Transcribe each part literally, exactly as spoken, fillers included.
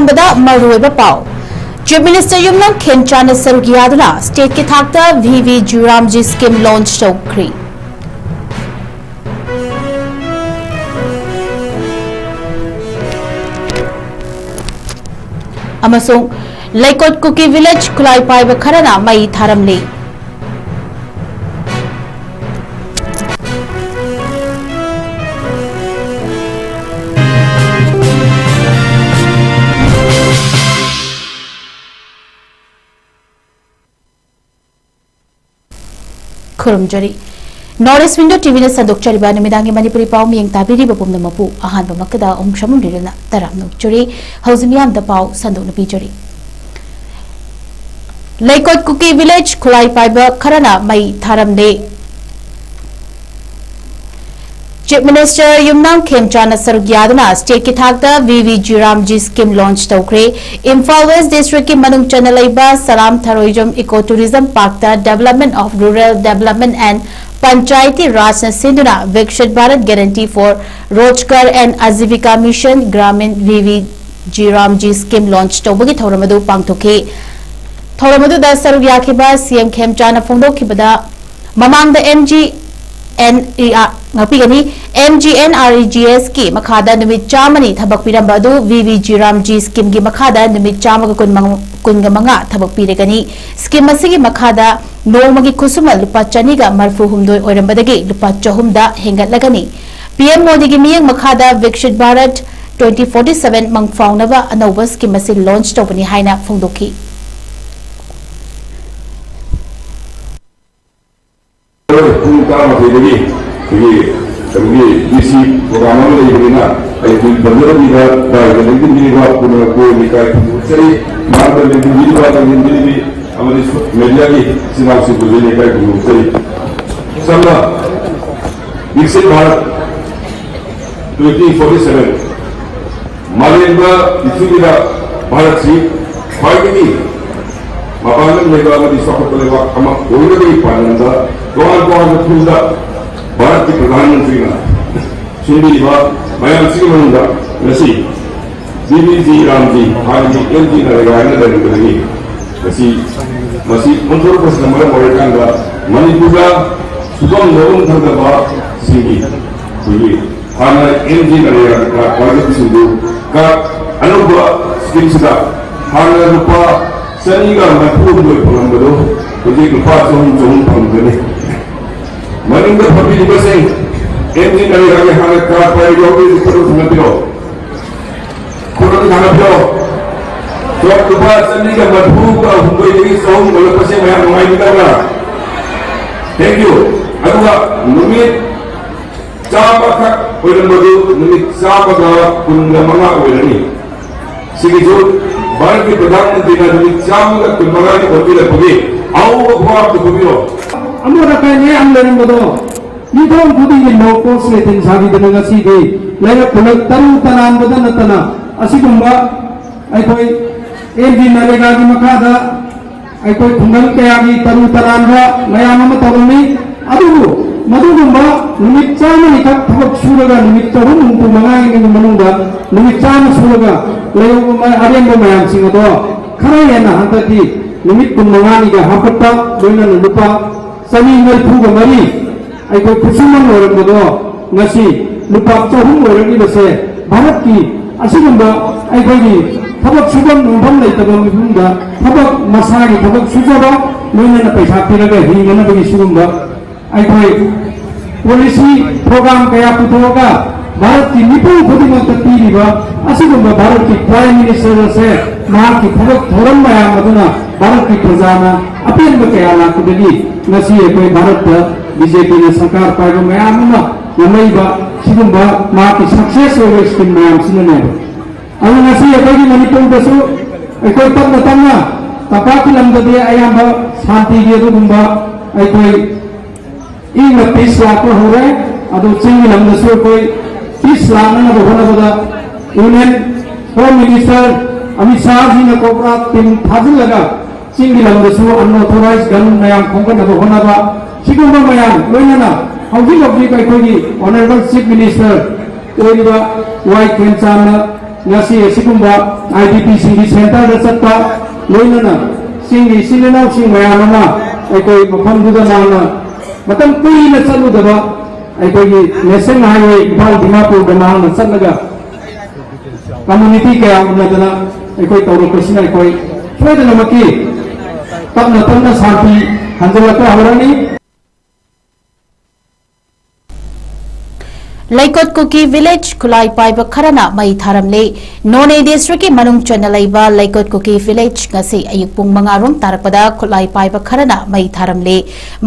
ꯑꯍꯥꯟꯕꯗ ꯃꯔꯨꯑꯣꯏꯕ ꯄꯥꯎ꯫ Chief Minister ꯌꯨꯝꯅꯥꯝ ꯈꯦꯝꯆꯥꯟꯅ ꯁꯔꯨꯛ ꯌꯥꯗꯨꯅ stateꯀꯤ ꯊꯥꯛꯇ V V G RAM G scheme launch ꯇꯧꯈ꯭ꯔꯦ꯫ ꯑꯃꯁꯨꯡ ꯂꯩꯀꯣꯠ ꯀꯨꯀꯤ village ꯈꯨꯠꯂꯥꯏ ꯄꯥꯏꯕ ꯈꯔꯅ ꯃꯩ ꯊꯥꯔꯝꯂꯤ꯫ ꯈꯨꯔꯨꯝꯖꯔꯤ꯫ North East Window ꯇꯤꯚꯤꯅ ꯁꯟꯗꯣꯛꯆꯔꯤꯕ ꯅꯨꯃꯤꯗꯥꯡꯒꯤ ꯃꯅꯤꯄꯨꯔꯤ ꯄꯥꯎ ꯃꯤꯌꯦꯡ ꯇꯥꯕꯤꯔꯤꯕ ꯄꯨꯝꯅꯃꯛꯄꯨ ꯑꯍꯥꯟꯕꯃꯛꯇꯗ ꯑꯍꯨꯝ ꯁꯃꯨꯝ ꯂꯤꯂꯅ ꯇꯔꯥꯝꯅ ꯑꯣꯛꯆꯔꯤ꯫ ꯍꯧꯖꯤꯛ ꯃꯤꯌꯥꯝꯗ ꯄꯥꯎ ꯁꯟꯗꯣꯛꯅ ꯄꯤꯖꯔꯤ꯫ ꯂꯩꯀꯣꯠ ꯀꯨꯀꯤ village ꯈꯨꯠꯂꯥꯏ ꯄꯥꯏꯕ ꯈꯔꯅ ꯃꯩ ꯊꯥꯔꯝꯂꯦ꯫ Chief Minister ꯌꯨꯝꯅꯥꯝ ꯈꯦꯝꯆꯥꯟꯅ ꯁꯔꯨꯛ ꯌꯥꯗꯨꯅ stateꯀꯤ ꯊꯥꯛꯇ V V G RAM G scheme launch ꯇꯧꯈ꯭ꯔꯦ꯫ ꯏꯝꯐꯥꯜ West districtꯀꯤ ꯃꯅꯨꯡ ꯆꯟꯅ ꯂꯩꯕ ꯁꯂꯥꯝ ꯊꯔꯣꯏꯖꯝ Eco Tourism Parkꯇ Development of Rural Development and Panchayati Rajꯅ ꯁꯤꯟꯗꯨꯅ Viksit Bharat Guarantee for Rojgar and Ajivika Mission Gramin V V G RAM G scheme launch ꯇꯧꯕꯒꯤ ꯊꯧꯔꯝ ꯑꯗꯨ ꯄꯥꯡꯊꯣꯛꯈꯤ꯫ ꯊꯧꯔꯝ ꯑꯗꯨꯗ ꯁꯔꯨꯛ ꯌꯥꯈꯤꯕ ꯁꯤ ꯑꯦꯝ ꯈꯦꯝꯆꯥꯟꯅ ꯐꯣꯡꯗꯣꯛꯈꯤꯕꯗ, ꯃꯃꯥꯡꯗ M G N E R, ꯉꯥꯛꯄꯤꯒꯅꯤ, M G N R E G ꯑꯦꯁꯀꯤ ꯃꯈꯥꯗ ꯅꯨꯃꯤꯠ ꯆꯥꯝꯃꯅꯤ ꯊꯕꯛ ꯄꯤꯔꯝꯕ ꯑꯗꯨ ꯚꯤ ꯚꯤ ꯖꯤꯔꯥꯝꯖꯤ schemeꯒꯤ ꯃꯈꯥꯗ ꯅꯨꯃꯤꯠ ꯆꯥꯝꯃꯒ ꯀꯨꯟꯃꯉꯥ, ꯀꯨꯟꯒ ꯃꯉꯥ ꯊꯕꯛ ꯄꯤꯔꯒꯅꯤ꯫ Scheme ꯑꯁꯤꯒꯤ ꯃꯈꯥꯗ ꯅꯣꯡꯃꯒꯤ ꯈꯨꯠꯁꯨꯃꯟ ꯂꯨꯄꯥ ꯆꯅꯤꯒ ꯃꯔꯤꯐꯨ ꯍꯨꯝꯗꯣꯏ ꯑꯣꯏꯔꯝꯕꯗꯒꯤ ꯂꯨꯄꯥ ꯆꯍꯨꯝꯗ ꯍꯦꯟꯒꯠꯂꯒꯅꯤ꯫ ꯄꯤ ꯑꯦꯝ ꯃꯣꯗꯤꯒꯤ ꯃꯤꯠꯌꯦꯡ ꯃꯈꯥꯗ Viksit Bharat twenty forty seven ꯃꯪꯐꯥꯎꯅꯕ ꯑꯅꯧꯕ scheme ꯑꯁꯤ launch ꯇꯧꯕꯅꯤ ꯍꯥꯏꯅ ꯐꯣꯡꯗꯣꯛꯈꯤ꯫ ꯄꯨꯡ ꯇꯔꯥꯃꯥꯊꯣꯏꯗꯒꯤ ꯑꯩꯈꯣꯏꯒꯤ ꯀꯩꯅꯣꯒꯤ ꯗꯤ ꯁꯤ program ꯑꯃ ꯂꯩꯕꯅꯤꯅ, ꯑꯩ ꯄꯨꯡ ꯄꯟꯖꯔꯝꯕꯤꯕ ꯗꯥꯏꯗ ꯂꯦꯡꯁꯤꯟꯕꯤꯔꯤꯕ ꯄꯨꯝꯅꯃꯛꯄꯨ ꯂꯩꯀꯥꯏ ꯈꯨꯗꯤꯡꯃꯛ ꯆꯠꯂꯤ꯫ ꯃꯔꯛꯇ ꯂꯦꯡꯁꯤꯟꯕꯤꯔꯤꯕ, ꯂꯦꯡꯁꯤꯟꯕꯤꯔꯤꯕꯤ ꯑꯃꯗꯤ ꯁꯨ-, mediaꯒꯤ ꯏꯆꯤꯟ ꯏꯅꯥꯎꯁꯤꯡꯕꯨꯁꯨ ꯂꯩꯀꯥꯏ ꯈꯨꯗꯤꯡꯃꯛ ꯆꯠꯂꯤ꯫ ꯁꯝꯅ ꯕꯤꯛꯁꯤꯠ ꯚꯥꯔꯠ twenty forty seven, ꯃꯥꯂꯦꯝꯗ, ꯄ꯭ꯔꯤꯊꯤꯕꯤꯗ ꯚꯥꯔꯠꯁꯤ ꯈ꯭ꯋꯥꯏꯗꯒꯤ ꯃꯄꯥꯡꯒꯜ ꯂꯩꯕ ꯑꯃꯗꯤ ꯆꯥꯎꯈꯠꯄ ꯂꯩꯕꯥꯛ ꯑꯃ ꯑꯣꯏꯅꯕꯒꯤ ꯄꯥꯟꯗꯝꯗ ꯇꯣꯉꯥꯟ ꯇꯣꯉꯥꯟꯕ ꯐꯤꯜꯗ ꯚꯥꯔꯠꯀꯤ ꯄ꯭ꯔꯙꯥꯟ ꯃꯟꯇ꯭ꯔꯤꯅ ꯁꯤꯟꯕꯤꯔꯤꯕ ꯃꯌꯥꯝꯁꯤꯒꯤ ꯃꯅꯨꯡꯗ ꯉꯁꯤ ꯖꯤ ꯕꯤ ꯖꯤ ꯔꯥꯝꯖꯤ, ꯍꯥꯟꯅꯒꯤ ꯑꯦꯝ ꯖꯤ ꯅꯔꯦꯒꯥ ꯍꯥꯏꯅ ꯂꯩꯔꯝꯕꯗꯒꯤ ꯉꯁꯤ ꯃꯁꯤ ꯑꯣꯟꯊꯣꯔꯛꯄꯁꯤꯅ ꯃꯔꯝ ꯑꯣꯏꯔꯀꯥꯟꯗ ꯃꯅꯤꯄꯨꯔꯗ ꯁꯨꯐꯝ ꯅꯣꯝꯐꯝ ꯈꯪꯗꯕꯁꯤꯡꯒꯤ ꯑꯩꯈꯣꯏꯒꯤ ꯍꯥꯟꯅ ꯑꯦꯝ ꯖꯤ ꯅꯔꯦꯒꯥ ꯀꯥꯔꯗ ꯄꯥꯏꯗꯕꯁꯤꯡꯗꯨ ꯀꯥꯔꯗ ꯑꯅꯧꯕ ꯁ꯭ꯀꯤꯝꯁꯤꯗ ꯍꯥꯟꯅ ꯂꯨꯄꯥ ꯆꯅꯤꯒ ꯃꯔꯤꯐꯨ ꯍꯨꯝꯗꯣꯏ ꯐꯪꯂꯝꯕꯗꯨ ꯍꯧꯖꯤꯛ ꯂꯨꯄꯥ ꯆꯍꯨꯝ, ꯆꯍꯨꯝ ꯐꯪꯒꯅꯤ꯫ ꯃꯅꯤꯡꯗ ꯐꯝꯕꯤꯔꯤꯕꯁꯤꯡ, ꯑꯦꯝ ꯖꯤ ꯅꯔꯦꯒꯥꯒꯤ ꯍꯥꯟꯅ ꯀꯥꯔꯗ ꯄꯥꯏꯕ ꯌꯥꯎꯕꯤꯔꯗꯤ ꯈꯨꯠ ꯊꯥꯡꯒꯠꯄꯤꯔꯣ꯫ ꯈꯨꯠ ꯑꯗꯨꯝ ꯊꯥꯡꯒꯠꯄꯤꯔꯣ꯫ ꯀꯥꯔꯗ ꯂꯨꯄꯥ ꯆꯅꯤꯒ ꯃꯔꯤꯐꯨꯒ ꯍꯨꯝꯗꯣꯏꯗꯒꯤ ꯆꯍꯨꯝ ꯑꯣꯏꯔꯛꯄꯁꯦ ꯃꯌꯥꯝ ꯅꯨꯡꯉꯥꯏꯕꯤꯗꯕ꯭ꯔꯥ? Thank you꯫ ꯑꯗꯨꯒ ꯅꯨꯃꯤꯠ ꯆꯥꯝꯃꯈꯛ ꯑꯣꯏꯔꯝꯕꯗꯨ ꯅꯨꯃꯤꯠ ꯆꯥꯝꯃꯒ ꯀꯨꯟꯒ ꯃꯉꯥ ꯑꯣꯏꯔꯅꯤ꯫ ꯁꯤꯒꯤꯁꯨ ꯚꯥꯔꯠꯀꯤ ꯄ꯭ꯔꯙꯥꯟ ꯃꯟꯇ꯭ꯔꯤꯅ ꯅꯨꯃꯤꯠ ꯆꯥꯝꯃꯒ ꯀꯨꯟꯃꯉꯥꯒꯤ ꯑꯣꯟꯕꯤꯔꯛꯄꯒꯤ ꯑꯍꯧꯕ ꯈꯨꯋꯥꯗꯨ ꯈꯨꯕꯤꯔꯣ꯫ ꯑꯃꯣꯠ ꯑꯀꯥꯏ ꯃꯌꯥꯝ ꯂꯩꯔꯝꯕꯗꯣ ꯃꯤꯊꯣꯡ ꯈꯨꯗꯤꯡꯒꯤ ꯂꯣ ꯀꯣꯁ ꯂꯦꯇ꯭ꯔꯤꯟ ꯁꯥꯕꯤꯗꯅ ꯉꯁꯤꯗꯤ ꯂꯩꯔꯛ ꯈꯨꯜꯂꯛ ꯇꯔꯨ ꯇꯅꯥꯟꯕꯗ ꯅꯠꯇꯅ ꯑꯁꯤꯒꯨꯝꯕ ꯑꯩꯈꯣꯏ ꯑꯦꯝ ꯖꯤ ꯅꯔꯦꯒꯥꯒꯤ ꯃꯈꯥꯗ ꯑꯩꯈꯣꯏ ꯈꯨꯡꯒꯪ ꯀꯌꯥꯒꯤ ꯇꯔꯨ ꯇꯅꯥꯟꯕ ꯃꯌꯥꯝ ꯑꯃ ꯇꯧꯔꯝꯃꯤ꯫ ꯑꯗꯨꯕꯨ ꯃꯗꯨꯒꯨꯝꯕ ꯅꯨꯃꯤꯠ ꯆꯥꯝꯃꯅꯤꯈꯛ ꯊꯕꯛ ꯁꯨꯔꯒ ꯅꯨꯃꯤꯠ ꯆꯍꯨꯝ ꯍꯨꯝꯐꯨ ꯃꯉꯥꯅꯤꯒꯤ ꯃꯅꯨꯡꯗ ꯅꯨꯃꯤꯠ ꯆꯥꯝꯃ ꯁꯨꯔꯒ ꯂꯩꯍꯧꯕ ꯑꯔꯦꯝꯕ ꯃꯌꯥꯝꯁꯤꯡ ꯑꯗꯣ ꯈꯔ ꯍꯦꯟꯅ ꯍꯟꯗꯛꯇꯤ ꯅꯨꯃꯤꯠ ꯀꯨꯟꯃꯉꯥꯅꯤꯒ ꯍꯥꯞꯀꯠꯄ ꯂꯣꯏꯅꯅ ꯂꯨꯄꯥ ꯆꯅꯤ ꯃꯔꯤꯐꯨꯒ ꯃꯔꯤ ꯑꯩꯈꯣꯏ ꯈꯨꯠꯁꯨꯃꯟ ꯑꯣꯏꯔꯝꯕꯗꯣ ꯉꯁꯤ ꯂꯨꯄꯥ ꯆꯍꯨꯝ ꯑꯣꯏꯔꯛꯂꯤꯕꯁꯦ ꯚꯥꯔꯠꯀꯤ ꯑꯁꯤꯒꯨꯝꯕ ꯑꯩꯈꯣꯏꯒꯤ ꯊꯕꯛ ꯁꯨꯐꯝ ꯅꯣꯝꯐꯝ ꯂꯩꯇꯕ ꯃꯤꯄꯨꯝꯗ ꯊꯕꯛ ꯃꯁꯥꯒꯤ ꯊꯕꯛ ꯁꯨꯖꯕ ꯂꯣꯏꯅꯅ ꯄꯩꯁꯥ ꯄꯤꯔꯒ ꯍꯤꯡꯅꯅꯕꯒꯤ ꯁꯤꯒꯨꯝꯕ ꯑꯩꯈꯣꯏ ꯄꯣꯂꯤꯁꯤ ꯄ꯭ꯔꯣꯒ꯭ꯔꯥꯝ ꯀꯌꯥ ꯄꯨꯊꯣꯛꯑꯒ ꯚꯥꯔꯠꯀꯤ ꯃꯤꯄꯨꯝ ꯈꯨꯗꯤꯡꯃꯛꯇ ꯄꯤꯔꯤꯕ ꯑꯁꯤꯒꯨꯝꯕ ꯚꯥꯔꯠꯀꯤ ꯄ꯭ꯔꯥꯏꯝ ꯃꯤꯅꯤꯁꯇꯔ ꯑꯁꯦ ꯃꯍꯥꯛꯀꯤ ꯊꯕꯛ ꯊꯧꯔꯝ ꯃꯌꯥꯝ ꯑꯗꯨꯅ ꯚꯥꯔꯠꯀꯤ ꯄ꯭ꯔꯖꯥꯅ ꯑꯄꯦꯟꯕ ꯀꯌꯥ ꯂꯥꯛꯄꯗꯒꯤ ꯉꯁꯤ ꯑꯩꯈꯣꯏ ꯚꯥꯔꯠꯇ ꯕꯤ ꯖꯦ ꯄꯤꯅ ꯁꯔꯀꯥꯔ ꯄꯥꯏꯕ ꯃꯌꯥꯝ ꯑꯃ ꯉꯝꯂꯛꯏꯕ ꯁꯤꯒꯨꯝꯕ ꯃꯍꯥꯛꯀꯤ ꯁꯛꯁꯦꯁ ꯑꯣꯏꯕ ꯁ꯭ꯀꯤꯝ ꯃꯌꯥꯝꯁꯤꯅꯅꯦꯕ꯫ ꯑꯗꯨ ꯉꯁꯤ ꯑꯩꯈꯣꯏꯒꯤ ꯃꯅꯤꯄꯨꯔꯗꯁꯨ ꯑꯩꯈꯣꯏ ꯇꯞꯅ ꯇꯞꯅ ꯇꯝꯄꯥꯛꯀꯤ ꯂꯝꯗꯗꯤ ꯑꯌꯥꯝꯕ ꯁꯥꯟꯇꯤꯒꯤ ꯑꯗꯨꯒꯨꯝꯕ ꯑꯩꯈꯣꯏ ꯏꯪꯅ ꯄꯤꯁ ꯂꯥꯛꯄ ꯍꯧꯔꯦ꯫ ꯑꯗꯨ ꯆꯤꯡꯒꯤ ꯂꯝꯗꯁꯨ ꯑꯩꯈꯣꯏ ꯄꯤꯁ ꯂꯥꯛꯅꯅꯕ ꯍꯣꯠꯅꯕꯗ ꯌꯨꯅꯤꯌꯟ ꯍꯣꯝ ꯃꯤꯅꯤꯁꯇꯔ ꯑꯃꯤꯠ ꯁꯥꯍꯖꯤꯅ ꯀꯣꯕ꯭ꯔꯥ ꯇꯤꯝ ꯊꯥꯖꯤꯜꯂꯒ ꯆꯤꯡꯒꯤ ꯂꯝꯗꯁꯨ ꯑꯟꯑꯣꯊꯣꯔꯥꯏꯖ ꯒꯟ ꯃꯌꯥꯝ ꯈꯣꯝꯒꯠꯅꯕ ꯍꯣꯠꯅꯕ, ꯁꯤꯒꯨꯝꯕ ꯃꯌꯥꯝ ꯂꯣꯏꯅꯅ ꯍꯧꯖꯤꯛ ꯍꯧꯖꯤꯛ ꯑꯩꯈꯣꯏꯒꯤ ꯑꯣꯅꯔꯦꯕꯜ ꯆꯤꯐ ꯃꯤꯅꯤꯁꯇꯔ ꯑꯣꯏꯔꯤꯕ ꯋꯥꯏ ꯈꯦꯝꯆꯥꯟꯅ ꯉꯁꯤ ꯑꯁꯤꯒꯨꯝꯕ ꯑꯥꯏ ꯗꯤ ꯄꯤꯁꯤꯡꯒꯤ ꯁꯦꯟꯇꯔꯗ ꯆꯠꯄ, ꯂꯣꯏꯅꯅ ꯆꯤꯡꯒꯤ ꯏꯆꯤꯜ ꯏꯅꯥꯎꯁꯤꯡ ꯃꯌꯥꯝ ꯑꯃ ꯑꯩꯈꯣꯏ ꯃꯐꯝꯗꯨꯗ ꯃꯥꯅ ꯃꯇꯝ ꯀꯨꯏꯅ ꯆꯠꯂꯨꯗꯕ ꯑꯩꯈꯣꯏꯒꯤ ꯅꯦꯁꯅꯦꯜ ꯍꯥꯏꯋꯦ ꯏꯝꯐꯥꯜ ꯗꯤꯃꯥꯄꯨꯔꯗ ꯃꯍꯥꯛꯅ ꯆꯠꯂꯒ ꯀꯝꯃꯨꯅꯤꯇꯤ ꯀꯌꯥ ꯎꯅꯗꯅ ꯑꯩꯈꯣꯏ ꯇꯧꯔꯛꯄꯁꯤꯅ ꯑꯩꯈꯣꯏ ꯁꯣꯏꯗꯅꯃꯛꯀꯤ ꯇꯞꯅ ꯇꯞꯅ ꯁꯥꯟꯇꯤ ꯍꯟꯖꯤꯜꯂꯛꯄ ꯍꯧꯔꯅꯤ꯫ ꯂꯩꯀꯣꯠ ꯀꯨꯀꯤ ꯚꯤꯂꯦꯖ ꯈꯨꯠꯂꯥꯏ ꯄꯥꯏꯕ ꯈꯔꯅ ꯃꯩ ꯊꯥꯔꯝꯂꯦ꯫ ꯅꯣꯅꯦ ꯗꯤꯁꯇ꯭ꯔꯤꯛꯀꯤ ꯃꯅꯨꯡ ꯆꯟꯅ ꯂꯩꯕ ꯂꯩꯀꯣꯠ ꯀꯨꯀꯤ ꯚꯤꯂꯦꯖ ꯉꯁꯤ ꯑꯌꯨꯛ ꯄꯨꯡ ꯃꯉꯥ ꯔꯣꯝ ꯇꯥꯔꯛꯄꯗ ꯈꯨꯠꯂꯥꯏ ꯄꯥꯏꯕ ꯈꯔꯅ ꯃꯩ ꯊꯥꯔꯝꯂꯦ꯫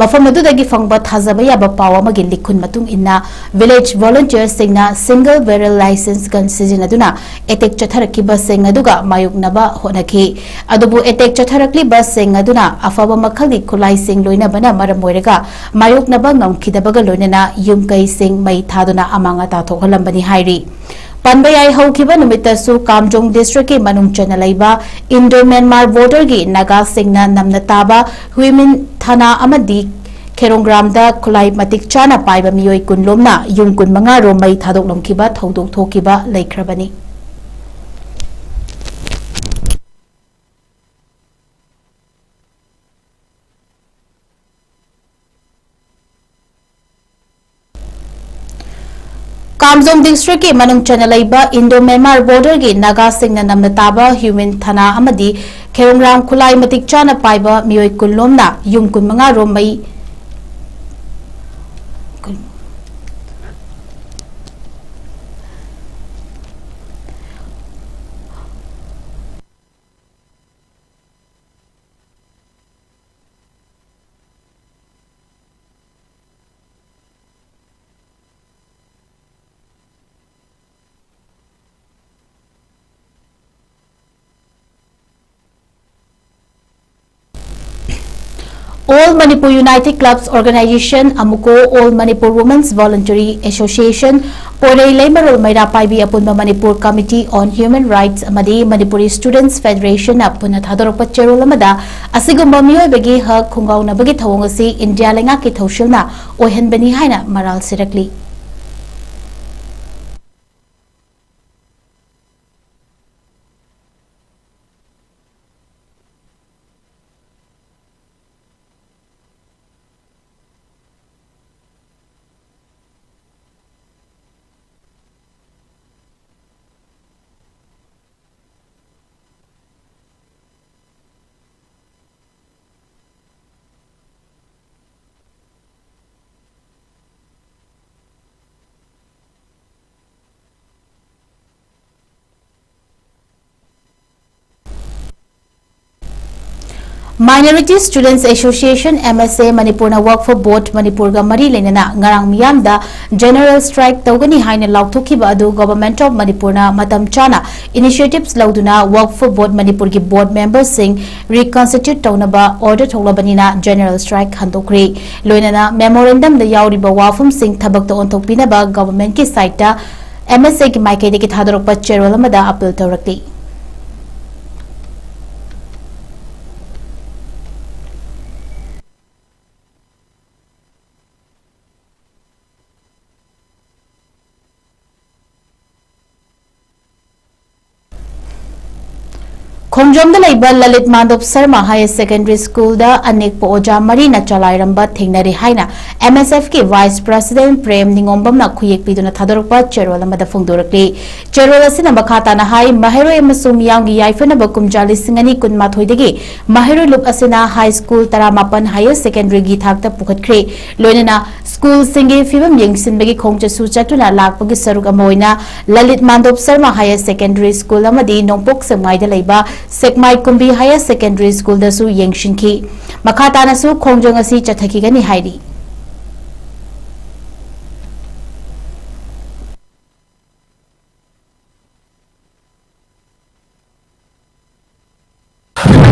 ꯃꯐꯝ ꯑꯗꯨꯗꯒꯤ ꯐꯪꯕ ꯊꯥꯖꯕ ꯌꯥꯕ ꯄꯥꯎ ꯑꯃꯒꯤ ꯂꯤꯈꯨꯟ ꯃꯇꯨꯡ ꯏꯟꯅ, ꯚꯤꯂꯦꯖ ꯚꯣꯂꯨꯟꯇꯤꯌꯔꯁꯤꯡꯅ ꯁꯤꯡꯒꯜ ꯕꯦꯔꯦꯜ ꯂꯥꯏꯁꯦꯟꯁ ꯒꯟ ꯁꯤꯖꯤꯟꯅꯗꯨꯅ ꯑꯦꯇꯦꯛ ꯆꯠꯊꯔꯛꯈꯤꯕꯁꯤꯡ ꯑꯗꯨꯒ ꯃꯥꯌꯣꯛꯅꯕ ꯍꯣꯠꯅꯈꯤ꯫ ꯑꯗꯨꯕꯨ ꯑꯦꯇꯦꯛ ꯆꯠꯊꯔꯛꯂꯤꯕꯁꯤꯡ ꯑꯗꯨꯅ ꯑꯐꯕ ꯃꯈꯜꯒꯤ ꯈꯨꯠꯂꯥꯏꯁꯤꯡ ꯂꯣꯏꯅꯕꯅ ꯃꯔꯝ ꯑꯣꯏꯔꯒ ꯃꯥꯌꯣꯛꯅꯕ ꯉꯝꯈꯤꯗꯕꯒ ꯂꯣꯏꯅꯅ ꯌꯨꯝ ꯀꯩꯁꯤꯡ ꯃꯩ ꯊꯥꯗꯨꯅ ꯑꯃꯥꯡ ꯑꯇꯥ ꯊꯣꯛꯍꯜꯂꯝꯕꯅꯤ ꯍꯥꯏꯔꯤ꯫ ꯄꯟꯕ ꯌꯥꯏ, ꯍꯧꯈꯤꯕ ꯅꯨꯃꯤꯠꯇꯁꯨ ꯀꯥꯝꯖꯣꯡ ꯗꯤꯁꯇ꯭ꯔꯤꯛꯀꯤ ꯃꯅꯨꯡ ꯆꯟꯅ ꯂꯩꯕ ꯏꯟꯗꯣ ꯃ꯭ꯌꯥꯟꯃꯥꯔ ꯕꯣꯔꯗꯔꯒꯤ ꯅꯥꯒꯥꯁꯤꯡꯅ ꯅꯝꯅ ꯇꯥꯕ ꯍ꯭ꯌꯨꯃꯤꯟ ꯊꯥꯅꯥ ꯑꯃꯗꯤ ꯈꯦꯔꯣꯡꯒ꯭ꯔꯥꯝꯗ ꯈꯨꯠꯂꯥꯏ ꯃꯇꯤꯛ ꯆꯥꯅ ꯄꯥꯏꯕ ꯃꯤꯑꯣꯏ ꯀꯨꯟ ꯂꯣꯝꯅ ꯌꯨꯝ ꯀꯨꯟ ꯃꯉꯥ ꯔꯣꯝ ꯃꯩ ꯊꯥꯗꯣꯛꯂꯝꯈꯤꯕ ꯊꯧꯗꯣꯛ ꯊꯣꯛꯈꯤꯕ ꯂꯩꯈ꯭ꯔꯕꯅꯤ꯫ ꯀꯥꯝꯖꯣꯡ ꯗꯤꯁꯇ꯭ꯔꯤꯛꯀꯤ ꯃꯅꯨꯡ ꯆꯟꯅ ꯂꯩꯕ ꯏꯟꯗꯣ ꯃ꯭ꯌꯥꯟꯃꯥꯔ ꯕꯣꯔꯗꯔꯒꯤ ꯅꯥꯒꯥꯁꯤꯡꯅ ꯅꯝꯅ ꯇꯥꯕ ꯍ꯭ꯌꯨꯃꯤꯟ ꯊꯥꯅꯥ ꯑꯃꯗꯤ ꯈꯦꯔꯣꯡꯒ꯭ꯔꯥꯝ ꯈꯨꯠꯂꯥꯏ ꯃꯇꯤꯛ ꯆꯥꯅ ꯄꯥꯏꯕ ꯃꯤꯑꯣꯏ ꯀꯨꯟ ꯂꯣꯝꯅ ꯌꯨꯝ ꯀꯨꯟ ꯃꯉꯥ ꯔꯣꯝ ꯃꯩ All Manipur United Clubs Organization, AMUCO, All Manipur Women's Voluntary Association, ꯄꯣꯏꯔꯩ ꯂꯩꯃꯔꯣꯜ ꯃꯩꯔꯥ ꯄꯥꯏꯕꯤ ꯑꯄꯨꯟꯕ Manipur Committee on Human Rights ꯑꯃꯗꯤ Manipuri Students Federation ꯅ ꯄꯨꯟꯅ ꯊꯥꯗꯣꯔꯛꯄ ꯆꯦꯔꯣꯜ ꯑꯃꯗ ꯑꯁꯤꯒꯨꯝꯕ ꯃꯤꯑꯣꯏꯕꯒꯤ ꯍꯛ ꯈꯣꯡꯒꯥꯎꯅꯕꯒꯤ ꯊꯧꯑꯣꯡ ꯑꯁꯤ ꯏꯟꯗꯤꯌꯥ ꯂꯩꯉꯥꯛꯀꯤ ꯊꯧꯁꯤꯜꯅ ꯑꯣꯏꯍꯟꯕꯅꯤ ꯍꯥꯏꯅ ꯃꯔꯥꯜ ꯁꯤꯔꯛꯂꯤ꯫ Minority Students Association, M S A, ꯃꯅꯤꯄꯨꯔꯅ Waqf Board ꯃꯅꯤꯄꯨꯔꯒ ꯃꯔꯤ ꯂꯩꯅꯅ ꯉꯔꯥꯡ ꯃꯤꯌꯥꯝꯗ general strike ꯇꯧꯒꯅꯤ ꯍꯥꯏꯅ ꯂꯥꯎꯊꯣꯛꯈꯤꯕ ꯑꯗꯨ Government of ꯃꯅꯤꯄꯨꯔꯅ ꯃꯇꯝ ꯆꯥꯅ initiatives ꯂꯧꯗꯨꯅ Waqf Board ꯃꯅꯤꯄꯨꯔꯒꯤ board memberꯁꯤꯡ reconstitute ꯇꯧꯅꯕ order ꯊꯣꯛꯂꯕꯅꯤꯅ general strike ꯍꯟꯗꯣꯛꯈ꯭ꯔꯦ꯫ ꯂꯣꯏꯅꯅ memorandumꯗ ꯌꯥꯎꯔꯤꯕ ꯋꯥꯐꯝꯁꯤꯡ ꯊꯕꯛꯇ ꯑꯣꯟꯊꯣꯛꯄꯤꯅꯕ governmentꯀꯤ sideꯇ M S Aꯒꯤ ꯃꯥꯏꯀꯩꯗꯒꯤ ꯊꯥꯗꯣꯔꯛꯄ ꯆꯦꯔꯣꯜ ꯑꯃꯗ appeal ꯇꯧꯔꯛꯂꯤ꯫ ꯈꯣꯡꯖꯣꯝꯗ ꯂꯩꯕ ꯂꯂꯤꯠ ꯃꯥꯙꯕ ꯁꯔꯃ Higher Secondary Schoolꯗ ꯑꯅꯦꯛꯄ ꯑꯣꯖꯥ ꯃꯔꯤꯅ ꯆꯂꯥꯏꯔꯝꯕ ꯊꯦꯡꯅꯔꯦ ꯍꯥꯏꯅ M S Fꯀꯤ Vice President Prem ꯅꯤꯉꯣꯝꯕꯝꯅ ꯈꯨꯌꯦꯛ ꯄꯤꯗꯨꯅ ꯊꯥꯗꯣꯔꯛꯄ ꯆꯦꯔꯣꯜ ꯑꯃꯗ ꯐꯣꯡꯗꯣꯔꯛꯂꯤ꯫ ꯆꯦꯔꯣꯜ ꯑꯁꯤꯅ ꯃꯈꯥ ꯇꯥꯅ ꯍꯥꯏ, ꯃꯍꯩꯔꯣꯏ ꯑꯃꯁꯨꯡ ꯃꯤꯌꯥꯝꯒꯤ ꯌꯥꯏꯐꯅꯕ ꯀꯨꯝꯖꯥ ꯂꯤꯁꯤꯡ ꯑꯅꯤ ꯀꯨꯟꯃꯥꯊꯣꯏꯗꯒꯤ ꯃꯍꯩꯔꯣꯏ ꯂꯨꯞ ꯑꯁꯤꯅ high school ꯇꯔꯥꯃꯥꯄꯟ Higher Secondaryꯒꯤ ꯊꯥꯛꯇ ꯄꯨꯈꯠꯈ꯭ꯔꯦ꯫ ꯂꯣꯏꯅꯅ schoolꯁꯤꯡꯒꯤ ꯐꯤꯕꯝ ꯌꯦꯡꯁꯤꯟꯕꯒꯤ ꯈꯣꯡꯆꯠꯁꯨ ꯆꯠꯇꯨꯅ ꯂꯥꯛꯄꯒꯤ ꯁꯔꯨꯛ ꯑꯃ ꯑꯣꯏꯅ Lalit Madhab Sharma Higher Secondary School ꯑꯃꯗꯤ ꯅꯣꯡꯄꯣꯛ ꯁꯦꯛꯃꯥꯏꯗ ꯂꯩꯕ ꯁꯦꯛꯃꯥꯏ ꯀꯨꯝꯕꯤ Higher Secondary Schoolꯗꯁꯨ ꯌꯦꯡꯁꯤꯟꯈꯤ꯫ ꯃꯈꯥ ꯇꯥꯅꯁꯨ ꯈꯣꯡꯖꯪ ꯑꯁꯤ ꯆꯠꯊꯈꯤꯒꯅꯤ ꯍꯥꯏꯔꯤ꯫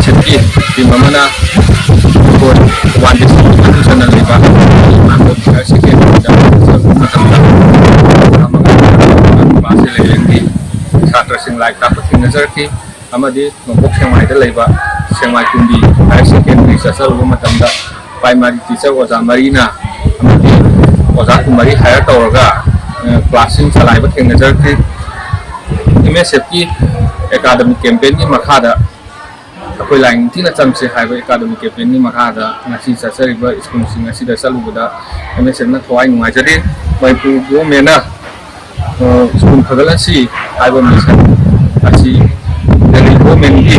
ꯁꯤꯠꯀꯤ team ꯑꯃꯅ ꯑꯩꯈꯣꯏ ꯊꯧꯕꯥꯜ district ꯃꯅꯨꯡ ꯆꯟꯅ ꯂꯩꯕ ꯃꯥꯡꯒꯣꯜ ꯍꯥꯌꯔ ꯁꯦꯀꯦꯟꯗꯔꯤꯗ ꯆꯠꯄ ꯃꯇꯝꯗ ꯑꯃꯒ ꯀ꯭ꯂꯥꯁ elevenꯒꯤ ꯁꯥꯇ꯭ꯔꯁꯤꯡ ꯂꯥꯏꯔꯤꯛ ꯇꯥꯛꯄ ꯊꯦꯡꯅꯖꯔꯛꯈꯤ꯫ ꯑꯃꯗꯤ ꯅꯣꯡꯄꯣꯛ ꯁꯦꯛꯃꯥꯏꯗ ꯂꯩꯕ ꯁꯦꯛꯃꯥꯏ ꯀꯨꯝꯕꯤ ꯍꯥꯌꯔ ꯁꯦꯀꯦꯟꯗꯔꯤ ꯆꯠꯆꯔꯨꯕ ꯃꯇꯝꯗ primary teacher ꯑꯣꯖꯥ ꯃꯔꯤꯅ ꯑꯃꯗꯤ ꯑꯣꯖꯥ ꯀꯨꯟꯃꯔꯤ hire ꯇꯧꯔꯒ, ꯑ, classꯁꯤꯡ ꯆꯂꯥꯏꯕ ꯊꯦꯡꯅꯖꯔꯛꯈꯤ꯫ M S Fꯀꯤ academic campaignꯒꯤ ꯃꯈꯥꯗ ꯑꯩꯈꯣꯏ ꯂꯥꯏ ꯅꯤꯡꯊꯤꯅ ꯆꯪꯁꯤ ꯍꯥꯏꯕ academic campaignꯒꯤ ꯃꯈꯥꯗ ꯉꯁꯤ ꯆꯠꯆꯔꯤꯕ schoolꯁꯤꯡ ꯑꯁꯤꯗ ꯆꯠꯂꯨꯕꯗ M S Fꯅ ꯊꯋꯥꯏ ꯅꯨꯡꯉꯥꯏꯖꯔꯤ꯫ ꯃꯅꯤꯄꯨꯔ governmentꯅ, ꯑ, school ꯐꯒꯠꯍꯟꯁꯤ ꯍꯥꯏꯕ mission ꯑꯁꯤ Delhi governmentꯀꯤ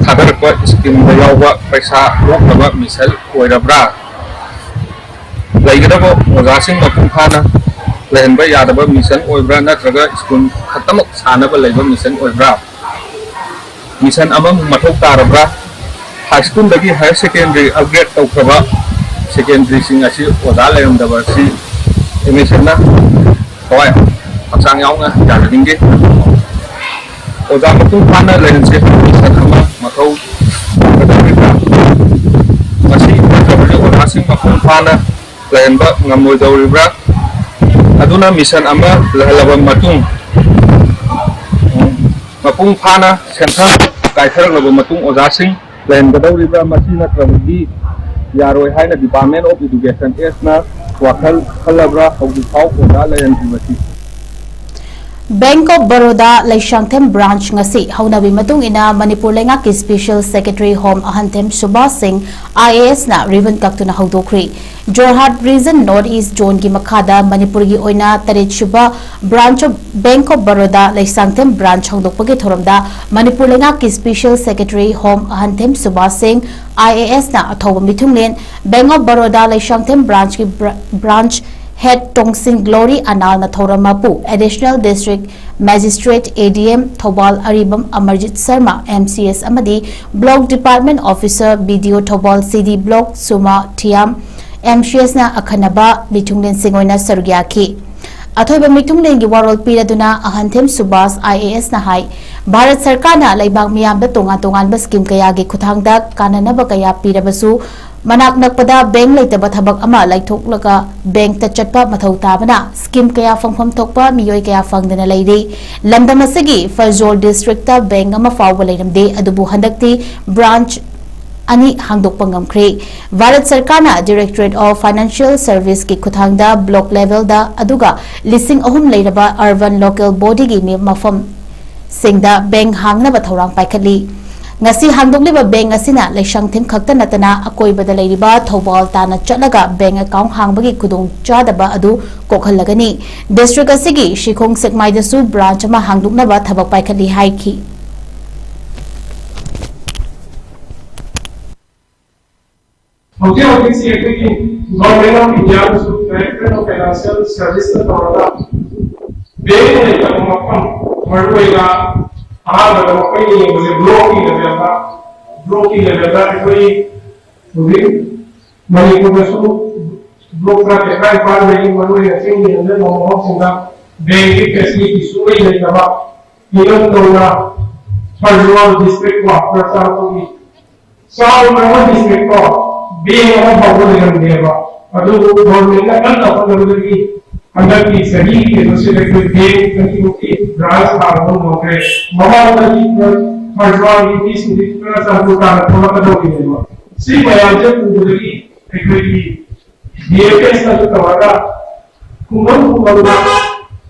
ꯊꯥꯗꯔꯛꯄ schemeꯗ ꯌꯥꯎꯕ ꯄꯩꯁꯥ ꯂꯣꯛꯅꯕ mission ꯑꯣꯏꯔꯕ꯭ꯔꯥ? ꯂꯩꯒꯗꯕ ꯑꯣꯖꯥꯁꯤꯡ ꯃꯄꯨꯡ ꯐꯥꯅ ꯂꯩꯍꯟꯕ ꯌꯥꯗꯕ mission ꯑꯣꯏꯕ꯭ꯔꯥ? ꯅꯠꯇ꯭ꯔꯒ school ꯈꯛꯇꯃꯛ ꯁꯥꯅꯕ ꯂꯩꯕ mission ꯑꯣꯏꯕ꯭ꯔꯥ? Mission ꯑꯃꯃꯨꯛ ꯃꯊꯧ ꯇꯥꯔꯕ꯭ꯔꯥ? ꯍꯥꯏ ꯁ꯭ꯀꯨꯜꯗꯒꯤ ꯍꯥꯌꯔ ꯁꯦꯀꯦꯟꯗꯔꯤ ꯑꯞꯒ꯭ꯔꯦꯗ ꯇꯧꯈ꯭ꯔꯕ ꯁꯦꯀꯦꯟꯗꯔꯤꯁꯤꯡ ꯑꯁꯤ ꯑꯣꯖꯥ ꯂꯩꯔꯝꯗꯕ ꯑꯁꯤ ꯑꯦꯝ ꯑꯦꯁ ꯑꯦꯝꯅ ꯊꯋꯥꯏ ꯍꯛꯆꯥꯡ ꯌꯥꯎꯅ ꯌꯥꯖꯅꯤꯡꯗꯦ꯫ ꯑꯣꯖꯥ ꯃꯄꯨꯡ ꯐꯥꯅ ꯂꯩꯍꯟꯁꯦ ꯍꯥꯏꯕ ꯃꯤꯁꯟ ꯑꯃ ꯃꯊꯧ ꯇꯥꯒꯗꯧꯔꯤꯕ꯭ꯔꯥ? ꯃꯁꯤ ꯅꯠꯇ꯭ꯔꯕꯗꯤ ꯑꯣꯖꯥꯁꯤꯡ ꯃꯄꯨꯡ ꯐꯥꯅ ꯂꯩꯍꯟꯕ ꯉꯝꯂꯣꯏꯗꯧꯔꯤꯕ꯭ꯔꯥ? ꯑꯗꯨꯅ ꯃꯤꯁꯟ ꯑꯃ ꯂꯩꯍꯜꯂꯕ ꯃꯇꯨꯡ, ꯃꯄꯨꯡ ꯐꯥꯅ ꯁꯦꯟꯊꯪ ꯀꯥꯏꯊꯔꯛꯂꯕ ꯃꯇꯨꯡ ꯑꯣꯖꯥꯁꯤꯡ ꯂꯩꯍꯟꯒꯗꯧꯔꯤꯕ꯭ꯔꯥ? ꯃꯁꯤ ꯅꯠꯇ꯭ꯔꯕꯗꯤ ꯌꯥꯔꯣꯏ ꯍꯥꯏꯅ Department of Education ꯑꯦꯁꯅ ꯋꯥꯈꯜ ꯈꯜꯂꯕ꯭ꯔꯥ? ꯍꯧꯖꯤꯛ ꯐꯥꯎ ꯑꯣꯖꯥ ꯂꯩꯍꯟꯗ꯭ꯔꯤꯕꯁꯤ꯫ Bank of Baroda Leishangthem branch ꯉꯁꯤ ꯍꯧꯅꯕꯤ ꯃꯇꯨꯡ ꯏꯟꯅ ꯃꯅꯤꯄꯨꯔ ꯂꯩꯉꯥꯛꯀꯤ Special Secretary Home ꯑꯍꯟꯊꯦꯝ ꯁꯨꯕꯥꯁ ꯁꯤꯡ I A S ꯅ ribbon ꯀꯛꯇꯨꯅ ꯍꯧꯗꯣꯛꯈ꯭ꯔꯤ꯫ Jorhat Region North East Zone ꯒꯤ ꯃꯈꯥꯗ ꯃꯅꯤꯄꯨꯔꯒꯤ ꯑꯣꯏꯅ ꯇꯔꯦꯠ ꯁꯨꯕ branch of Bank of Baroda Leishangthem branch ꯍꯧꯗꯣꯛꯄꯒꯤ ꯊꯧꯔꯝꯗ ꯃꯅꯤꯄꯨꯔ ꯂꯩꯉꯥꯛꯀꯤ Special Secretary Home ꯑꯍꯟꯊꯦꯝ ꯁꯨꯕꯥꯁ ꯁꯤꯡ I A S ꯅ ꯑꯊꯧꯕ ꯃꯤꯊꯨꯡꯂꯦꯟ Bank of Baroda Leishangthem branch ꯀꯤ branch head ꯇꯣꯡꯁꯤꯡ Glory ꯑꯅꯥꯜꯅ ꯊꯧꯔꯝ ꯃꯄꯨ Additional District Magistrate A D M Thoubal Aribam Amarjit Sharma M C S ꯑꯃꯗꯤ Block Department Officer B D O Thoubal C D Block ꯁꯨꯃꯥ ꯊꯤꯌꯥꯝ M C S ꯅ ꯑꯈꯟꯅꯕ ꯃꯤꯊꯨꯡꯂꯦꯟꯁꯤꯡ ꯑꯣꯏꯅ ꯁꯔꯨꯛ ꯌꯥꯈꯤ꯫ ꯑꯊꯣꯏꯕ ꯃꯤꯊꯨꯡꯂꯦꯟꯒꯤ ꯋꯥꯔꯣꯜ ꯄꯤꯔꯗꯨꯅ ꯑꯍꯟꯊꯦꯝ ꯁꯨꯕꯥꯁ I A S ꯅ ꯍꯥꯏ, ꯚꯥꯔꯠ ꯁꯔꯀꯥꯔꯅ ꯂꯩꯕꯥꯛ ꯃꯤꯌꯥꯝꯗ ꯇꯣꯉꯥꯟ ꯇꯣꯉꯥꯟꯕ scheme ꯀꯌꯥꯒꯤ ꯈꯨꯊꯥꯡꯗ ꯀꯥꯟꯅꯅꯕ ꯀꯌꯥ ꯄꯤꯔꯕꯁꯨ, ꯃꯅꯥꯛ ꯅꯛꯄꯗ bank ꯂꯩꯇꯕ ꯊꯕꯛ ꯑꯃ ꯂꯩꯊꯣꯛꯂꯒ bank ꯇ ꯆꯠꯄ ꯃꯊꯧ ꯇꯥꯕꯅ scheme ꯀꯌꯥ ꯐꯪꯐꯝ ꯊꯣꯛꯄ ꯃꯤꯑꯣꯏ ꯀꯌꯥ ꯐꯪꯗꯅ ꯂꯩꯔꯤ꯫ ꯂꯝꯗꯝ ꯑꯁꯤꯒꯤ ꯐꯔꯖꯣꯜ district ꯇ bank ꯑꯃ ꯐꯥꯎꯕ ꯂꯩꯔꯝꯗꯦ, ꯑꯗꯨꯕꯨ ꯍꯟꯗꯛꯇꯤ branch ꯑꯅꯤ ꯍꯥꯡꯗꯣꯛꯄ ꯉꯝꯈ꯭ꯔꯦ꯫ ꯚꯥꯔꯠ ꯁꯔꯀꯥꯔꯅ Directorate of Financial Service ꯀꯤ ꯈꯨꯊꯥꯡꯗ block level ꯗ ꯑꯗꯨꯒ ꯂꯤꯁꯤꯡ ꯑꯍꯨꯝ ꯂꯩꯔꯕ urban local body ꯒꯤ ꯃꯤ-, ꯃꯐꯝꯁꯤꯡꯗ bank ꯍꯥꯡꯅꯕ ꯊꯧꯔꯥꯡ ꯄꯥꯏꯈꯠꯂꯤ꯫ ꯉꯁꯤ ꯍꯥꯡꯗꯣꯛꯂꯤꯕ bank ꯑꯁꯤꯅ ꯂꯩꯁꯥꯡꯊꯦꯝ ꯈꯛꯇ ꯅꯠꯇꯅ ꯑꯀꯣꯏꯕꯗ ꯂꯩꯔꯤꯕ ꯊꯧꯕꯥꯜ ꯇꯥꯟꯅ ꯆꯠꯂꯒ bank account ꯍꯥꯡꯕꯒꯤ ꯈꯨꯗꯣꯡꯆꯥꯗꯕ ꯑꯗꯨ ꯀꯣꯛꯍꯜꯂꯒꯅꯤ꯫ District ꯑꯁꯤꯒꯤ ꯁꯤꯈꯣꯡ ꯁꯦꯛꯃꯥꯏꯗꯁꯨ branch ꯑꯃ ꯍꯥꯡꯗꯣꯛꯅꯕ ꯊꯕꯛ ꯄꯥꯏꯈꯠꯂꯤ ꯍꯥꯏꯈꯤ꯫ ꯍꯧꯖꯤꯛ ꯍꯧꯖꯤꯛꯁꯤ ꯑꯩꯈꯣꯏꯒꯤ Government of India ꯗꯁꯨ Directorate of Financial Service ꯅ ꯇꯧꯔꯒ bank ꯂꯩꯇꯕ ꯃꯐꯝ, ꯃꯔꯨꯑꯣꯏꯅ ꯑꯍꯥꯟꯕꯗ ꯃꯈꯣꯏꯅ ꯌꯦꯡꯕꯁꯦ block ꯀꯤ level ꯗ ꯕ꯭ꯂꯣꯛꯀꯤ ꯂꯦꯚꯦꯜꯗ ꯑꯩꯈꯣꯏ ꯍꯧꯖꯤꯛ ꯃꯅꯤꯄꯨꯔꯗꯁꯨ ꯕ꯭ꯂꯣꯛ ꯇꯔꯥ ꯇꯔꯦꯠ ꯇꯔꯥꯅꯤꯄꯥꯟ ꯂꯩ, ꯃꯔꯨꯑꯣꯏꯅ ꯆꯤꯡꯒꯤ ꯂꯝꯗꯝ ꯃꯐꯝꯁꯤꯡꯗ ꯕꯦꯡꯒꯤ ꯐꯦꯁꯤꯂꯤꯇꯤ ꯁꯨꯡꯂꯩ ꯂꯩꯇꯕ, ꯏꯔꯝ ꯇꯧꯅ ꯐꯔꯖꯨꯋꯥꯜ ꯗꯤꯁꯇ꯭ꯔꯤꯛ ꯀꯣ ꯆꯨꯔꯆꯥꯟꯄꯨꯔꯒꯤ ꯆꯥꯎꯔꯕ ꯗꯤꯁꯇ꯭ꯔꯤꯛ ꯀꯣ ꯕꯦꯡ ꯑꯃ ꯐꯥꯎꯕ ꯂꯩꯔꯝꯗꯦꯕ꯫ ꯑꯗꯨꯕꯨ ꯒꯣꯔꯃꯦꯟꯅ ꯀꯟꯅ ꯍꯣꯠꯅꯕꯗꯒꯤ ꯍꯟꯗꯛꯀꯤ ꯆꯍꯤꯒꯤ ꯀꯩꯅꯣꯁꯤꯗ ꯑꯩꯈꯣꯏ ꯕꯦꯡ ꯑꯅꯤꯃꯨꯛꯀꯤ ꯕ꯭ꯔꯥꯟꯁ ꯍꯥꯡꯕ ꯉꯝꯈ꯭ꯔꯦ꯫ ꯃꯃꯥꯡꯗꯗꯤ ꯐꯔꯖꯨꯋꯥꯜꯒꯤ ꯃꯤꯁꯤꯡꯗꯤ ꯆꯨꯔꯆꯥꯟꯄꯨꯔ ꯇꯥꯟꯅ ꯊꯣꯛꯂꯛꯀꯗꯧꯔꯤꯅꯦꯕ꯫ ꯁꯤ ꯃꯌꯥꯝꯁꯦ ꯎꯕꯗꯒꯤ ꯑꯩꯈꯣꯏꯒꯤ ꯕꯤ ꯑꯦꯐ ꯑꯦꯁꯅꯁꯨ ꯇꯧꯔꯒ ꯈꯨꯡꯒꯪ ꯈꯨꯡꯒꯪꯗ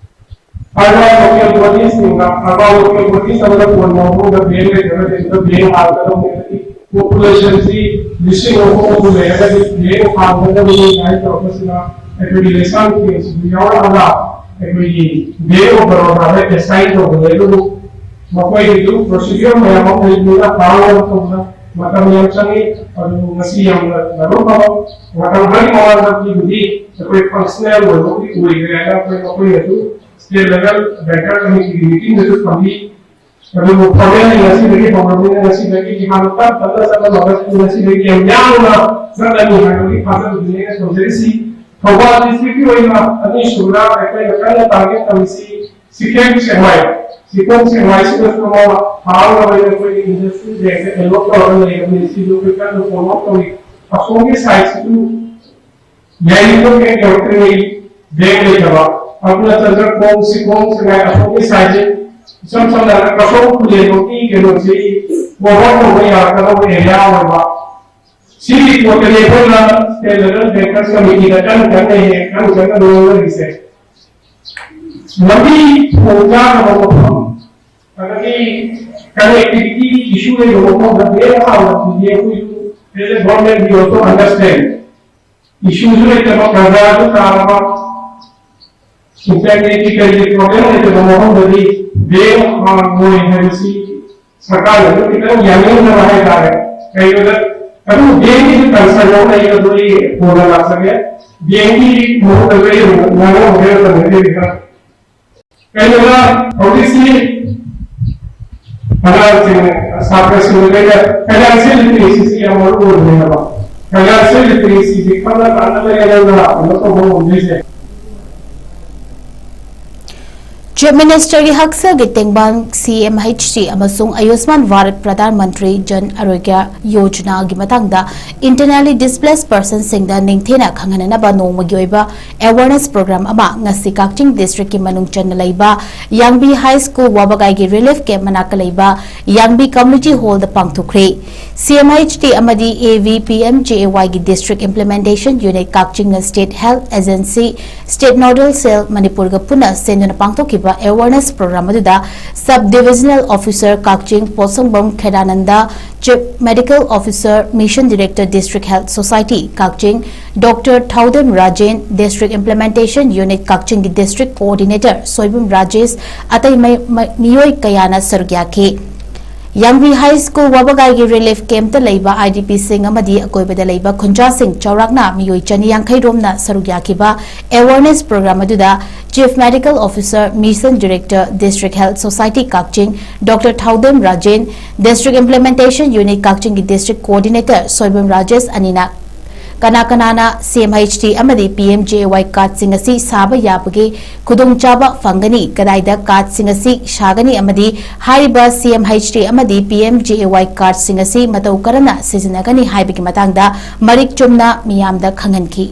ꯑꯔꯕꯥꯟ ꯂꯣꯀꯦꯜ ꯕꯣꯗꯤꯁꯤꯡꯗ, ꯑꯔꯕꯥꯟ ꯂꯣꯀꯦꯜ ꯕꯣꯗꯤꯁ ꯑꯃꯗ ꯀꯣꯟ ꯃꯐꯝꯗ ꯕꯦꯡ ꯂꯩꯇ꯭ꯔꯒꯗꯤ ꯑꯗꯨꯗ ꯕꯦꯡ ꯍꯥꯡꯒꯗꯕꯅꯤ, ꯑꯗꯒꯤ ꯄꯣꯄꯨꯂꯦꯁꯟꯁꯤ ꯂꯤꯁꯤꯡ ꯑꯍꯨꯝ ꯑꯗꯨ ꯂꯩꯔꯒꯗꯤ ꯕꯦꯡ ꯍꯥꯡꯒꯗꯕꯅꯤ ꯍꯥꯏꯅ ꯇꯧꯔꯛꯄꯁꯤꯗ ꯑꯩꯈꯣꯏꯒꯤ ꯂꯩꯁꯥꯡ ꯊꯦꯡꯁꯤꯁꯨ ꯌꯥꯎꯔꯛꯑꯒ ꯑꯩꯈꯣꯏꯒꯤ ꯕꯦꯡ ꯑꯣꯐ ꯕꯔꯣꯗꯥꯗ ꯑꯦꯁꯥꯏꯟ ꯇꯧꯕꯅꯦ꯫ ꯑꯗꯨꯕꯨ ꯃꯈꯣꯏꯒꯤꯁꯨ ꯄ꯭ꯔꯣꯁꯤꯗ꯭ꯌꯨꯔ ꯃꯌꯥꯝ ꯑꯃ ꯂꯩꯕꯅꯤꯅ ꯍꯥꯡꯕ ꯃꯇꯝꯗ ꯃꯇꯝ ꯌꯥꯝ ꯆꯪꯉꯤ꯫ ꯑꯗꯨꯕꯨ ꯉꯁꯤ ꯌꯥꯝꯅ ꯂꯥꯏꯕꯛ ꯐꯕ ꯃꯇꯝ ꯈꯔꯒꯤ ꯃꯃꯥꯡꯗ ꯑꯩꯈꯣꯏꯕꯨꯗꯤ ꯑꯩꯈꯣꯏ ꯐꯪꯁꯅꯦꯜ ꯑꯣꯏꯕꯕꯨꯗꯤ ꯑꯣꯏꯈ꯭ꯔꯦ ꯍꯥꯏꯅ ꯑꯩꯈꯣꯏ ꯃꯈꯣꯏꯅꯁꯨ ꯁ꯭ꯇꯦꯠ ꯂꯦꯚꯦꯜ ꯕꯦꯡꯀꯔ ꯀꯃꯤꯇꯤꯒꯤ ꯃꯤꯇꯤꯡꯗꯁꯨ ꯊꯝꯕꯤ꯫ ꯑꯗꯨꯕꯨ ꯐꯣꯔꯃꯦꯜꯂꯤ ꯉꯁꯤꯗꯒꯤ ꯍꯧꯔꯕꯅꯤꯅ ꯉꯁꯤꯗꯒꯤ ꯏꯝꯐꯥꯜ ꯇꯞ ꯇꯞꯅ ꯆꯠꯂꯝꯃꯒ ꯉꯁꯤꯗꯒꯤ ꯌꯥꯝ ꯌꯥꯡꯅ ꯆꯠꯂꯅꯤ ꯍꯥꯏꯕꯒꯤ ꯊꯥꯖꯕꯗꯨꯅꯤ ꯑꯩꯅ ꯊꯝꯖꯔꯤꯁꯤ꯫ ꯊꯧꯕꯥꯜ ꯗꯤꯁꯇ꯭ꯔꯤꯛꯀꯤ ꯑꯣꯏꯅ ꯑꯅꯤꯁꯨꯕꯗ ꯑꯩꯈꯣꯏꯅ ꯀꯟꯅ ꯇꯥꯔꯒꯦꯠ ꯇꯧꯔꯤꯁꯤ ꯁꯤꯀꯦꯝ ꯁꯦꯛꯃꯥꯏ꯫ ꯁꯤꯀꯦꯝ ꯁꯦꯛꯃꯥꯏꯁꯤꯗꯁꯨ ꯑꯃ ꯐꯥꯎꯅꯕ ꯑꯩꯈꯣꯏꯒꯤ ꯏꯟꯗꯁꯇ꯭ꯔꯤ ꯕꯦꯡꯛꯇ ꯑꯦꯂꯣꯠ ꯇꯧꯔꯒ ꯂꯩꯔꯕꯅꯤ꯫ ꯁꯤꯁꯨ ꯑꯩꯈꯣꯏ ꯀꯟꯅ ꯐꯣꯂꯣ ꯑꯞ ꯇꯧꯔꯤ꯫ ꯑꯁꯣꯝꯒꯤ ꯁꯥꯏꯠꯁꯤꯁꯨ ꯌꯥꯏꯔꯤꯄꯣꯛ ꯍꯦꯛ ꯌꯧꯔꯛꯇ꯭ꯔꯤꯉꯩ ꯕꯦꯡ ꯂꯩꯇꯕ, ꯑꯗꯨꯅ ꯆꯟꯗ꯭ꯔꯈꯣꯡ, ꯁꯤꯈꯣꯡ, ꯁꯉꯥꯏ ꯑꯁꯣꯝꯒꯤ ꯁꯥꯏꯠꯁꯦ ꯏꯁꯝ ꯁꯝꯅ ꯍꯥꯏꯔꯕꯗ ꯀꯁꯣꯝ ꯈꯨꯂꯦꯟꯕꯣꯛꯀꯤ ꯀꯩꯅꯣꯁꯤ ꯀꯣꯚꯔ ꯇꯧꯕ ꯌꯥꯔꯛꯀꯗꯕ ꯑꯦꯔꯤꯌꯥ ꯑꯣꯏꯕ꯫ ꯁꯤꯒꯤ ꯄꯣꯠꯇꯅꯤ ꯑꯩꯈꯣꯏꯅ ꯁ꯭ꯇꯦꯠ ꯂꯦꯚꯦꯜ ꯕꯦꯡꯀꯔꯁ ꯀꯃꯤꯇꯤꯗ ꯀꯟꯅ ꯀꯟꯅ ꯍꯦꯛ ꯀꯟꯅ ꯀꯟꯅ ꯉꯥꯡꯅꯔꯤꯁꯦ꯫ ꯂꯝꯕꯤ ꯊꯣꯡ ꯆꯥꯗꯕ ꯃꯐꯝ, ꯑꯗꯒꯤ ꯀꯅꯦꯛꯇꯤꯚꯤꯇꯤ ꯏꯁꯨ ꯂꯩꯕ ꯃꯐꯝꯗ ꯕꯦꯡ ꯍꯥꯡꯕꯁꯤꯗꯤ ꯑꯩꯈꯣꯏꯁꯨ as a government we also understand꯫ ꯏꯁꯨꯁꯨ ꯂꯩꯇꯕ, ꯄ꯭ꯔꯖꯥꯁꯨ ꯇꯥꯔꯕ, ꯏꯟꯇꯔꯅꯦꯠꯀꯤ ꯀꯔꯤꯒꯤ ꯄ꯭ꯔꯣꯕ꯭ꯂꯦꯝ ꯂꯩꯇꯕ ꯃꯐꯝꯗꯗꯤ ꯕꯦꯡ ꯍꯥꯡꯉꯣꯏ ꯍꯥꯏꯕꯁꯤ ꯁꯔꯀꯥꯔꯅꯁꯨ ꯈꯤꯇꯪ ꯌꯥꯅꯤꯡꯗꯕ ꯍꯥꯏꯇꯥꯔꯦ꯫ ꯀꯩꯒꯤꯅꯣꯗ ꯑꯗꯨ ꯕꯦꯡꯒꯤꯁꯨ ꯀꯟꯁꯔꯟ ꯑꯃ ꯂꯩ, ꯑꯗꯨ ꯑꯩ ꯀꯣꯟꯅ ꯂꯥꯛꯆꯒꯦ꯫ ꯕꯦꯡꯒꯤ ꯃꯍꯨꯠꯇ ꯑꯩ ꯉꯥꯡꯅꯕ ꯃꯇꯝꯗ ꯀꯩꯒꯤꯅꯣꯗ ꯀꯩꯅꯣꯗ ꯍꯧꯖꯤꯛꯁꯤ ꯑꯉꯥꯡꯁꯤꯡ, ꯁꯥꯇ꯭ꯔꯁꯤꯡꯗ ꯂꯩꯅ ꯐꯥꯏꯅꯥꯟꯁꯤꯌꯦꯜ ꯂꯤꯇꯔꯦꯁꯤꯁꯤ ꯌꯥꯝ ꯃꯔꯨ ꯑꯣꯏꯕꯅꯦꯕ꯫ ꯐꯥꯏꯅꯥꯟꯁꯤꯌꯦꯜ ꯂꯤꯇꯔꯦꯁꯤꯁꯤ ꯈꯪꯅ ꯆꯥꯟꯅ ꯂꯩꯔꯒ ꯀꯩꯅꯣ ꯇꯧꯕ ꯉꯝꯗꯣꯏꯁꯦ꯫ ꯆꯤꯐ ꯃꯤꯅꯤꯁꯇꯔꯒꯤ ꯍꯛꯁꯦꯜꯒꯤ ꯇꯦꯡꯕꯥꯡ ꯁꯤ ꯑꯦꯝ ꯑꯩꯆ ꯇꯤ ꯑꯃꯁꯨꯡ ꯑꯌꯨꯁꯃꯥꯟ ꯚꯥꯔꯠ ꯄ꯭ꯔꯙꯥꯟ ꯃꯟꯇ꯭ꯔꯤ ꯖꯟ ꯑꯔꯣꯒ꯭ꯌ ꯌꯣꯖꯅꯥꯒꯤ ꯃꯇꯥꯡꯗ internally displaced personꯁꯤꯡꯗ ꯅꯤꯡꯊꯤꯅ ꯈꯪꯍꯟꯅꯅꯕ ꯅꯣꯡꯃꯒꯤ ꯑꯣꯏꯕ awareness program ꯑꯃ ꯉꯁꯤ ꯀꯛꯆꯤꯡ ꯗꯤꯁꯇ꯭ꯔꯤꯛꯀꯤ ꯃꯅꯨꯡ ꯆꯟꯅ ꯂꯩꯕ ꯌꯥꯡꯕꯤ ꯍꯥꯏ ꯁ꯭ꯀꯨꯜ ꯋꯥꯕꯒꯥꯏꯒꯤ ꯔꯤꯂꯤꯐ ꯀꯦꯝꯞ ꯃꯅꯥꯛꯇ ꯂꯩꯕ ꯌꯥꯡꯕꯤ ꯀꯝꯃ꯭ꯌꯨꯅꯤꯇꯤ ꯍꯣꯜꯗ ꯄꯥꯡꯊꯣꯛꯈ꯭ꯔꯦ꯫ ꯁꯤ ꯑꯦꯝ ꯑꯩꯆ ꯇꯤ ꯑꯃꯗꯤ A V P M J A ꯋꯥꯏꯒꯤ ꯗꯤꯁꯇ꯭ꯔꯤꯛ ꯏꯝꯄ꯭ꯂꯤꯃꯦꯟꯇꯦꯁꯟ ꯌꯨꯅꯤꯠ ꯀꯛꯆꯤꯡꯅ state health agency, state nodal cell ꯃꯅꯤꯄꯨꯔꯒ ꯄꯨꯟꯅ ꯁꯤꯟꯗꯨꯅ ꯄꯥꯡꯊꯣꯛꯈꯤꯕ awareness program ꯑꯗꯨꯗ sub divisional officer ꯀꯛꯆꯤꯡ ꯄꯣꯠꯁꯪꯕꯝ ꯈꯦꯗꯥꯅꯟꯗ, Chief Medical Officer, Mission Director, District Health Society, ꯀꯛꯆꯤꯡ, doctor Thoudam Rajen, District Implementation Unit ꯀꯛꯆꯤꯡꯒꯤ District Coordinator ꯁꯣꯏꯕꯝ ꯔꯥꯖꯦꯁ, ꯑꯇꯩ ꯃꯩ-, ꯃꯩ-, ꯃꯤꯑꯣꯏ ꯀꯌꯥꯅ ꯁꯔꯨꯛ ꯌꯥꯈꯤ꯫ ꯌꯥꯡꯕꯤ ꯍꯥꯏ ꯁ꯭ꯀꯨꯜ ꯋꯥꯕꯒꯥꯏꯒꯤ ꯔꯤꯂꯤꯐ ꯀꯦꯝꯞꯇ ꯂꯩꯕ ꯑꯥꯏ ꯗꯤ ꯄꯤꯁꯤꯡ ꯑꯃꯗꯤ ꯑꯀꯣꯏꯕꯗ ꯂꯩꯕ ꯈꯨꯟꯖꯥꯁꯤꯡ ꯆꯥꯎꯔꯥꯛꯅ ꯃꯤꯑꯣꯏ ꯆꯅꯤ ꯌꯥꯡꯈꯩ ꯔꯣꯝꯅ ꯁꯔꯨꯛ ꯌꯥꯈꯤꯕ awareness program ꯑꯗꯨꯗ Chief Medical Officer, Mission Director, District Health Society ꯀꯛꯆꯤꯡ, doctor Thoudam Rajen, District Implementation Unit ꯀꯛꯆꯤꯡꯒꯤ District Coordinator ꯁꯣꯏꯕꯝ ꯔꯥꯖꯦꯁ ꯑꯅꯤꯅ ꯀꯅꯥ ꯀꯅꯥꯅ ꯁꯤ ꯑꯦꯝ ꯑꯩꯆ ꯇꯤ ꯑꯃꯗꯤ ꯄꯤ ꯑꯦꯝ ꯖꯦ ꯑꯦ ꯋꯥꯏ ꯀꯥꯔꯗꯁꯤꯡ ꯑꯁꯤ ꯁꯥꯕ ꯌꯥꯕꯒꯦ ꯈꯨꯗꯣꯡꯆꯥꯕ ꯐꯪꯒꯅꯤ, ꯀꯗꯥꯏꯗ ꯀꯥꯔꯗꯁꯤꯡ ꯑꯁꯤ ꯁꯥꯒꯅꯤ ꯑꯃꯗꯤ ꯍꯥꯏꯔꯤꯕ ꯁꯤ ꯑꯦꯝ ꯑꯩꯆ ꯇꯤ ꯑꯃꯗꯤ ꯄꯤ ꯑꯦꯝ ꯖꯦ ꯑꯦ ꯋꯥꯏ ꯀꯥꯔꯗꯁꯤꯡ ꯑꯁꯤ ꯃꯇꯧ ꯀꯔꯝꯅ ꯁꯤꯖꯤꯟꯅꯒꯅꯤ ꯍꯥꯏꯕꯒꯤ ꯃꯇꯥꯡꯗ ꯃꯔꯤꯛ ꯆꯨꯝꯅ ꯃꯤꯌꯥꯝꯗ ꯈꯪꯍꯟꯈꯤ꯫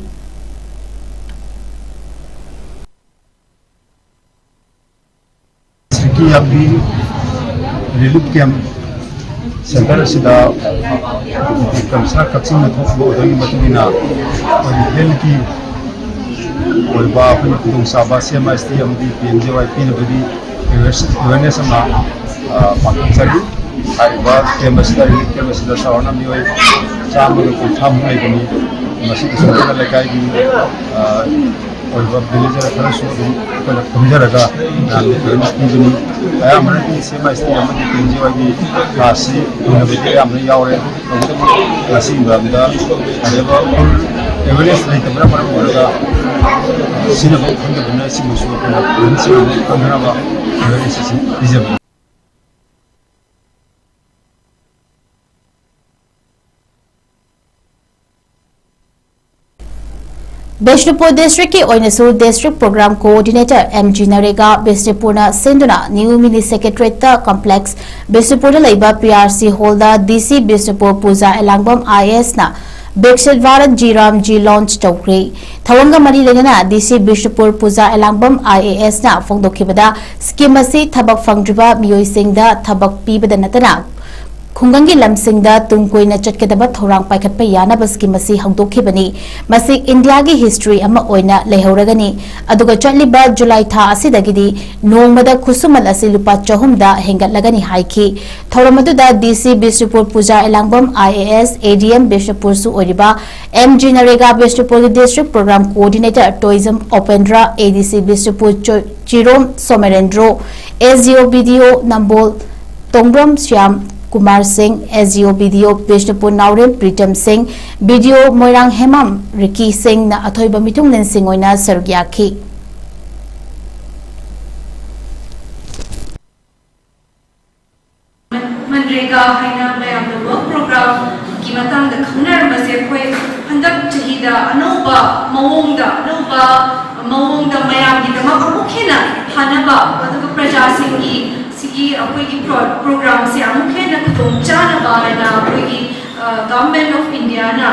ꯗꯤꯁꯇ꯭ꯔꯤꯛꯀꯤ ꯌꯥꯡꯕꯤ ꯔꯤꯂꯤꯐ ꯀꯦꯝꯞ ꯁꯦꯟꯇꯔ ꯑꯁꯤꯗ ꯀꯃꯤꯁꯅꯔ ꯀꯛꯆꯤꯡꯅ ꯊꯣꯛꯈꯤꯕ ꯑꯣꯔꯗꯔꯒꯤ ꯃꯇꯨꯡ ꯏꯟꯅ ꯑꯩꯈꯣꯏꯒꯤ ꯍꯦꯜꯊꯀꯤ ꯑꯣꯏꯕ ꯑꯩꯈꯣꯏꯒꯤ ꯈꯨꯗꯣꯡꯆꯥꯕ ꯁꯤ ꯑꯦꯝ ꯑꯩꯆ ꯇꯤ ꯑꯃꯗꯤ ꯄꯤ ꯑꯦꯝ ꯖꯦ ꯋꯥꯏ ꯄꯤꯅꯕꯒꯤ ꯑꯦꯋꯦꯔꯅꯦꯁ ꯑꯃ, ꯑ, ꯄꯥꯡꯊꯣꯛꯆꯔꯤ꯫ ꯍꯥꯏꯔꯤꯕ ꯀꯦꯝꯞ ꯑꯁꯤꯗ, ꯔꯤꯂꯤꯐ ꯀꯦꯝꯞ ꯑꯁꯤꯗ ꯆꯥꯎꯔꯥꯛꯅ ꯃꯤꯑꯣꯏ ꯆꯥꯝꯃꯒ ꯀꯨꯟꯊ꯭ꯔꯥꯃꯨꯛ ꯂꯩꯕꯅꯤ꯫ ꯃꯁꯤꯒꯤ ꯁꯣꯝꯗꯅ ꯂꯩꯀꯥꯏꯒꯤ, ꯑ, ꯑꯣꯏꯕ ꯚꯤꯂꯦꯖꯔ ꯈꯔꯁꯨ ꯑꯗꯨꯝ ꯑꯩꯈꯣꯏꯅ ꯈꯣꯝꯖꯔꯒ ꯃꯌꯥꯝꯗ ꯑꯦꯋꯦꯔꯅꯦꯁ ꯄꯤꯕꯅꯤ꯫ ꯑꯌꯥꯝꯕꯅꯗꯤ ꯁꯤ ꯑꯦꯝ ꯑꯥꯏ ꯁꯤ ꯇꯤ ꯑꯃꯗꯤ ꯄꯤ ꯑꯦꯝ ꯖꯤ ꯋꯥꯏꯒꯤ ꯀ꯭ꯂꯥꯁꯁꯤ ꯎꯅꯕꯗꯤ ꯑꯌꯥꯝꯕꯅ ꯌꯥꯎꯔꯦ꯫ ꯇꯧꯕꯇꯕꯨ ꯉꯁꯤꯒꯤ ꯃꯔꯝꯗ ꯍꯥꯏꯔꯤꯕ ꯑꯦꯋꯦꯔꯅꯦꯁ ꯂꯩꯇꯕꯅ ꯃꯔꯝ ꯑꯣꯏꯔꯒ ꯁꯤꯖꯤꯟꯅꯐꯝ ꯈꯪꯗꯕꯅ ꯁꯤꯒꯤꯁꯨ ꯑꯩꯈꯣꯏꯅ ꯑꯦꯋꯦꯔꯅꯦꯁ ꯈꯪꯅꯅꯕ ꯑꯦꯋꯦꯔꯅꯦꯁ ꯑꯁꯤ ꯄꯤꯖꯕꯅꯤ꯫ ꯕꯤꯁꯅꯨꯄꯨꯔ ꯗꯤꯁꯇ꯭ꯔꯤꯛꯀꯤ ꯑꯣꯏꯅꯁꯨ district programme coordinator M G NREGA ꯕꯤꯁꯅꯨꯄꯨꯔꯅ ꯁꯤꯟꯗꯨꯅ ꯅ꯭ꯌꯨ ꯃꯤꯅꯤ ꯁꯦꯀ꯭ꯔꯦꯇꯔꯤꯌꯦꯠꯇ ꯀꯝꯄ꯭ꯂꯦꯛꯁ ꯕꯤꯁꯅꯨꯄꯨꯔꯗ ꯂꯩꯕ ꯄꯤ ꯑꯥꯔ ꯁꯤ ꯍꯣꯜꯗ D C Bishnupur Puja Elangbam I A ꯑꯦꯁꯅ Viksit Bharat G RAM G launch ꯇꯧꯈ꯭ꯔꯦ꯫ ꯊꯧꯔꯝꯒ ꯃꯔꯤ ꯂꯩꯅꯅ ꯗꯤ C Bishnupur Puja Elangbam I A ꯑꯦꯁꯅ ꯐꯣꯡꯗꯣꯛꯈꯤꯕꯗ, scheme ꯑꯁꯤ ꯊꯕꯛ ꯐꯪꯗ꯭ꯔꯤꯕ ꯃꯤꯑꯣꯏꯁꯤꯡꯗ ꯊꯕꯛ ꯄꯤꯕꯗ ꯅꯠꯇꯅ ꯈꯨꯡꯒꯪꯒꯤ ꯂꯝꯁꯤꯡꯗ ꯇꯨꯡ ꯀꯣꯏꯅ ꯆꯠꯀꯗꯕ ꯊꯧꯔꯥꯡ ꯄꯥꯏꯈꯠꯄ ꯌꯥꯅꯕ ꯁ꯭ꯀꯤꯝ ꯑꯁꯤ ꯍꯧꯗꯣꯛꯈꯤꯕꯅꯤ꯫ ꯃꯁꯤ ꯏꯟꯗꯤꯌꯥꯒꯤ ꯍꯤꯁꯇ꯭ꯔꯤ ꯑꯃ ꯑꯣꯏꯅ ꯂꯩꯍꯧꯔꯒꯅꯤ꯫ ꯑꯗꯨꯒ ꯆꯠꯂꯤꯕ ꯖꯨꯂꯥꯏ ꯊꯥ ꯑꯁꯤꯗꯒꯤꯗꯤ ꯅꯣꯡꯃꯗ ꯈꯨꯠꯁꯨꯃꯟ ꯑꯁꯤ ꯂꯨꯄꯥ ꯆꯍꯨꯝꯗ ꯍꯦꯟꯒꯠꯂꯒꯅꯤ ꯍꯥꯏꯈꯤ꯫ ꯊꯧꯔꯝ ꯑꯗꯨꯗ ꯗꯤ C Bishnupur Puja Elangbam I A S, A D M ꯕꯤꯁꯅꯨꯄꯨꯔꯁꯨ ꯑꯣꯏꯔꯤꯕ ꯑꯦꯝ ꯖꯤ ꯅꯔꯦꯒꯥ ꯕꯤꯁꯅꯨꯄꯨꯔꯒꯤ district programme coordinator Toijam Opendra, A D C Bishnupur ꯆꯣ-, ꯆꯤꯔꯣꯝ ꯁꯣꯃꯦꯔꯦꯟꯗ꯭ꯔꯣ, ꯑꯦꯁ ꯗꯤ ꯑꯣ ꯕꯤ ꯗꯤ ꯑꯣ ꯅꯝꯕꯣꯜ ꯇꯣꯡꯕ꯭ꯔꯝ ꯁ꯭ꯌꯥꯝ ꯀꯨꯃꯥꯔ ꯁꯤꯡ, ꯑꯦꯁ ꯗꯤ ꯑꯣ ꯕꯤ ꯗꯤ ꯑꯣ ꯕꯤꯁꯅꯨꯄꯨꯔ ꯅꯥꯎꯔꯦꯝ ꯄ꯭ꯔꯤꯇꯝ ꯁꯤꯡ, ꯕꯤ ꯗꯤ ꯑꯣ ꯃꯣꯏꯔꯥꯡ ꯍꯦꯃꯥꯝ ꯔꯤꯀꯤ ꯁꯤꯡꯅ ꯑꯊꯣꯏꯕ ꯃꯤꯊꯨꯡꯂꯦꯟꯁꯤꯡ ꯑꯣꯏꯅ ꯁꯔꯨꯛ ꯌꯥꯈꯤ꯫ ꯃꯟꯔꯦꯒꯥ ꯍꯥꯏꯅ ꯃꯌꯥꯝꯅ ꯋꯥꯔꯛ ꯄ꯭ꯔꯣꯒ꯭ꯔꯥꯝꯒꯤ ꯃꯇꯥꯡꯗ ꯈꯪꯅꯔꯝꯕꯁꯦ, ꯑꯩꯈꯣꯏ ꯍꯟꯗꯛ ꯆꯍꯤꯗ ꯑꯅꯧꯕ ꯃꯑꯣꯡꯗ, ꯑꯅꯧꯕ ꯃꯑꯣꯡꯗ ꯃꯌꯥꯝꯒꯤꯗꯃꯛ ꯑꯃꯨꯛ ꯍꯦꯟꯅ ꯐꯅꯕ, ꯑꯗꯨꯒ ꯄ꯭ꯔꯖꯥꯁꯤꯡꯒꯤ ꯁꯤꯒꯤ ꯑꯩꯈꯣꯏꯒꯤ ꯄ꯭ꯔꯣ-, ꯄ꯭ꯔꯣꯒ꯭ꯔꯥꯝꯁꯦ ꯑꯃꯨꯛ ꯍꯦꯟꯅ ꯈꯨꯗꯣꯡ ꯆꯥꯅꯕ ꯍꯥꯏꯅ ꯑꯩꯈꯣꯏꯒꯤ, ꯑ, ꯒꯚꯔꯟꯃꯦꯟꯠ ꯑꯣꯐ ꯏꯟꯗꯤꯌꯥꯅ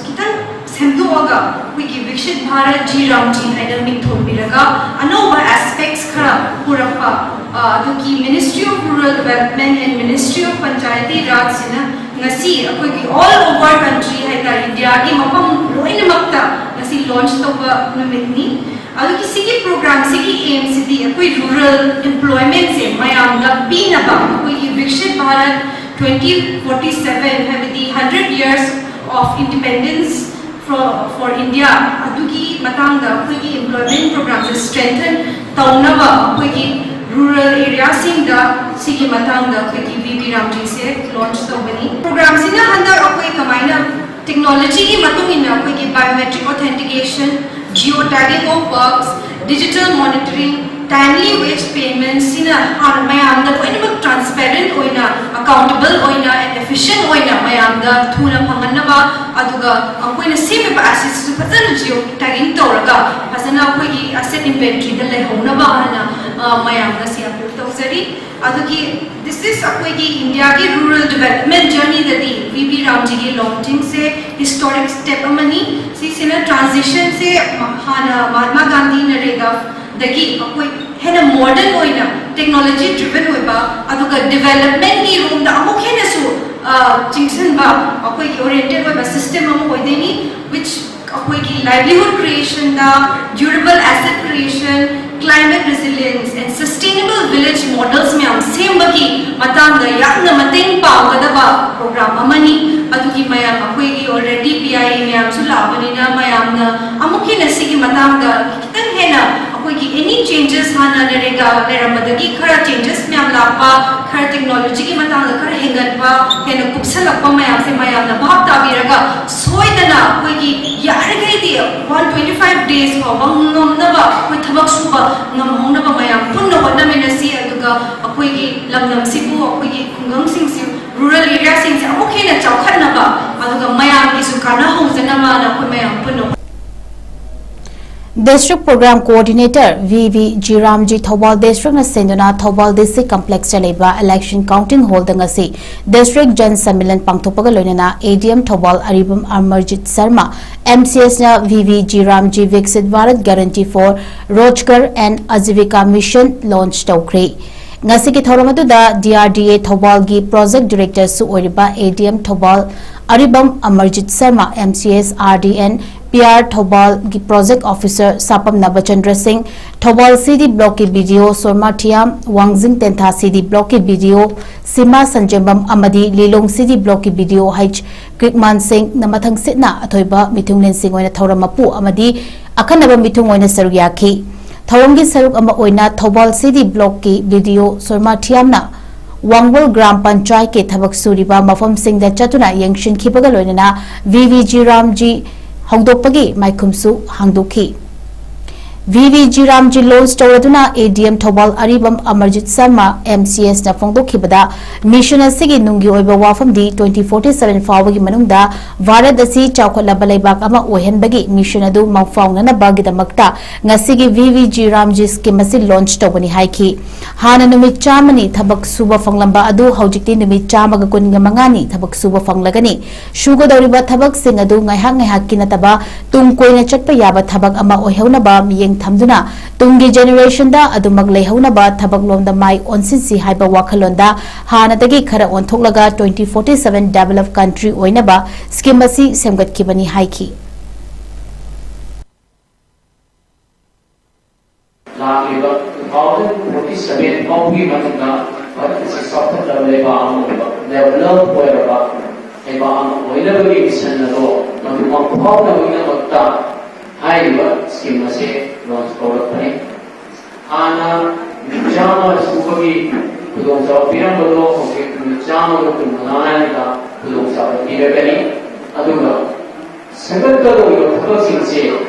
ꯈꯤꯇꯪ ꯁꯦꯝꯗꯣꯛꯑꯒ ꯑꯩꯈꯣꯏꯒꯤ ꯕꯤꯛꯁꯤꯠ ꯚꯥꯔꯠ ꯖꯤ ꯔꯥꯝ ꯖꯤ ꯍꯥꯏꯅ ꯃꯤꯡꯊꯣꯟꯕꯤꯔꯒ ꯑꯅꯧꯕ ꯑꯦꯁꯄꯦꯛꯁ ꯈꯔ ꯄꯨꯔꯛꯄ, ꯑ, ꯑꯗꯨꯒꯤ Ministry of Rural Development and Ministry of Panchayati Raj ꯁꯤꯅ ꯉꯁꯤ ꯑꯩꯈꯣꯏꯒꯤ all over country ꯍꯥꯏꯇꯥꯔꯦ, ꯏꯟꯗꯤꯌꯥꯒꯤ ꯃꯐꯝ ꯂꯣꯏꯅꯃꯛꯇ ꯉꯁꯤ ꯂꯣꯟꯆ ꯇꯧꯕ ꯅꯨꯃꯤꯠꯅꯤ꯫ ꯑꯗꯨꯒꯤ ꯁꯤꯒꯤ ꯄ꯭ꯔꯣꯒ꯭ꯔꯥꯝꯁꯤꯒꯤ ꯑꯦꯝꯁꯤꯗꯤ ꯑꯩꯈꯣꯏ ꯔꯨꯔꯦꯜ ꯑꯦꯝꯄ꯭ꯂꯣꯏꯃꯦꯟꯁꯦ ꯃꯌꯥꯝꯗ ꯄꯤꯅꯕ, ꯑꯩꯈꯣꯏꯒꯤ ꯕꯤꯛꯁꯤꯠ ꯚꯥꯔꯠ twenty forty seven, ꯍꯥꯏꯕꯗꯤ hundred years of independence for, for India, ꯑꯗꯨꯒꯤ ꯃꯇꯥꯡꯗ ꯑꯩꯈꯣꯏꯒꯤ ꯑꯦꯝꯄ꯭ꯂꯣꯏꯃꯦꯟ ꯄ꯭ꯔꯣꯒ꯭ꯔꯥꯝꯁꯦ ꯁ꯭ꯇ꯭ꯔꯦꯡꯊꯟ ꯇꯧꯅꯕ ꯑꯩꯈꯣꯏꯒꯤ ꯔꯨꯔꯦꯜ ꯑꯦꯔꯤꯌꯥꯁꯤꯡꯗ ꯁꯤꯒꯤ ꯃꯇꯥꯡꯗ ꯑꯩꯈꯣꯏꯒꯤ ꯚꯤ ꯕꯤ ꯔꯥꯝꯖꯤꯁꯦ ꯂꯣꯟꯆ ꯇꯧꯕꯅꯤ꯫ ꯄ꯭ꯔꯣꯒ꯭ꯔꯥꯝꯁꯤꯅ ꯍꯟꯗꯛ ꯑꯩꯈꯣꯏ ꯀꯃꯥꯏꯅ ꯇꯦꯛꯅꯣꯂꯣꯖꯤꯒꯤ ꯃꯇꯨꯡ ꯏꯟꯅ ꯑꯩꯈꯣꯏꯒꯤ biometric authentication, geo tagging of works, digital monitoring, timely wage payment ꯁꯤꯅ ꯍꯥꯟꯅ ꯃꯌꯥꯝꯗ ꯂꯣꯏꯅꯃꯛ transparent ꯑꯣꯏꯅ, accountable ꯑꯣꯏꯅ, and efficient ꯑꯣꯏꯅ ꯃꯌꯥꯝꯗ ꯊꯨꯅ ꯐꯪꯍꯟꯅꯕ ꯑꯗꯨꯒ ꯑꯩꯈꯣꯏꯅ ꯁꯦꯝꯃꯤꯕ ꯑꯦꯁꯦꯠꯁꯤꯁꯨ ꯐꯖꯅ ꯖꯤꯑꯣ ꯇꯦꯒꯤꯡ ꯇꯧꯔꯒ ꯐꯖꯅ ꯑꯩꯈꯣꯏꯒꯤ ꯑꯦꯁꯦꯠ ꯏꯟꯚꯦꯟꯇ꯭ꯔꯤꯗ ꯂꯩꯍꯧꯅꯕ ꯍꯥꯏꯅ ꯃꯌꯥꯝ ꯉꯁꯤ ꯑꯄꯤꯜ ꯇꯧꯖꯔꯤ꯫ ꯑꯗꯨꯒꯤ ꯗꯤꯁ ꯏꯁ ꯑꯩꯈꯣꯏꯒꯤ ꯏꯟꯗꯤꯌꯥꯒꯤ ꯔꯨꯔꯦꯜ ꯗꯤꯕꯦꯂꯞꯃꯦꯟ ꯖꯔꯅꯤꯗꯗꯤ ꯚꯤ ꯕꯤ ꯔꯥꯝꯖꯤꯒꯤ ꯂꯣꯟꯆꯤꯡꯁꯦ ꯍꯤꯁꯇꯣꯔꯤꯛ ꯁ꯭ꯇꯦꯞ ꯑꯃꯅꯤ꯫ ꯁꯤꯁꯤꯅ ꯇ꯭ꯔꯥꯟꯖꯤꯁꯟꯁꯦ ꯍꯥꯟꯅ ꯃꯍꯥꯠꯃꯥ ꯒꯥꯟꯙꯤ ꯅꯔꯦꯒꯥꯗꯒꯤ ꯑꯩꯈꯣꯏ ꯍꯦꯟꯅ ꯃꯣꯗꯔꯟ ꯑꯣꯏꯅ ꯇꯦꯛꯅꯣꯂꯣꯖꯤ ꯗ꯭ꯔꯤꯚꯟ ꯑꯣꯏꯕ ꯑꯗꯨꯒ ꯗꯤꯕꯦꯂꯞꯃꯦꯟꯒꯤ ꯔꯣꯝꯗ ꯑꯃꯨꯛ ꯍꯦꯟꯅꯁꯨ ꯆꯤꯡꯁꯤꯟꯕ ꯑꯩꯈꯣꯏꯒꯤ ꯑꯣꯔꯤꯌꯦꯟꯇꯦꯠ ꯑꯣꯏꯕ ꯁꯤꯁꯇꯦꯝ ꯑꯃ ꯑꯣꯏꯗꯣꯏꯅꯤ꯫ ꯋꯤꯆ ꯑꯩꯈꯣꯏꯒꯤ ꯂꯥꯏꯚꯂꯤꯍꯨꯗ ꯀ꯭ꯔꯤꯌꯦꯁꯟꯗ durable asset creation, climate resilience and sustainable village models ꯃꯌꯥꯝ ꯁꯦꯝꯕꯒꯤ ꯃꯇꯥꯡꯗ ꯌꯥꯝꯅ ꯃꯇꯦꯡ ꯄꯥꯡꯒꯗꯕ ꯄ꯭ꯔꯣꯒ꯭ꯔꯥꯝ ꯑꯃꯅꯤ꯫ ꯑꯗꯨꯒꯤ ꯃꯌꯥꯝ ꯑꯩꯈꯣꯏꯒꯤ ꯑꯣꯜꯔꯦꯗꯤ ꯄꯤ ꯑꯥꯏ ꯏ ꯃꯌꯥꯝꯁꯨ ꯂꯥꯛꯑꯕꯅꯤꯅ ꯃꯌꯥꯝꯅ ꯑꯃꯨꯛ ꯍꯦꯟꯅ ꯁꯤꯒꯤ ꯃꯇꯥꯡꯗ ꯈꯤꯇꯪ ꯍꯦꯟꯅ ꯑꯩꯈꯣꯏꯒꯤ ꯑꯦꯅꯤ ꯆꯦꯟꯖꯦꯁ ꯍꯥꯟꯅ ꯅꯔꯦꯒꯥ ꯂꯩꯔꯝꯕꯗꯒꯤ ꯈꯔ ꯆꯦꯟꯖꯦꯁ ꯃꯌꯥꯝ ꯂꯥꯛꯄ, ꯈꯔ ꯇꯦꯛꯅꯣꯂꯣꯖꯤꯒꯤ ꯃꯇꯥꯡꯗ ꯈꯔ ꯍꯦꯟꯒꯠꯄ, ꯍꯦꯟꯅ ꯀꯨꯞꯁꯜꯂꯛꯄ ꯃꯌꯥꯝꯁꯦ ꯃꯌꯥꯝꯅ ꯚꯥꯞ ꯇꯥꯕꯤꯔꯒ ꯁꯣꯏꯗꯅ ꯑꯩꯈꯣꯏꯒꯤ ꯌꯥꯔꯤꯈꯩꯗꯤ ꯋꯥꯟ ꯇ꯭ꯋꯦꯟꯇꯤ ꯐꯥꯏꯚ ꯗꯦꯖ ꯐꯥꯎꯕ ꯉꯝꯅꯕ ꯑꯩꯈꯣꯏ ꯊꯕꯛ ꯁꯨꯕ ꯉꯝꯍꯧꯅꯕ ꯃꯌꯥꯝ ꯄꯨꯟꯅ ꯍꯣꯠꯅꯃꯤꯟꯅꯁꯤ꯫ ꯑꯗꯨꯒ ꯑꯩꯈꯣꯏꯒꯤ ꯂꯝꯗꯝꯁꯤꯕꯨ, ꯑꯩꯈꯣꯏꯒꯤ ꯈꯨꯡꯒꯪꯁꯤꯡꯁꯤ, ꯔꯨꯔꯦꯜ ꯑꯦꯔꯤꯌꯥꯁꯤꯡꯁꯦ ꯑꯃꯨꯛ ꯍꯦꯟꯅ ꯆꯥꯎꯈꯠꯅꯕ ꯑꯗꯨꯒ ꯃꯌꯥꯝꯒꯤꯁꯨ ꯀꯥꯟꯅꯍꯧꯖꯅꯕꯅ ꯑꯩꯈꯣꯏ ꯃꯌꯥꯝ ꯄꯨꯟꯅ District Program Coordinator V V G Ramji Thoubal District ꯅ ꯁꯦꯟꯗꯨꯅ ꯊꯧꯕꯥꯜ D C Complex ꯇ ꯂꯩꯕ Election Counting Hall ꯗ ꯉꯁꯤ District Jan Sammelan ꯄꯥꯡꯊꯣꯛꯄꯒ ꯂꯣꯏꯅꯅ A D M Thoubal Aribam Amarjit Sharma, M C S ꯅ V V G Ramji Viksit Bharat Guarantee for Rozgar and Ajivika Mission launch ꯇꯧꯈ꯭ꯔꯦ꯫ ꯉꯁꯤꯒꯤ ꯊꯧꯔꯝ ꯑꯗꯨꯗ D R D A ꯊꯧꯕꯥꯜꯒꯤ Project Director ꯁꯨ ꯑꯣꯏꯔꯤꯕ A D M Thoubal Aribam Amarjit Sharma, M C S, R D N, P R ꯊꯧꯕꯥꯜꯒꯤ Project Officer ꯁꯥꯄꯝ ꯅꯕꯆꯟꯗ꯭ꯔ ꯁꯤꯡ, Thoubal C D Block ꯀꯤ B D O ꯁꯣꯔꯃꯥ ꯊꯤꯌꯥꯝ, ꯋꯥꯡꯖꯤꯡ ꯇꯦꯟꯊꯥ C D Block ꯀꯤ B D O ꯁꯤꯃꯥ ꯁꯟꯖꯦꯝꯕꯝ ꯑꯃꯗꯤ ꯂꯤꯂꯣꯡ C D Block ꯀꯤ B D O H ꯀ꯭ꯔꯤꯛꯃꯥꯟ ꯁꯤꯡꯅ ꯃꯊꯪ ꯁꯤꯠꯅ ꯑꯊꯣꯏꯕ ꯃꯤꯊꯨꯡꯂꯦꯟꯁꯤꯡ ꯑꯣꯏꯅ ꯊꯧꯔꯝ ꯃꯄꯨ ꯑꯃꯗꯤ ꯑꯈꯟꯅꯕ ꯃꯤꯊꯨꯡ ꯑꯣꯏꯅ ꯁꯔꯨꯛ ꯌꯥꯈꯤ꯫ ꯊꯧꯔꯝꯒꯤ ꯁꯔꯨꯛ ꯑꯃ ꯑꯣꯏꯅ ꯊꯧꯕꯥꯜ C D Block ꯀꯤ B D O ꯁꯣꯔꯃꯥ ꯊꯤꯌꯥꯝꯅ ꯋꯥꯡꯕꯜ ꯒ꯭ꯔꯥꯝ ꯄꯟꯆꯥꯌꯠꯀꯤ ꯊꯕꯛ ꯁꯨꯔꯤꯕ ꯃꯐꯝꯁꯤꯡꯗ ꯆꯠꯇꯨꯅ ꯌꯦꯡꯁꯤꯟꯈꯤꯕꯒ ꯂꯣꯏꯅꯅ V V G Ramji ꯍꯧꯗꯣꯛꯄꯒꯤ ꯃꯥꯏꯈꯨꯝꯁꯨ ꯍꯥꯡꯗꯣꯛꯈꯤ꯫ V V G RAM G launch ꯇꯧꯔꯗꯨꯅ A D M Thoubal Aribam Amarjit Sharma, M C ꯑꯦꯁꯅ ꯐꯣꯡꯗꯣꯛꯈꯤꯕꯗ, ꯃꯤꯁꯟ ꯑꯁꯤꯒꯤ ꯅꯨꯡꯒꯤ ꯑꯣꯏꯕ ꯋꯥꯐꯝꯗꯤ twenty forty seven ꯐꯥꯎꯕꯒꯤ ꯃꯅꯨꯡꯗ ꯚꯥꯔꯠ ꯑꯁꯤ ꯆꯥꯎꯈꯠꯂꯕ ꯂꯩꯕꯥꯛ ꯑꯃ ꯑꯣꯏꯍꯟꯕꯒꯤ ꯃꯤꯁꯟ ꯑꯗꯨ ꯃꯪꯐꯥꯎꯅꯅꯕꯒꯤꯗꯃꯛꯇ ꯉꯁꯤꯒꯤ ꯚꯤ ꯚꯤ ꯖꯤ ꯔꯥꯝꯖꯤ ꯁ꯭ꯀꯤꯝ ꯑꯁꯤ ꯂꯣꯟꯆ ꯇꯧꯕꯅꯤ ꯍꯥꯏꯈꯤ꯫ ꯍꯥꯟꯅ ꯅꯨꯃꯤꯠ ꯆꯥꯝꯃꯅꯤ ꯊꯕꯛ ꯁꯨꯕ ꯐꯪꯂꯝꯕ ꯑꯗꯨ ꯍꯧꯖꯤꯛꯇꯤ ꯅꯨꯃꯤꯠ ꯆꯥꯝꯃꯒ ꯀꯨꯟꯒ ꯃꯉꯥꯅꯤ ꯊꯕꯛ ꯁꯨꯕ ꯐꯪꯂꯒꯅꯤ꯫ ꯁꯨꯒꯗꯧꯔꯤꯕ ꯊꯕꯛꯁꯤꯡ ꯑꯗꯨ ꯉꯥꯏꯍꯥꯛ ꯉꯥꯏꯍꯥꯛꯀꯤ ꯅꯠꯇꯕ ꯇꯨꯡ ꯀꯣꯏꯅ ꯆꯠꯄ ꯌꯥꯕ ꯊꯕꯛ ꯑꯃ ꯑꯣꯏꯍꯧꯅꯕ ꯃꯤꯠꯌꯦꯡ ꯊꯝꯗꯨꯅ ꯇꯨꯡꯒꯤ ꯖꯦꯅꯦꯔꯦꯁꯟꯗ ꯑꯗꯨꯃꯛ ꯂꯩꯍꯧꯅꯕ ꯊꯕꯛꯂꯣꯝꯗ ꯃꯥꯏ ꯑꯣꯟꯁꯤꯟꯁꯤ ꯍꯥꯏꯕ ꯋꯥꯈꯜꯂꯣꯟꯗ ꯍꯥꯟꯅꯗꯒꯤ ꯈꯔ ꯑꯣꯟꯊꯣꯛꯂꯒ twenty forty seven developed country ꯑꯣꯏꯅꯕ ꯁ꯭ꯀꯤꯝ ꯑꯁꯤ ꯁꯦꯝꯒꯠꯈꯤꯕꯅꯤ ꯍꯥꯏꯈꯤ꯫ ꯂꯥꯛꯂꯤꯕ two thousand forty seven ꯐꯥꯎꯕꯒꯤ ꯃꯅꯨꯡꯗ ꯚꯥꯔꯠ ꯑꯁꯤ ꯆꯥꯎꯈꯠꯂꯕ ꯂꯩꯕꯥꯛ ꯑꯃ ꯑꯣꯏꯕ, ꯗꯦꯕꯂꯞ ꯑꯣꯏꯔꯕ ꯂꯩꯕꯥꯛ ꯑꯃ ꯑꯣꯏꯅꯕꯒꯤ ꯃꯤꯁꯟ ꯑꯗꯣ ꯃꯗꯨ ꯃꯪꯐꯥꯎꯅꯕꯒꯤꯗꯃꯛꯇ ꯍꯥꯏꯔꯤꯕ ꯁ꯭ꯀꯤꯝ ꯑꯁꯤ ꯂꯣꯟꯆ ꯇꯧꯔꯛꯄꯅꯤ꯫ ꯍꯥꯟꯅ ꯅꯨꯃꯤꯠ ꯆꯥꯝꯃ ꯁꯨꯕꯒꯤ ꯈꯨꯗꯣꯡꯆꯥꯕ ꯄꯤꯔꯝꯕꯗꯣ ꯍꯧꯖꯤꯛ ꯅꯨꯃꯤꯠ ꯆꯥꯝꯃꯒ ꯀꯨꯟꯃꯉꯥꯅꯤꯗ ꯈꯨꯗꯣꯡꯆꯥꯕ ꯄꯤꯔꯒꯅꯤ꯫ ꯑꯗꯨꯒ ꯁꯦꯝꯒꯠꯀꯗꯧꯔꯤꯕ ꯊꯕꯛꯁꯤꯡꯁꯦ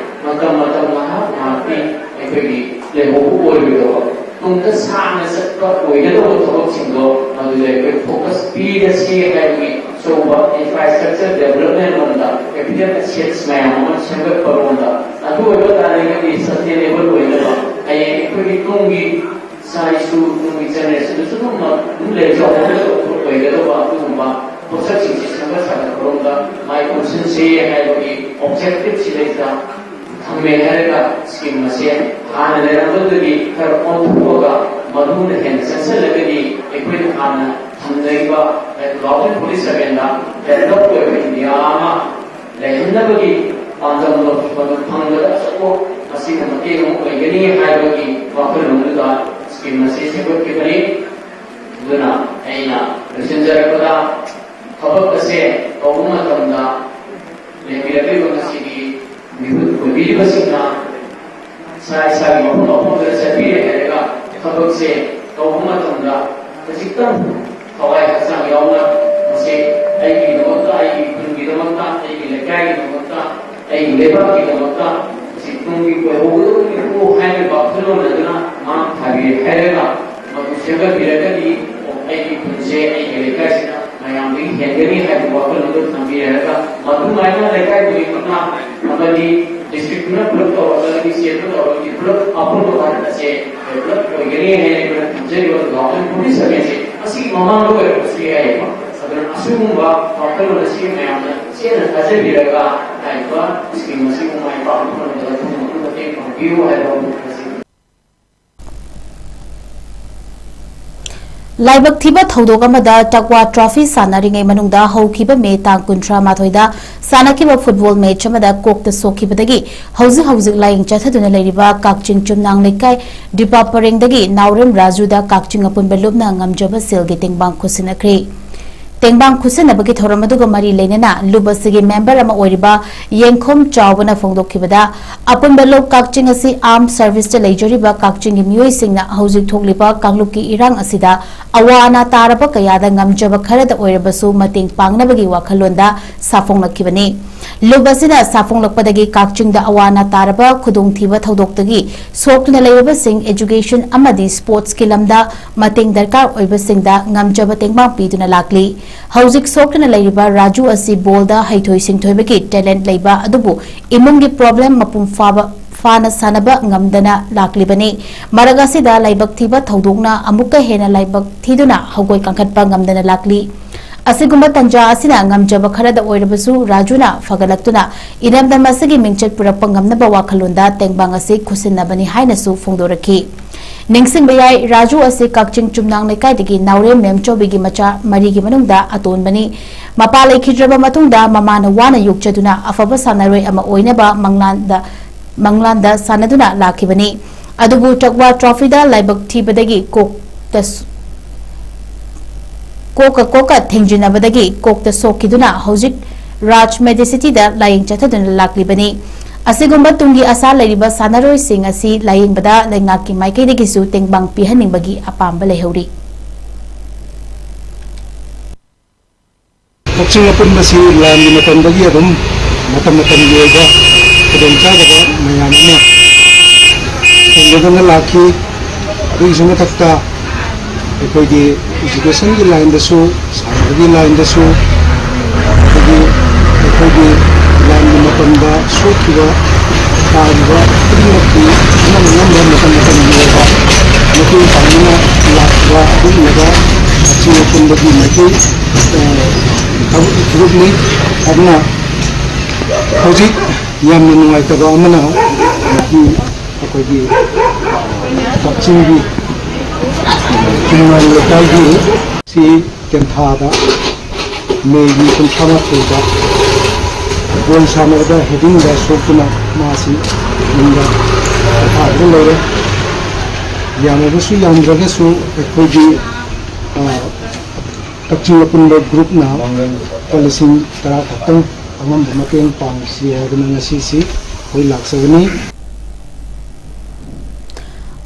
ꯃꯇꯝ ꯃꯇꯝ ꯉꯥꯏꯍꯥꯛ ꯉꯥꯏꯍꯥꯛꯀꯤ ꯑꯩꯈꯣꯏꯒꯤ ꯂꯩꯍꯧꯕ ꯑꯣꯏꯔꯣꯏꯗꯕ, ꯇꯨꯡꯗ ꯁꯥꯡꯅ ꯆꯠꯄ ꯑꯣꯏꯒꯗꯧꯕ ꯊꯕꯛꯁꯤꯡꯗꯣ ꯃꯗꯨꯗ ꯑꯩꯈꯣꯏ ꯐꯣꯀꯁ ꯄꯤꯔꯁꯤ ꯍꯥꯏꯕꯒꯤ ꯑꯆꯧꯕ ꯏꯟꯐ꯭ꯔꯥꯁ꯭ꯇ꯭ꯔꯛꯆꯔ ꯗꯦꯕꯂꯞꯃꯦꯟ ꯂꯣꯝꯗ, ꯀꯦꯄꯤꯇꯦꯜ ꯑꯦꯁꯦꯠꯁ ꯃꯌꯥꯝ ꯑꯃ ꯁꯦꯝꯒꯠꯄ ꯂꯣꯝꯗ꯫ ꯑꯗꯨ ꯑꯣꯏꯕ ꯇꯥꯔꯒꯗꯤ ꯁꯁꯇꯦꯅꯦꯕꯜ ꯑꯣꯏꯅꯕ, ꯍꯌꯦꯡ ꯑꯩꯈꯣꯏꯒꯤ ꯇꯨꯡꯒꯤ ꯏꯆꯥ ꯏꯁꯨ, ꯇꯨꯡꯒꯤ ꯖꯦꯅꯦꯔꯦꯁꯟꯗꯁꯨ ꯑꯗꯨꯝ ꯑꯗꯨꯝ ꯂꯩꯖꯍꯧꯅꯕ ꯑꯣꯏꯒꯗꯧꯕ ꯑꯗꯨꯒꯨꯝꯕ ꯄꯣꯠꯁꯛꯁꯤꯡꯁꯤ ꯁꯦꯝꯒꯠ ꯁꯥꯒꯠꯄꯔꯣꯝꯗ ꯃꯥꯏ ꯑꯣꯟꯁꯤꯟꯁꯤ ꯍꯥꯏꯕꯒꯤ ꯑꯣꯕꯖꯦꯛꯇꯤꯚꯁꯤ ꯂꯩꯖ ꯊꯝꯃꯦ ꯍꯥꯏꯔꯒ ꯁ꯭ꯀꯤꯝ ꯑꯁꯦ ꯍꯥꯟꯅ ꯂꯩꯔꯝꯕꯗꯨꯗꯒꯤ ꯈꯔ ꯑꯣꯟꯊꯣꯛꯑꯒ ꯃꯗꯨꯅ ꯍꯦꯟꯅ ꯆꯪꯁꯤꯜꯂꯒꯗꯤ ꯑꯩꯈꯣꯏꯅ ꯍꯥꯟꯅ ꯊꯝꯅꯔꯤꯕ two thousand forty sevenꯗ ꯗꯦꯕꯂꯞ ꯑꯣꯏꯕ ꯏꯟꯗꯤꯌꯥ ꯑꯃ ꯂꯩꯍꯟꯅꯕꯒꯤ ꯄꯥꯟꯗꯝꯗꯣ ꯃꯗꯨ ꯐꯪꯕꯗ ꯑꯆꯧꯕ ꯃꯁꯤꯅ ꯃꯇꯦꯡ ꯑꯃ ꯑꯣꯏꯒꯅꯤ ꯍꯥꯏꯕꯒꯤ ꯋꯥꯈꯜꯂꯣꯟꯗꯨꯗ ꯁ꯭ꯀꯤꯝ ꯑꯁꯤ ꯁꯦꯝꯒꯠꯈꯤꯕꯅꯤ꯫ ꯑꯗꯨꯅ ꯑꯩꯅ ꯂꯣꯏꯁꯤꯟꯖꯔꯛꯄꯗ ꯊꯕꯛ ꯑꯁꯦ ꯇꯧꯕ ꯃꯇꯝꯗ ꯂꯩꯕꯤꯔꯛꯂꯤꯕ ꯉꯁꯤꯒꯤ ꯃꯤꯍꯨꯠ ꯑꯣꯏꯕꯤꯔꯤꯕꯁꯤꯡꯅ ꯏꯁꯥ ꯏꯁꯥꯒꯤ ꯃꯐꯝ ꯃꯐꯝꯗ ꯆꯠꯄꯤꯔꯦ ꯍꯥꯏꯔꯒ ꯊꯕꯛꯁꯦ ꯇꯧꯕ ꯃꯇꯝꯗ ꯈꯖꯤꯛꯇꯪ ꯊꯋꯥꯏ ꯍꯛꯆꯥꯡ ꯌꯥꯎꯅ ꯃꯁꯤ ꯑꯩꯒꯤꯗꯃꯛꯇ, ꯑꯩꯒꯤ ꯈꯨꯟꯒꯤꯗꯃꯛꯇ, ꯑꯩꯒꯤ ꯂꯩꯀꯥꯏꯒꯤꯗꯃꯛꯇ, ꯑꯩꯒꯤ ꯂꯩꯕꯥꯛꯀꯤꯗꯃꯛꯇ ꯃꯁꯤ ꯇꯨꯡꯒꯤ ꯑꯣꯏꯍꯧꯒꯗꯕꯅꯤꯀꯣ ꯍꯥꯏꯔꯤꯕ ꯋꯥꯈꯜꯂꯣꯟ ꯑꯗꯨꯅ ꯃꯥꯡ ꯊꯥꯕꯤꯔꯦ ꯍꯥꯏꯔꯒ, ꯃꯗꯨ ꯁꯦꯝꯒꯠꯄꯤꯔꯒꯗꯤ, ꯑꯣ, ꯑꯩꯒꯤ ꯈꯨꯟꯁꯦ, ꯑꯩꯒꯤ ꯂꯩꯀꯥꯏꯁꯤꯅ ꯃꯌꯥꯝꯗꯒꯤ ꯍꯦꯟꯒꯅꯤ ꯍꯥꯏꯕ ꯋꯥꯈꯜꯂꯣꯟꯗꯨ ꯊꯝꯕꯤꯔꯒ, ꯃꯗꯨꯃꯥꯏꯅ ꯂꯩꯀꯥꯏ ꯈꯨꯗꯤꯡꯃꯛꯅ ꯑꯃꯗꯤ district ꯄꯨꯂꯞ ꯄꯨꯂꯞ ꯇꯧꯔꯒ, state ꯇ ꯇꯧꯔꯒꯗꯤ ꯄꯨꯂꯞ ꯑꯄꯨꯟꯕ ꯚꯥꯔꯠ ꯑꯁꯦ ꯄꯨꯂꯞ ꯑꯣꯏꯒꯅꯤ ꯍꯥꯏꯅ ꯑꯩꯈꯣꯏꯅ ꯊꯝꯖꯔꯤꯕ two thousand forty seven ꯁꯦ ꯑꯁꯤꯒꯤ ꯃꯃꯥꯡꯗ ꯑꯣꯏꯔꯛꯄꯁꯨ ꯌꯥꯏꯌꯦꯕ꯫ ꯑꯗꯨꯅ ꯑꯁꯤꯒꯨꯝꯕ ꯋꯥꯈꯜꯂꯣꯟ ꯑꯁꯤ ꯃꯌꯥꯝꯅ ꯆꯦꯠꯅ ꯊꯥꯖꯕꯤꯔꯒ, ꯍꯥꯏꯔꯤꯕ scheme ꯑꯁꯤꯕꯨ ꯃꯥꯏ ꯄꯥꯛꯅ ꯐꯪꯍꯟꯕꯗ ꯄꯨꯝꯅꯃꯛꯅ ꯃꯇꯦꯡ ꯄꯥꯡꯕꯤꯌꯨ ꯍꯥꯏꯕ ꯋꯥꯐꯝ ꯑꯁꯤ꯫ ꯂꯥꯏꯕꯛ ꯊꯤꯕ ꯊꯧꯗꯣꯛ ꯑꯃꯗ ꯇꯛꯋꯥ ꯇ꯭ꯔꯣꯐꯤ ꯁꯥꯟꯅꯔꯤꯉꯩ ꯃꯅꯨꯡꯗ ꯍꯧꯈꯤꯕ ꯃꯦ ꯇꯥꯡ ꯀꯨꯟꯊ꯭ꯔꯥ ꯃꯥꯊꯣꯏꯗ ꯁꯥꯟꯅꯈꯤꯕ ꯐꯨꯠꯕꯣꯜ ꯃꯦꯆ ꯑꯃꯗ ꯀꯣꯛꯇ ꯁꯣꯛꯈꯤꯕꯗꯒꯤ ꯍꯧꯖꯤꯛ ꯍꯧꯖꯤꯛ ꯂꯥꯌꯦꯡ ꯆꯠꯊꯗꯨꯅ ꯂꯩꯔꯤꯕ ꯀꯛꯆꯤꯡ ꯆꯨꯝꯅꯥꯡ ꯂꯩꯀꯥꯏ ꯗꯤꯄꯥ ꯄꯔꯦꯡꯗꯒꯤ ꯅꯥꯎꯔꯦꯝ ꯔꯥꯖꯨꯗ ꯀꯛꯆꯤꯡ ꯑꯄꯨꯟꯕ ꯂꯨꯞꯅ ꯉꯝꯖꯕ ꯁꯦꯜꯒꯤ ꯇꯦꯡꯕꯥꯡ ꯈꯨꯠꯁꯤꯟꯅꯈ꯭ꯔꯦ꯫ ꯇꯦꯡꯕꯥꯡ ꯈꯨꯠꯁꯤꯟꯅꯕꯒꯤ ꯊꯧꯔꯝ ꯑꯗꯨꯒ ꯃꯔꯤ ꯂꯩꯅꯅ ꯂꯨꯞ ꯑꯁꯤꯒꯤ ꯃꯦꯝꯕꯔ ꯑꯃ ꯑꯣꯏꯔꯤꯕ ꯌꯦꯡꯈꯣꯝ ꯆꯥꯎꯕꯅ ꯐꯣꯡꯗꯣꯛꯈꯤꯕꯗ, ꯑꯄꯨꯟꯕ ꯂꯨꯞ ꯀꯛꯆꯤꯡ ꯑꯁꯤ armed service ꯇ ꯂꯩꯖꯔꯤꯕ ꯀꯛꯆꯤꯡꯒꯤ ꯃꯤꯑꯣꯏꯁꯤꯡꯅ ꯍꯧꯖꯤꯛ ꯊꯣꯛꯂꯤꯕ ꯀꯥꯡꯂꯨꯞꯀꯤ ꯏꯔꯥꯡ ꯑꯁꯤꯗ ꯑꯋꯥ ꯑꯅꯥ ꯇꯥꯔꯕ ꯀꯌꯥꯗ ꯉꯝꯖꯕ ꯈꯔꯗ ꯑꯣꯏꯔꯕꯁꯨ ꯃꯇꯦꯡ ꯄꯥꯡꯅꯕꯒꯤ ꯋꯥꯈꯜꯂꯣꯟꯗ ꯁꯥꯐꯣꯡꯂꯛꯈꯤꯕꯅꯤ꯫ ꯂꯨꯞ ꯑꯁꯤꯅ ꯁꯥꯐꯣꯡꯂꯛꯄꯗꯒꯤ ꯀꯛꯆꯤꯡꯗ ꯑꯋꯥ ꯑꯅꯥ ꯇꯥꯔꯕ ꯈꯨꯗꯣꯡꯊꯤꯕ ꯊꯧꯗꯣꯛꯇꯒꯤ ꯁꯣꯛꯇꯨꯅ ꯂꯩꯔꯕꯁꯤꯡ education ꯑꯃꯗꯤ sports ꯀꯤ ꯂꯝꯗ ꯃꯇꯦꯡ ꯗꯔꯀꯥꯔ ꯑꯣꯏꯕꯁꯤꯡꯗ ꯉꯝꯖꯕ ꯇꯦꯡꯕꯥꯡ ꯄꯤꯗꯨꯅ ꯂꯥꯛꯂꯤ꯫ ꯍꯧꯖꯤꯛ ꯁꯣꯛꯇꯨꯅ ꯂꯩꯔꯤꯕ ꯔꯥꯖꯨ ꯑꯁꯤ ꯕꯣꯜꯗ ꯍꯩꯊꯣꯏ ꯁꯤꯡꯊꯣꯏꯕꯒꯤ talent ꯂꯩꯕ ꯑꯗꯨꯕꯨ ꯏꯃꯨꯡꯒꯤ problem ꯃꯄꯨꯡ ꯐꯥꯕ, ꯐꯥꯅ ꯁꯥꯟꯅꯕ ꯉꯝꯗꯅ ꯂꯥꯛꯂꯤꯕꯅꯤ꯫ ꯃꯔꯛ ꯑꯁꯤꯗ ꯂꯥꯏꯕꯛ ꯊꯤꯕ ꯊꯧꯗꯣꯛꯅ ꯑꯃꯨꯛꯀ ꯍꯦꯟꯅ ꯂꯥꯏꯕꯛ ꯊꯤꯗꯨꯅ ꯍꯧꯒꯣꯏ ꯀꯥꯡꯈꯠꯄ ꯉꯝꯗꯅ ꯂꯥꯛꯂꯤ꯫ ꯑꯁꯤꯒꯨꯝꯕ ꯇꯟꯖꯥ ꯑꯁꯤꯅ ꯉꯝꯖꯕ ꯈꯔꯗ ꯑꯣꯏꯔꯕꯁꯨ ꯔꯥꯖꯨꯅ ꯐꯒꯠꯂꯛꯇꯨꯅ ꯏꯔꯝꯗꯝ ꯑꯁꯤꯒꯤ ꯃꯤꯡꯆꯠ ꯄꯨꯔꯛꯄ ꯉꯝꯅꯕ ꯋꯥꯈꯜꯂꯣꯟꯗ ꯇꯦꯡꯕꯥꯡ ꯑꯁꯤ ꯈꯨꯠꯁꯤꯟꯅꯕꯅꯤ ꯍꯥꯏꯅꯁꯨ ꯐꯣꯡꯗꯣꯔꯛꯈꯤ꯫ ꯅꯤꯡꯁꯤꯡꯕ ꯌꯥꯏ, ꯔꯥꯖꯨ ꯑꯁꯤ ꯀꯛꯆꯤꯡ ꯆꯨꯝꯅꯥꯡ ꯂꯩꯀꯥꯏꯗꯒꯤ ꯅꯥꯎꯔꯦꯝ ꯃꯦꯝꯆꯧꯕꯤꯒꯤ ꯃꯆꯥ ꯃꯔꯤꯒꯤ ꯃꯅꯨꯡꯗ ꯑꯇꯣꯟꯕꯅꯤ꯫ ꯃꯄꯥ ꯂꯩꯈꯤꯗ꯭ꯔꯕ ꯃꯇꯨꯡꯗ ꯃꯃꯥꯅ ꯋꯥꯅ ꯌꯣꯛꯆꯗꯨꯅ ꯑꯐꯕ ꯁꯥꯟꯅꯔꯣꯏ ꯑꯃ ꯑꯣꯏꯅꯕ ꯃꯪꯂꯥꯟꯗ, ꯃꯪꯂꯥꯟꯗ ꯁꯥꯟꯅꯗꯨꯅ ꯂꯥꯛꯈꯤꯕꯅꯤ꯫ ꯑꯗꯨꯕꯨ ꯇꯛꯋꯥ ꯇ꯭ꯔꯣꯐꯤꯗ ꯂꯥꯏꯕꯛ ꯊꯤꯕꯗꯒꯤ ꯀꯣꯛꯇ ꯁ-, ꯀꯣꯛꯀ ꯀꯣꯛꯀ ꯊꯦꯡꯖꯤꯟꯅꯕꯗꯒꯤ ꯀꯣꯛꯇ ꯁꯣꯛꯈꯤꯗꯨꯅ ꯍꯧꯖꯤꯛ ꯔꯥꯖ ꯃꯦꯗꯤꯁꯤꯇꯤꯗ ꯂꯥꯌꯦꯡ ꯆꯠꯊꯗꯨꯅ ꯂꯥꯛꯂꯤꯕꯅꯤ꯫ ꯑꯁꯤꯒꯨꯝꯕ ꯇꯨꯡꯒꯤ ꯑꯁꯥ ꯂꯩꯔꯤꯕ ꯁꯥꯟꯅꯔꯣꯏꯁꯤꯡ ꯑꯁꯤ ꯂꯥꯌꯦꯡꯕꯗ ꯂꯩꯉꯥꯛꯀꯤ ꯃꯥꯏꯀꯩꯗꯒꯤꯁꯨ ꯇꯦꯡꯕꯥꯡ ꯄꯤꯍꯟꯅꯤꯡꯕꯒꯤ ꯑꯄꯥꯝꯕ ꯂꯩꯍꯧꯔꯤ꯫ ꯀꯛꯆꯤꯡ ꯑꯄꯨꯟꯕꯁꯤ ꯂꯥꯟꯒꯤ ꯃꯇꯝꯗꯒꯤ ꯑꯗꯨꯝ ꯃꯇꯝ ꯃꯇꯝꯒꯤ ꯑꯣꯏꯕ ꯈꯨꯗꯣꯡꯆꯥꯗꯕ ꯃꯌꯥꯝ ꯑꯃ ꯊꯦꯡꯅꯗꯨꯅ ꯂꯥꯛꯈꯤ꯫ ꯑꯗꯨꯒꯤꯁꯨ ꯃꯊꯛꯇ ꯑꯩꯈꯣꯏꯒꯤ educationꯒꯤ lineꯗꯁꯨ, ꯁꯥꯟꯅꯕꯒꯤ lineꯗꯁꯨ, ꯑꯗꯒꯤ ꯑꯩꯈꯣꯏꯒꯤ ꯂꯥꯟꯒꯤ ꯃꯇꯝꯗ ꯁꯣꯛꯈꯤꯕ ꯇꯥꯔꯤꯕ ꯈꯨꯗꯤꯡꯃꯛꯀꯤ ꯑꯉꯝ ꯑꯉꯝꯕ ꯃꯇꯝ ꯃꯇꯝꯒꯤ ꯑꯣꯏꯕ ꯃꯇꯦꯡ ꯄꯥꯡꯗꯨꯅ ꯂꯥꯛꯄ ꯑꯗꯨꯒꯨꯝꯂꯕ ꯀꯛꯆꯤꯡ ꯑꯄꯨꯟꯕꯒꯤ ꯃꯥꯏꯀꯩ, ꯑ, ꯊꯕꯛ ꯐꯨꯔꯨꯞꯅꯤ꯫ ꯑꯗꯨꯅ ꯍꯧꯖꯤꯛ ꯌꯥꯝꯅ ꯅꯨꯡꯉꯥꯏꯇꯕ ꯑꯃꯅ, ꯉꯁꯤ ꯑꯩꯈꯣꯏꯒꯤ ꯀꯛꯆꯤꯡꯒꯤ ꯈꯨꯟꯉꯥꯏ ꯂꯩꯀꯥꯏꯒꯤ ꯁꯤ ꯇꯦꯟꯊꯥꯗ ꯃꯦꯒꯤ ꯀꯨꯟꯊ꯭ꯔꯥ ꯃꯥꯊꯣꯏꯗ ꯕꯣꯜ ꯁꯥꯟꯅꯕꯗ headingꯗ ꯁꯣꯛꯇꯨꯅ ꯃꯥꯁꯤ ꯌꯨꯝꯗ ꯄꯣꯊꯥꯗꯨꯅ ꯂꯩꯔꯦ꯫ ꯌꯥꯝꯃꯕꯁꯨ ꯌꯥꯝꯗ꯭ꯔꯒꯁꯨ ꯑꯩꯈꯣꯏꯒꯤ, ꯑ, ꯀꯛꯆꯤꯡ ꯑꯄꯨꯟꯕ groupꯅ ꯂꯨꯄꯥ ꯂꯤꯁꯤꯡ ꯇꯔꯥ ꯈꯛꯇꯪ ꯑꯉꯝꯕ ꯃꯇꯦꯡ ꯄꯥꯡꯁꯤ ꯍꯥꯏꯗꯨꯅ ꯉꯁꯤꯁꯤ ꯑꯩꯈꯣꯏ ꯂꯥꯛꯆꯕꯅꯤ꯫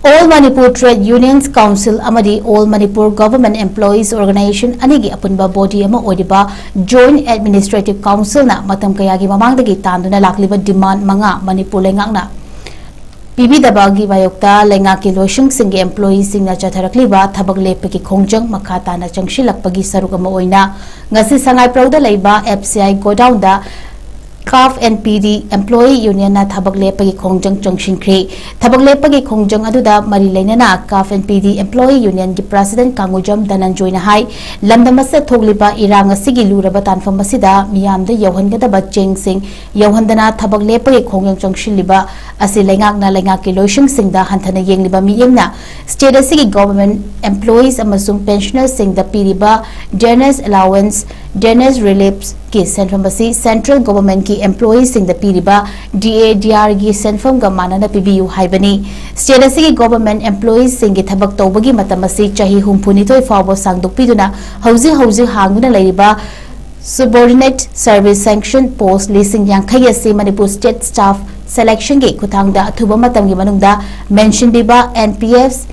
All Manipur Trade Unions Council ꯑꯃꯗꯤ All Manipur Government Employees Organization ꯑꯅꯤꯒꯤ ꯑꯄꯨꯟꯕ body ꯑꯃ ꯑꯣꯏꯔꯤꯕ Joint Administrative Councilꯅ ꯃꯇꯝ ꯀꯌꯥꯒꯤ ꯃꯃꯥꯡꯗꯒꯤ ꯇꯥꯟꯗꯨꯅ ꯂꯥꯛꯂꯤꯕ demand ꯃꯉꯥ ꯃꯅꯤꯄꯨꯔ ꯂꯩꯉꯥꯛꯅ ꯄꯤꯕꯤꯗꯕꯒꯤ ꯃꯥꯌꯣꯛꯇ ꯂꯩꯉꯥꯛꯀꯤ ꯂꯣꯏꯁꯪꯁꯤꯡꯒꯤ employeeꯁꯤꯡꯅ ꯆꯠꯊꯔꯛꯂꯤꯕ ꯊꯕꯛ ꯂꯦꯞꯄꯒꯤ ꯈꯣꯡꯖꯪ ꯃꯈꯥ ꯇꯥꯅ ꯆꯪꯁꯤꯜꯂꯛꯄꯒꯤ ꯁꯔꯨꯛ ꯑꯃ ꯑꯣꯏꯅ ꯉꯁꯤ ꯁꯉꯥꯏꯄ꯭ꯔꯧꯗ ꯂꯩꯕ F C I godownꯗ CAF and P D Employee Unionꯅ ꯊꯕꯛ ꯂꯦꯞꯄꯒꯤ ꯈꯣꯡꯖꯪ ꯆꯪꯁꯤꯟꯈ꯭ꯔꯦ꯫ ꯊꯕꯛ ꯂꯦꯞꯄꯒꯤ ꯈꯣꯡꯖꯪ ꯑꯗꯨꯗ ꯃꯔꯤ ꯂꯩꯅꯅ CAF and P D Employee Unionꯒꯤ President ꯀꯥꯡꯒꯨꯖꯝ ꯙꯅꯟꯖꯣꯏꯅ ꯍꯥꯏ, ꯂꯝꯗꯝ ꯑꯁꯤꯗ ꯊꯣꯛꯂꯤꯕ ꯏꯔꯥꯡ ꯑꯁꯤꯒꯤ ꯂꯨꯔꯕ ꯇꯥꯟꯐꯝ ꯑꯁꯤꯗ ꯃꯤꯌꯥꯝꯗ ꯌꯧꯍꯟꯒꯗꯕ ꯆꯦꯡꯁꯤꯡ ꯌꯧꯍꯟꯗꯅ ꯊꯕꯛ ꯂꯦꯞꯄꯒꯤ ꯈꯣꯡꯖꯪ ꯆꯪꯁꯤꯜꯂꯤꯕ ꯑꯁꯤ ꯂꯩꯉꯥꯛꯅ ꯂꯩꯉꯥꯛꯀꯤ ꯂꯣꯏꯁꯪꯁꯤꯡꯗ ꯍꯟꯊꯅ ꯌꯦꯡꯂꯤꯕ ꯃꯤꯠꯌꯦꯡꯅ state ꯑꯁꯤꯒꯤ government employees ꯑꯃꯁꯨꯡ pensionerꯁꯤꯡꯗ ꯄꯤꯔꯤꯕ dearness allowance, dearness reliefꯀꯤ ꯁꯦꯟꯐꯝ ꯑꯁꯤ central governmentꯀꯤ employeeꯁꯤꯡꯗ ꯄꯤꯔꯤꯕ D A D Rꯒꯤ ꯁꯦꯟꯐꯝꯒ ꯃꯥꯟꯅꯅ ꯄꯤꯕꯤꯌꯨ ꯍꯥꯏꯕꯅꯤ꯫ State ꯑꯁꯤꯒꯤ government employeeꯁꯤꯡꯒꯤ ꯊꯕꯛ ꯇꯧꯕꯒꯤ ꯃꯇꯝ ꯑꯁꯤ ꯆꯍꯤ ꯍꯨꯝꯐꯨꯅꯤꯊꯣꯏ ꯐꯥꯎꯕ ꯁꯥꯡꯗꯣꯛꯄꯤꯗꯨꯅ ꯍꯧꯖꯤꯛ ꯍꯧꯖꯤꯛ ꯍꯥꯡꯗꯨꯅ ꯂꯩꯔꯤꯕ subordinate service sanction post ꯂꯤꯁꯤꯡ ꯌꯥꯡꯈꯩ ꯑꯁꯤ ꯃꯅꯤꯄꯨꯔ state staff selectionꯒꯤ ꯈꯨꯠꯊꯥꯡꯗ ꯑꯊꯨꯕ ꯃꯇꯝꯒꯤ ꯃꯅꯨꯡꯗ ꯃꯦꯟꯁꯤꯟꯕꯤꯕ N P S,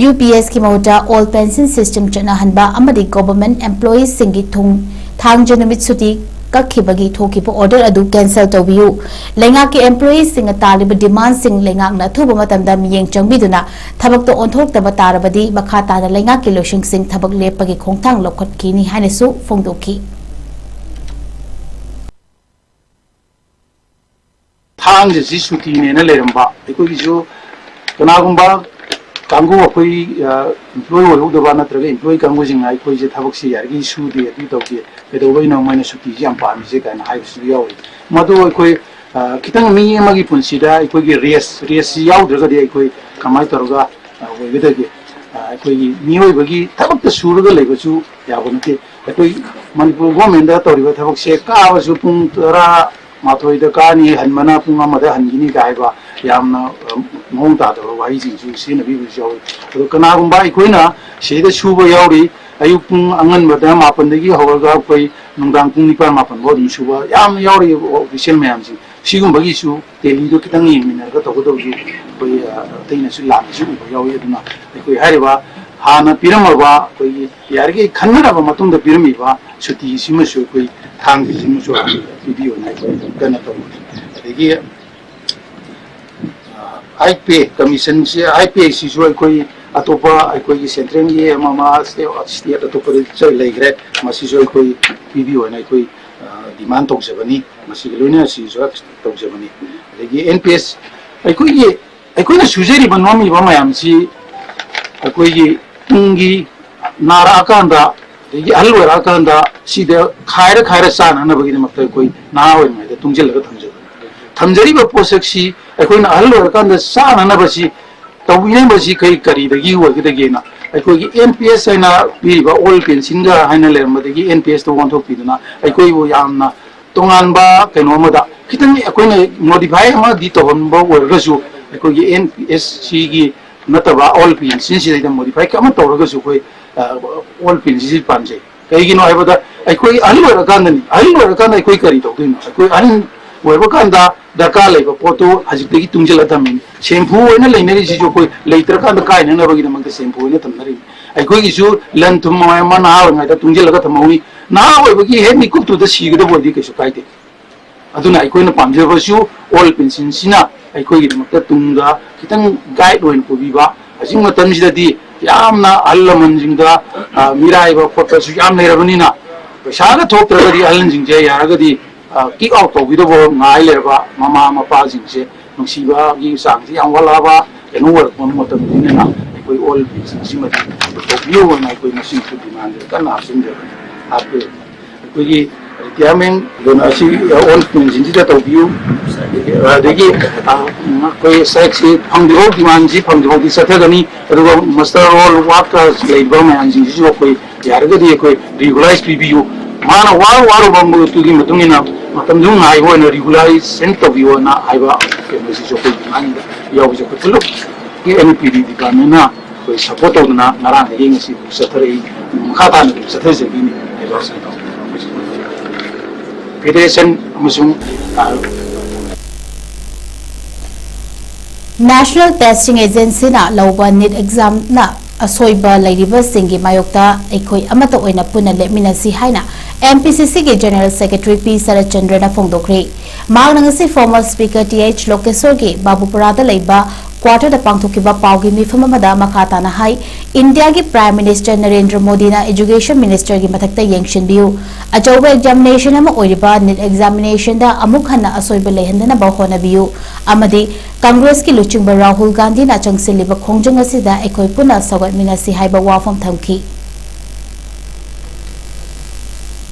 U P Sꯀꯤ ꯃꯍꯨꯠꯇ all pension system ꯆꯠꯅꯍꯟꯕ ꯑꯃꯗꯤ government employeesꯁꯤꯡꯒꯤ ꯊꯨꯡ ꯊꯥꯡꯖ ꯅꯨꯃꯤꯠ ꯁꯨꯇꯤ ꯀꯛꯈꯤꯕꯒꯤ ꯊꯣꯛꯈꯤꯕ order ꯑꯗꯨ cancel ꯇꯧꯕꯤꯌꯨ꯫ ꯂꯩꯉꯥꯛꯀꯤ employeeꯁꯤꯡꯅ ꯇꯥꯜꯂꯤꯕ demandꯁꯤꯡ ꯂꯩꯉꯥꯛꯅ ꯑꯊꯨꯕ ꯃꯇꯝꯗ ꯃꯤꯠꯌꯦꯡ ꯆꯪꯕꯤꯗꯨꯅ ꯊꯕꯛꯇ ꯑꯣꯟꯊꯣꯛꯇꯕ ꯇꯥꯔꯕꯗꯤ ꯃꯈꯥ ꯇꯥꯅ ꯂꯩꯉꯥꯛꯀꯤ ꯂꯨꯆꯤꯡꯁꯤꯡ ꯊꯕꯛ ꯂꯦꯞꯄꯒꯤ ꯈꯣꯡꯊꯥꯡ ꯂꯧꯈꯠꯈꯤꯅꯤ ꯍꯥꯏꯅꯁꯨ ꯐꯣꯡꯗꯣꯛꯈꯤ꯫ ꯊꯥꯡꯖꯁꯤ ꯁꯨꯇꯤꯅꯦꯅ ꯂꯩꯔꯝꯕ ꯑꯩꯈꯣꯏꯒꯤꯁꯨ ꯀꯅꯥꯒꯨꯝꯕ ꯀꯥꯡꯕꯨ ꯑꯩꯈꯣꯏ employee ꯑꯣꯏꯍꯧꯗꯕ ꯅꯠꯇ꯭ꯔꯒ employee ꯀꯥꯡꯕꯨꯁꯤꯡꯅ ꯑꯩꯈꯣꯏꯁꯦ ꯊꯕꯛꯁꯤ ꯌꯥꯔꯤꯈꯩ ꯁꯨꯗꯦ, ꯑꯗꯨ ꯇꯧꯗꯦ, ꯀꯩꯗꯧꯕꯩꯅꯣ ꯃꯣꯏꯅ ꯁꯨꯇꯤꯁꯤ ꯌꯥꯝ ꯄꯥꯝꯃꯤꯁꯦ ꯀꯥꯏꯅ ꯍꯥꯏꯕꯁꯨ ꯌꯥꯎꯔꯤ꯫ ꯃꯗꯨ ꯑꯩꯈꯣꯏ ꯈꯤꯇꯪ ꯃꯤ ꯑꯃꯒꯤ ꯄꯨꯟꯁꯤꯗ ꯑꯩꯈꯣꯏꯒꯤ rest, restꯁꯤ ꯌꯥꯎꯗ꯭ꯔꯒꯗꯤ ꯑꯩꯈꯣꯏ ꯀꯃꯥꯏꯅ ꯇꯧꯔꯒ ꯑꯣꯏꯒꯗꯒꯦ? ꯑꯩꯈꯣꯏꯒꯤ ꯃꯤꯑꯣꯏꯕꯒꯤ ꯊꯕꯛꯇ ꯁꯨꯔꯒ ꯂꯩꯕꯁꯨ ꯌꯥꯕ ꯅꯠꯇꯦ꯫ ꯑꯩꯈꯣꯏ ꯃꯅꯤꯄꯨꯔ governmentꯇ ꯇꯧꯔꯤꯕ ꯊꯕꯛꯁꯦ ꯀꯥꯕꯁꯨ ꯄꯨꯡ ꯇꯔꯥ ꯃꯥꯊꯣꯏꯗ ꯀꯥꯅꯤ, ꯍꯟꯕꯅ ꯄꯨꯡ ꯑꯃꯗ ꯍꯟꯈꯤꯅꯤ ꯀꯥꯏꯕ ꯌꯥꯝꯅ ꯃꯑꯣꯡ ꯇꯥꯗꯕ ꯋꯥꯍꯩꯁꯤꯡꯁꯨ ꯁꯤꯖꯤꯟꯅꯕꯤꯕꯁꯨ ꯌꯥꯎꯏ꯫ ꯑꯗꯣ ꯀꯅꯥꯒꯨꯝꯕ ꯑꯩꯈꯣꯏꯅ ꯁꯤꯗ ꯁꯨꯕ ꯌꯥꯎꯔꯤ, ꯑꯌꯨꯛ ꯄꯨꯡ ꯑꯉꯟꯕꯗ ꯃꯥꯄꯟꯗꯒꯤ ꯍꯧꯔꯒ ꯑꯩꯈꯣꯏ ꯅꯨꯡꯗꯥꯡ ꯄꯨꯡ ꯅꯤꯄꯥꯟ ꯃꯥꯄꯟ ꯐꯥꯎ ꯑꯗꯨꯝ ꯁꯨꯕ ꯌꯥꯝ ꯌꯥꯎꯔꯤ official ꯃꯌꯥꯝꯁꯤꯡ꯫ ꯁꯤꯒꯨꯝꯕꯒꯤ issue tallyꯗꯣ ꯈꯤꯇꯪ ꯌꯦꯡꯃꯤꯟꯅꯔꯒ ꯇꯧꯒꯗꯕꯁꯤ ꯑꯩꯈꯣꯏ ꯑꯇꯩꯅꯁꯨ ꯂꯥꯟꯅꯁꯨ ꯎꯕ ꯌꯥꯎꯏ꯫ ꯑꯗꯨꯅ ꯑꯩꯈꯣꯏ ꯍꯥꯏꯔꯤꯕ ꯍꯥꯟꯅ ꯄꯤꯔꯝꯃꯕ ꯑꯩꯈꯣꯏꯒꯤ ꯌꯥꯔꯤꯈꯩ ꯈꯟꯅꯔꯕ ꯃꯇꯨꯡꯗ ꯄꯤꯔꯝꯃꯤꯕ ꯁꯨꯇꯤꯁꯤꯃꯁꯨ ꯑꯩꯈꯣꯏ ꯊꯥꯡꯒꯤꯁꯤꯃꯁꯨ ꯄꯤꯕꯤꯌꯣꯅ ꯑꯩꯈꯣꯏ ꯀꯟꯅ ꯇꯧꯔꯤ꯫ ꯑꯗꯒꯤ high pay commissionꯁꯦ, high payꯁꯤꯁꯨ ꯑꯩꯈꯣꯏ ꯑꯇꯣꯞꯄ ꯑꯩꯈꯣꯏꯒꯤ centralꯒꯤ ꯑꯃ ꯑꯃ state ꯑꯇꯣꯞꯄꯗ ꯂꯩꯈ꯭ꯔꯦ꯫ ꯃꯁꯤꯁꯨ ꯑꯩꯈꯣꯏ ꯄꯤꯕꯤꯌꯣꯅ ꯑꯩꯈꯣꯏ demand ꯇꯧꯖꯕꯅꯤ꯫ ꯃꯁꯤꯒ ꯂꯣꯏꯅꯅ ꯁꯤꯁꯨ ꯇꯧꯖꯕꯅꯤ꯫ ꯑꯗꯒꯤ NPS ꯑꯩꯈꯣꯏꯒꯤ ꯑꯩꯈꯣꯏꯅ ꯁꯨꯖꯔꯤꯕ ꯅꯣꯝꯃꯤꯕ ꯃꯌꯥꯝꯁꯤ ꯑꯩꯈꯣꯏꯒꯤ ꯇꯨꯡꯒꯤ ꯅꯥꯔꯛꯑꯀꯥꯟꯗ ꯑꯗꯒꯤ ꯑꯍꯜ ꯑꯣꯏꯔꯛꯑꯀꯥꯟꯗ ꯁꯤꯗ ꯈꯥꯏꯔ ꯈꯥꯏꯔ ꯆꯥꯅꯅꯕꯒꯤꯗꯃꯛꯇ ꯑꯩꯈꯣꯏ ꯅꯍꯥ ꯑꯣꯏꯔꯤꯉꯩꯗ ꯇꯨꯡꯁꯤꯜꯂꯒ ꯊꯝꯖꯕꯅꯤ꯫ ꯊꯝꯖꯔꯤꯕ ꯄꯣꯠꯁꯛꯁꯤ ꯑꯩꯈꯣꯏꯅ ꯑꯍꯜ ꯑꯣꯏꯔꯀꯥꯟꯗ ꯆꯥꯅꯅꯕꯁꯤ ꯇꯧꯕꯤꯅꯕꯁꯤ ꯀꯔꯤ ꯀꯔꯤꯗꯒꯤ ꯑꯣꯏꯒꯗꯒꯦꯅ ꯑꯩꯈꯣꯏꯒꯤ NPS ꯍꯥꯏꯅ ꯄꯤꯔꯤꯕ ꯑꯣꯜ ꯄꯦꯟꯁꯤꯟꯒ ꯍꯥꯏꯅ ꯂꯩꯔꯝꯕꯗꯒꯤ NPSꯇ ꯑꯣꯟꯊꯣꯛꯄꯤꯗꯨꯅ ꯑꯩꯈꯣꯏꯕꯨ ꯌꯥꯝꯅ ꯇꯣꯉꯥꯟꯕ ꯀꯩꯅꯣ ꯑꯃꯗ ꯈꯤꯇꯪ ꯑꯩꯈꯣꯏꯅ modify ꯑꯃꯗꯤ ꯇꯧꯍꯟꯕ ꯑꯣꯏꯔꯒꯁꯨ ꯑꯩꯈꯣꯏꯒꯤ NPSCꯒꯤ ꯅꯠꯇꯕ ꯑꯣꯜ ꯄꯦꯟꯁꯤꯟꯁꯤꯗꯩꯗ modify ꯑꯃ ꯇꯧꯔꯒꯁꯨ ꯑꯩꯈꯣꯏ ꯑꯣꯜ ꯄꯦꯟꯁꯤꯟꯁꯤ ꯄꯥꯝꯖꯩ꯫ ꯀꯩꯒꯤꯅꯣ ꯍꯥꯏꯕꯗ ꯑꯩꯈꯣꯏ ꯑꯍꯜ ꯑꯣꯏꯔꯀꯥꯟꯗꯅꯤ, ꯑꯍꯜ ꯑꯣꯏꯔꯀꯥꯟꯗ ꯑꯩꯈꯣꯏ ꯀꯔꯤ ꯇꯧꯗꯣꯏꯅꯣ? ꯑꯩꯈꯣꯏ ꯑꯍꯜ ꯑꯣꯏꯕ ꯀꯥꯟꯗ ꯗꯔꯀꯥꯔ ꯂꯩꯕ ꯄꯣꯠꯇꯨ ꯍꯧꯖꯤꯛꯇꯒꯤ ꯇꯨꯡꯁꯤꯜꯂ ꯊꯝꯃꯤꯅꯤ꯫ ꯁꯦꯝꯐꯨ ꯑꯣꯏꯅ ꯂꯩꯅꯔꯤꯁꯤꯁꯨ ꯑꯩꯈꯣꯏ ꯂꯩꯇ꯭ꯔꯀꯥꯟꯗ ꯀꯥꯏꯅꯅꯕꯒꯤꯗꯃꯛꯇ ꯁꯦꯝꯐꯨ ꯑꯣꯏꯅ ꯊꯝꯅꯔꯤꯅꯤ꯫ ꯑꯩꯈꯣꯏꯒꯤꯁꯨ ꯂꯟ ꯊꯨꯝ ꯃꯌꯥꯝ ꯑꯃ ꯅꯍꯥ ꯑꯣꯏꯔꯤꯉꯩꯗ ꯇꯨꯡꯁꯤꯜꯂꯒ ꯊꯝꯍꯧꯅꯤ꯫ ꯅꯍꯥ ꯑꯣꯏꯕꯒꯤ ꯍꯦꯛ ꯃꯤꯀꯨꯞꯇꯨꯗ ꯁꯤꯒꯗꯕ ꯑꯣꯏꯗꯤ ꯀꯩꯁꯨ ꯀꯥꯏꯗꯦ꯫ ꯑꯗꯨꯅ ꯑꯩꯈꯣꯏꯅ ꯄꯥꯝꯖꯕꯁꯨ ꯑꯣꯜ ꯄꯦꯟꯁꯤꯟꯁꯤꯅ ꯑꯩꯈꯣꯏꯒꯤꯗꯃꯛꯇ ꯇꯨꯡꯗ ꯈꯤꯇꯪ ꯒꯥꯏꯗ ꯑꯣꯏꯅ ꯄꯨꯕꯤꯕ, ꯍꯧꯖꯤꯛ ꯃꯇꯝꯁꯤꯗꯗꯤ ꯌꯥꯝꯅ ꯑꯍꯜ ꯂꯃꯟꯁꯤꯡꯗ, ꯑ, ꯃꯤꯔꯥꯏꯕ ꯈꯣꯠꯄꯁꯨ ꯌꯥꯝ ꯂꯩꯔꯕꯅꯤꯅ, ꯄꯩꯁꯥꯒ ꯊꯣꯛꯇ꯭ꯔꯒꯗꯤ ꯑꯍꯜꯁꯤꯡꯁꯦ ꯌꯥꯔꯒꯗꯤ, ꯑ, ꯀꯤꯛ ꯑꯥꯎꯠ ꯇꯧꯕꯤꯗꯧꯕ ꯉꯥꯏ ꯂꯩꯔꯕ ꯃꯃꯥ ꯃꯄꯥꯁꯤꯡꯁꯦ ꯅꯨꯡꯁꯤꯕꯒꯤ ꯆꯥꯡꯁꯤ ꯌꯥꯝ ꯋꯥꯠꯂꯛꯑꯕ ꯀꯩꯅꯣ ꯑꯣꯏꯔꯛꯄ ꯃꯇꯝꯅꯤꯅ, ꯑꯩꯈꯣꯏ ꯑꯣꯜ ꯄꯦꯟꯁꯤꯟꯁꯤꯃꯗꯤ ꯇꯧꯕꯤꯌꯨ ꯍꯥꯏꯅ ꯑꯩꯈꯣꯏ ꯉꯁꯤꯁꯨ ꯗꯤꯃꯥꯟꯁꯦ ꯀꯟꯅ ꯍꯥꯞꯆꯤꯟꯖꯕꯅꯤ, ꯍꯥꯞꯄꯤꯔꯕꯅꯤ꯫ ꯑꯩꯈꯣꯏꯒꯤ ꯔꯤꯇꯤꯌꯥꯔꯃꯦꯟ ꯀꯩꯅꯣ ꯑꯁꯤ ꯑꯣꯜ ꯄꯦꯟꯁꯤꯟꯁꯤꯗ ꯇꯧꯕꯤꯌꯨ꯫ ꯑꯗꯒꯤ, ꯑ, ꯑꯩꯈꯣꯏ ꯁꯥꯏꯠꯁꯤ ꯐꯪꯗ꯭ꯔꯤꯐꯥꯎ, ꯗꯤꯃꯥꯟꯁꯤ ꯐꯪꯗ꯭ꯔꯤꯐꯥꯎꯗꯤ ꯆꯠꯊꯒꯅꯤ꯫ ꯑꯗꯨꯒ ꯃꯁꯇꯔ ꯔꯣꯜ ꯋꯥꯠꯇ ꯂꯩꯕ ꯃꯌꯥꯝꯁꯤꯡꯁꯤꯁꯨ ꯑꯩꯈꯣꯏ ꯌꯥꯔꯒꯗꯤ ꯑꯩꯈꯣꯏ ꯔꯤꯒꯨꯂꯥꯏꯁ ꯄꯤꯕꯤꯌꯨ꯫ ꯃꯥꯅ ꯋꯥꯔꯨ ꯋꯥꯔꯨꯕ ꯃꯇꯨꯒꯤ ꯃꯇꯨꯡ ꯏꯟꯅ ꯃꯇꯝꯗꯨ ꯉꯥꯏꯕ ꯑꯣꯏꯅ ꯔꯤꯒꯨꯂꯥꯏꯖꯦꯁꯟ ꯇꯧꯕꯤꯌꯣꯅ ꯍꯥꯏꯕ ꯀꯩꯅꯣꯁꯤꯁꯨ ꯑꯩꯈꯣꯏ ꯗꯤꯃꯥꯟꯗ ꯌꯥꯎꯕꯁꯦ ꯑꯩꯈꯣꯏ ꯄꯨꯂꯞ ꯑꯦꯟ ꯄꯤ ꯗꯤ ꯗꯤꯄꯥꯔꯠꯃꯦꯟꯅ ꯑꯩꯈꯣꯏ ꯁꯄꯣꯔꯠ ꯇꯧꯗꯅ ꯉꯔꯥꯡꯗꯒꯤ ꯉꯁꯤ ꯆꯠꯊꯔꯛꯏ, ꯃꯈꯥ ꯇꯥꯅ ꯑꯗꯨꯝ ꯆꯠꯊꯖꯒꯤꯅꯤ ꯍꯥꯏꯕ ꯐꯦꯗꯔꯦꯁꯟ ꯑꯃꯁꯨꯡ, ꯑ, National Testing Agencyꯅ ꯂꯧꯕ ꯅꯤꯠ ꯑꯦꯛꯖꯥꯝꯅ ꯑꯁꯣꯏꯕ ꯂꯩꯔꯤꯕꯁꯤꯡꯒꯤ ꯃꯥꯌꯣꯛꯇ ꯑꯩꯈꯣꯏ ꯑꯃꯠꯇ ꯑꯣꯏꯅ ꯄꯨꯟꯅ ꯂꯦꯞꯃꯤꯟꯅꯁꯤ ꯍꯥꯏꯅ ꯑꯦꯝ ꯄꯤ ꯁꯤ ꯁꯤꯒꯤ ꯖꯦꯅꯔꯦꯜ ꯁꯦꯀ꯭ꯔꯦꯇꯔꯤ ꯄꯤ ꯁꯔꯠꯆꯟꯗ꯭ꯔꯅ ꯐꯣꯡꯗꯣꯛꯈ꯭ꯔꯦ꯫ ꯃꯍꯥꯛꯅ ꯉꯁꯤ former speaker ꯇꯤ ꯑꯩꯆ ꯂꯣꯀꯦꯁꯣꯔꯒꯤ ꯕꯥꯕꯨꯄꯨꯔꯥꯗ ꯂꯩꯕ ꯀ꯭ꯋꯥꯇꯔꯗ ꯄꯥꯡꯊꯣꯛꯈꯤꯕ ꯄꯥꯎꯒꯤ ꯃꯤꯐꯝ ꯑꯃꯗ ꯃꯈꯥ ꯇꯥꯅ ꯍꯥꯏ, ꯏꯟꯗꯤꯌꯥꯒꯤ Prime Minister ꯅꯔꯦꯟꯗ꯭ꯔ ꯃꯣꯗꯤꯅ Education Ministerꯒꯤ ꯃꯊꯛꯇ ꯌꯦꯡꯁꯤꯟꯕꯤꯌꯨ꯫ ꯑꯆꯧꯕ examination ꯑꯃ ꯑꯣꯏꯔꯤꯕ ꯅꯤꯠ examinationꯗ ꯑꯃꯨꯛ ꯍꯟꯅ ꯑꯁꯣꯏꯕ ꯂꯩꯍꯟꯗꯅꯕ ꯍꯣꯠꯅꯕꯤꯌꯨ ꯑꯃꯗꯤ ꯀꯪꯒ꯭ꯔꯦꯁꯀꯤ ꯂꯨꯆꯤꯡꯕ ꯔꯥꯍꯨꯜ ꯒꯥꯟꯙꯤꯅ ꯆꯪꯁꯤꯜꯂꯤꯕ ꯈꯣꯡꯖꯪ ꯑꯁꯤꯗ ꯑꯩꯈꯣꯏ ꯄꯨꯟꯅ ꯁꯧꯒꯠꯃꯤꯟꯅꯁꯤ ꯍꯥꯏꯕ ꯋꯥꯐꯝ ꯊꯝꯈꯤ꯫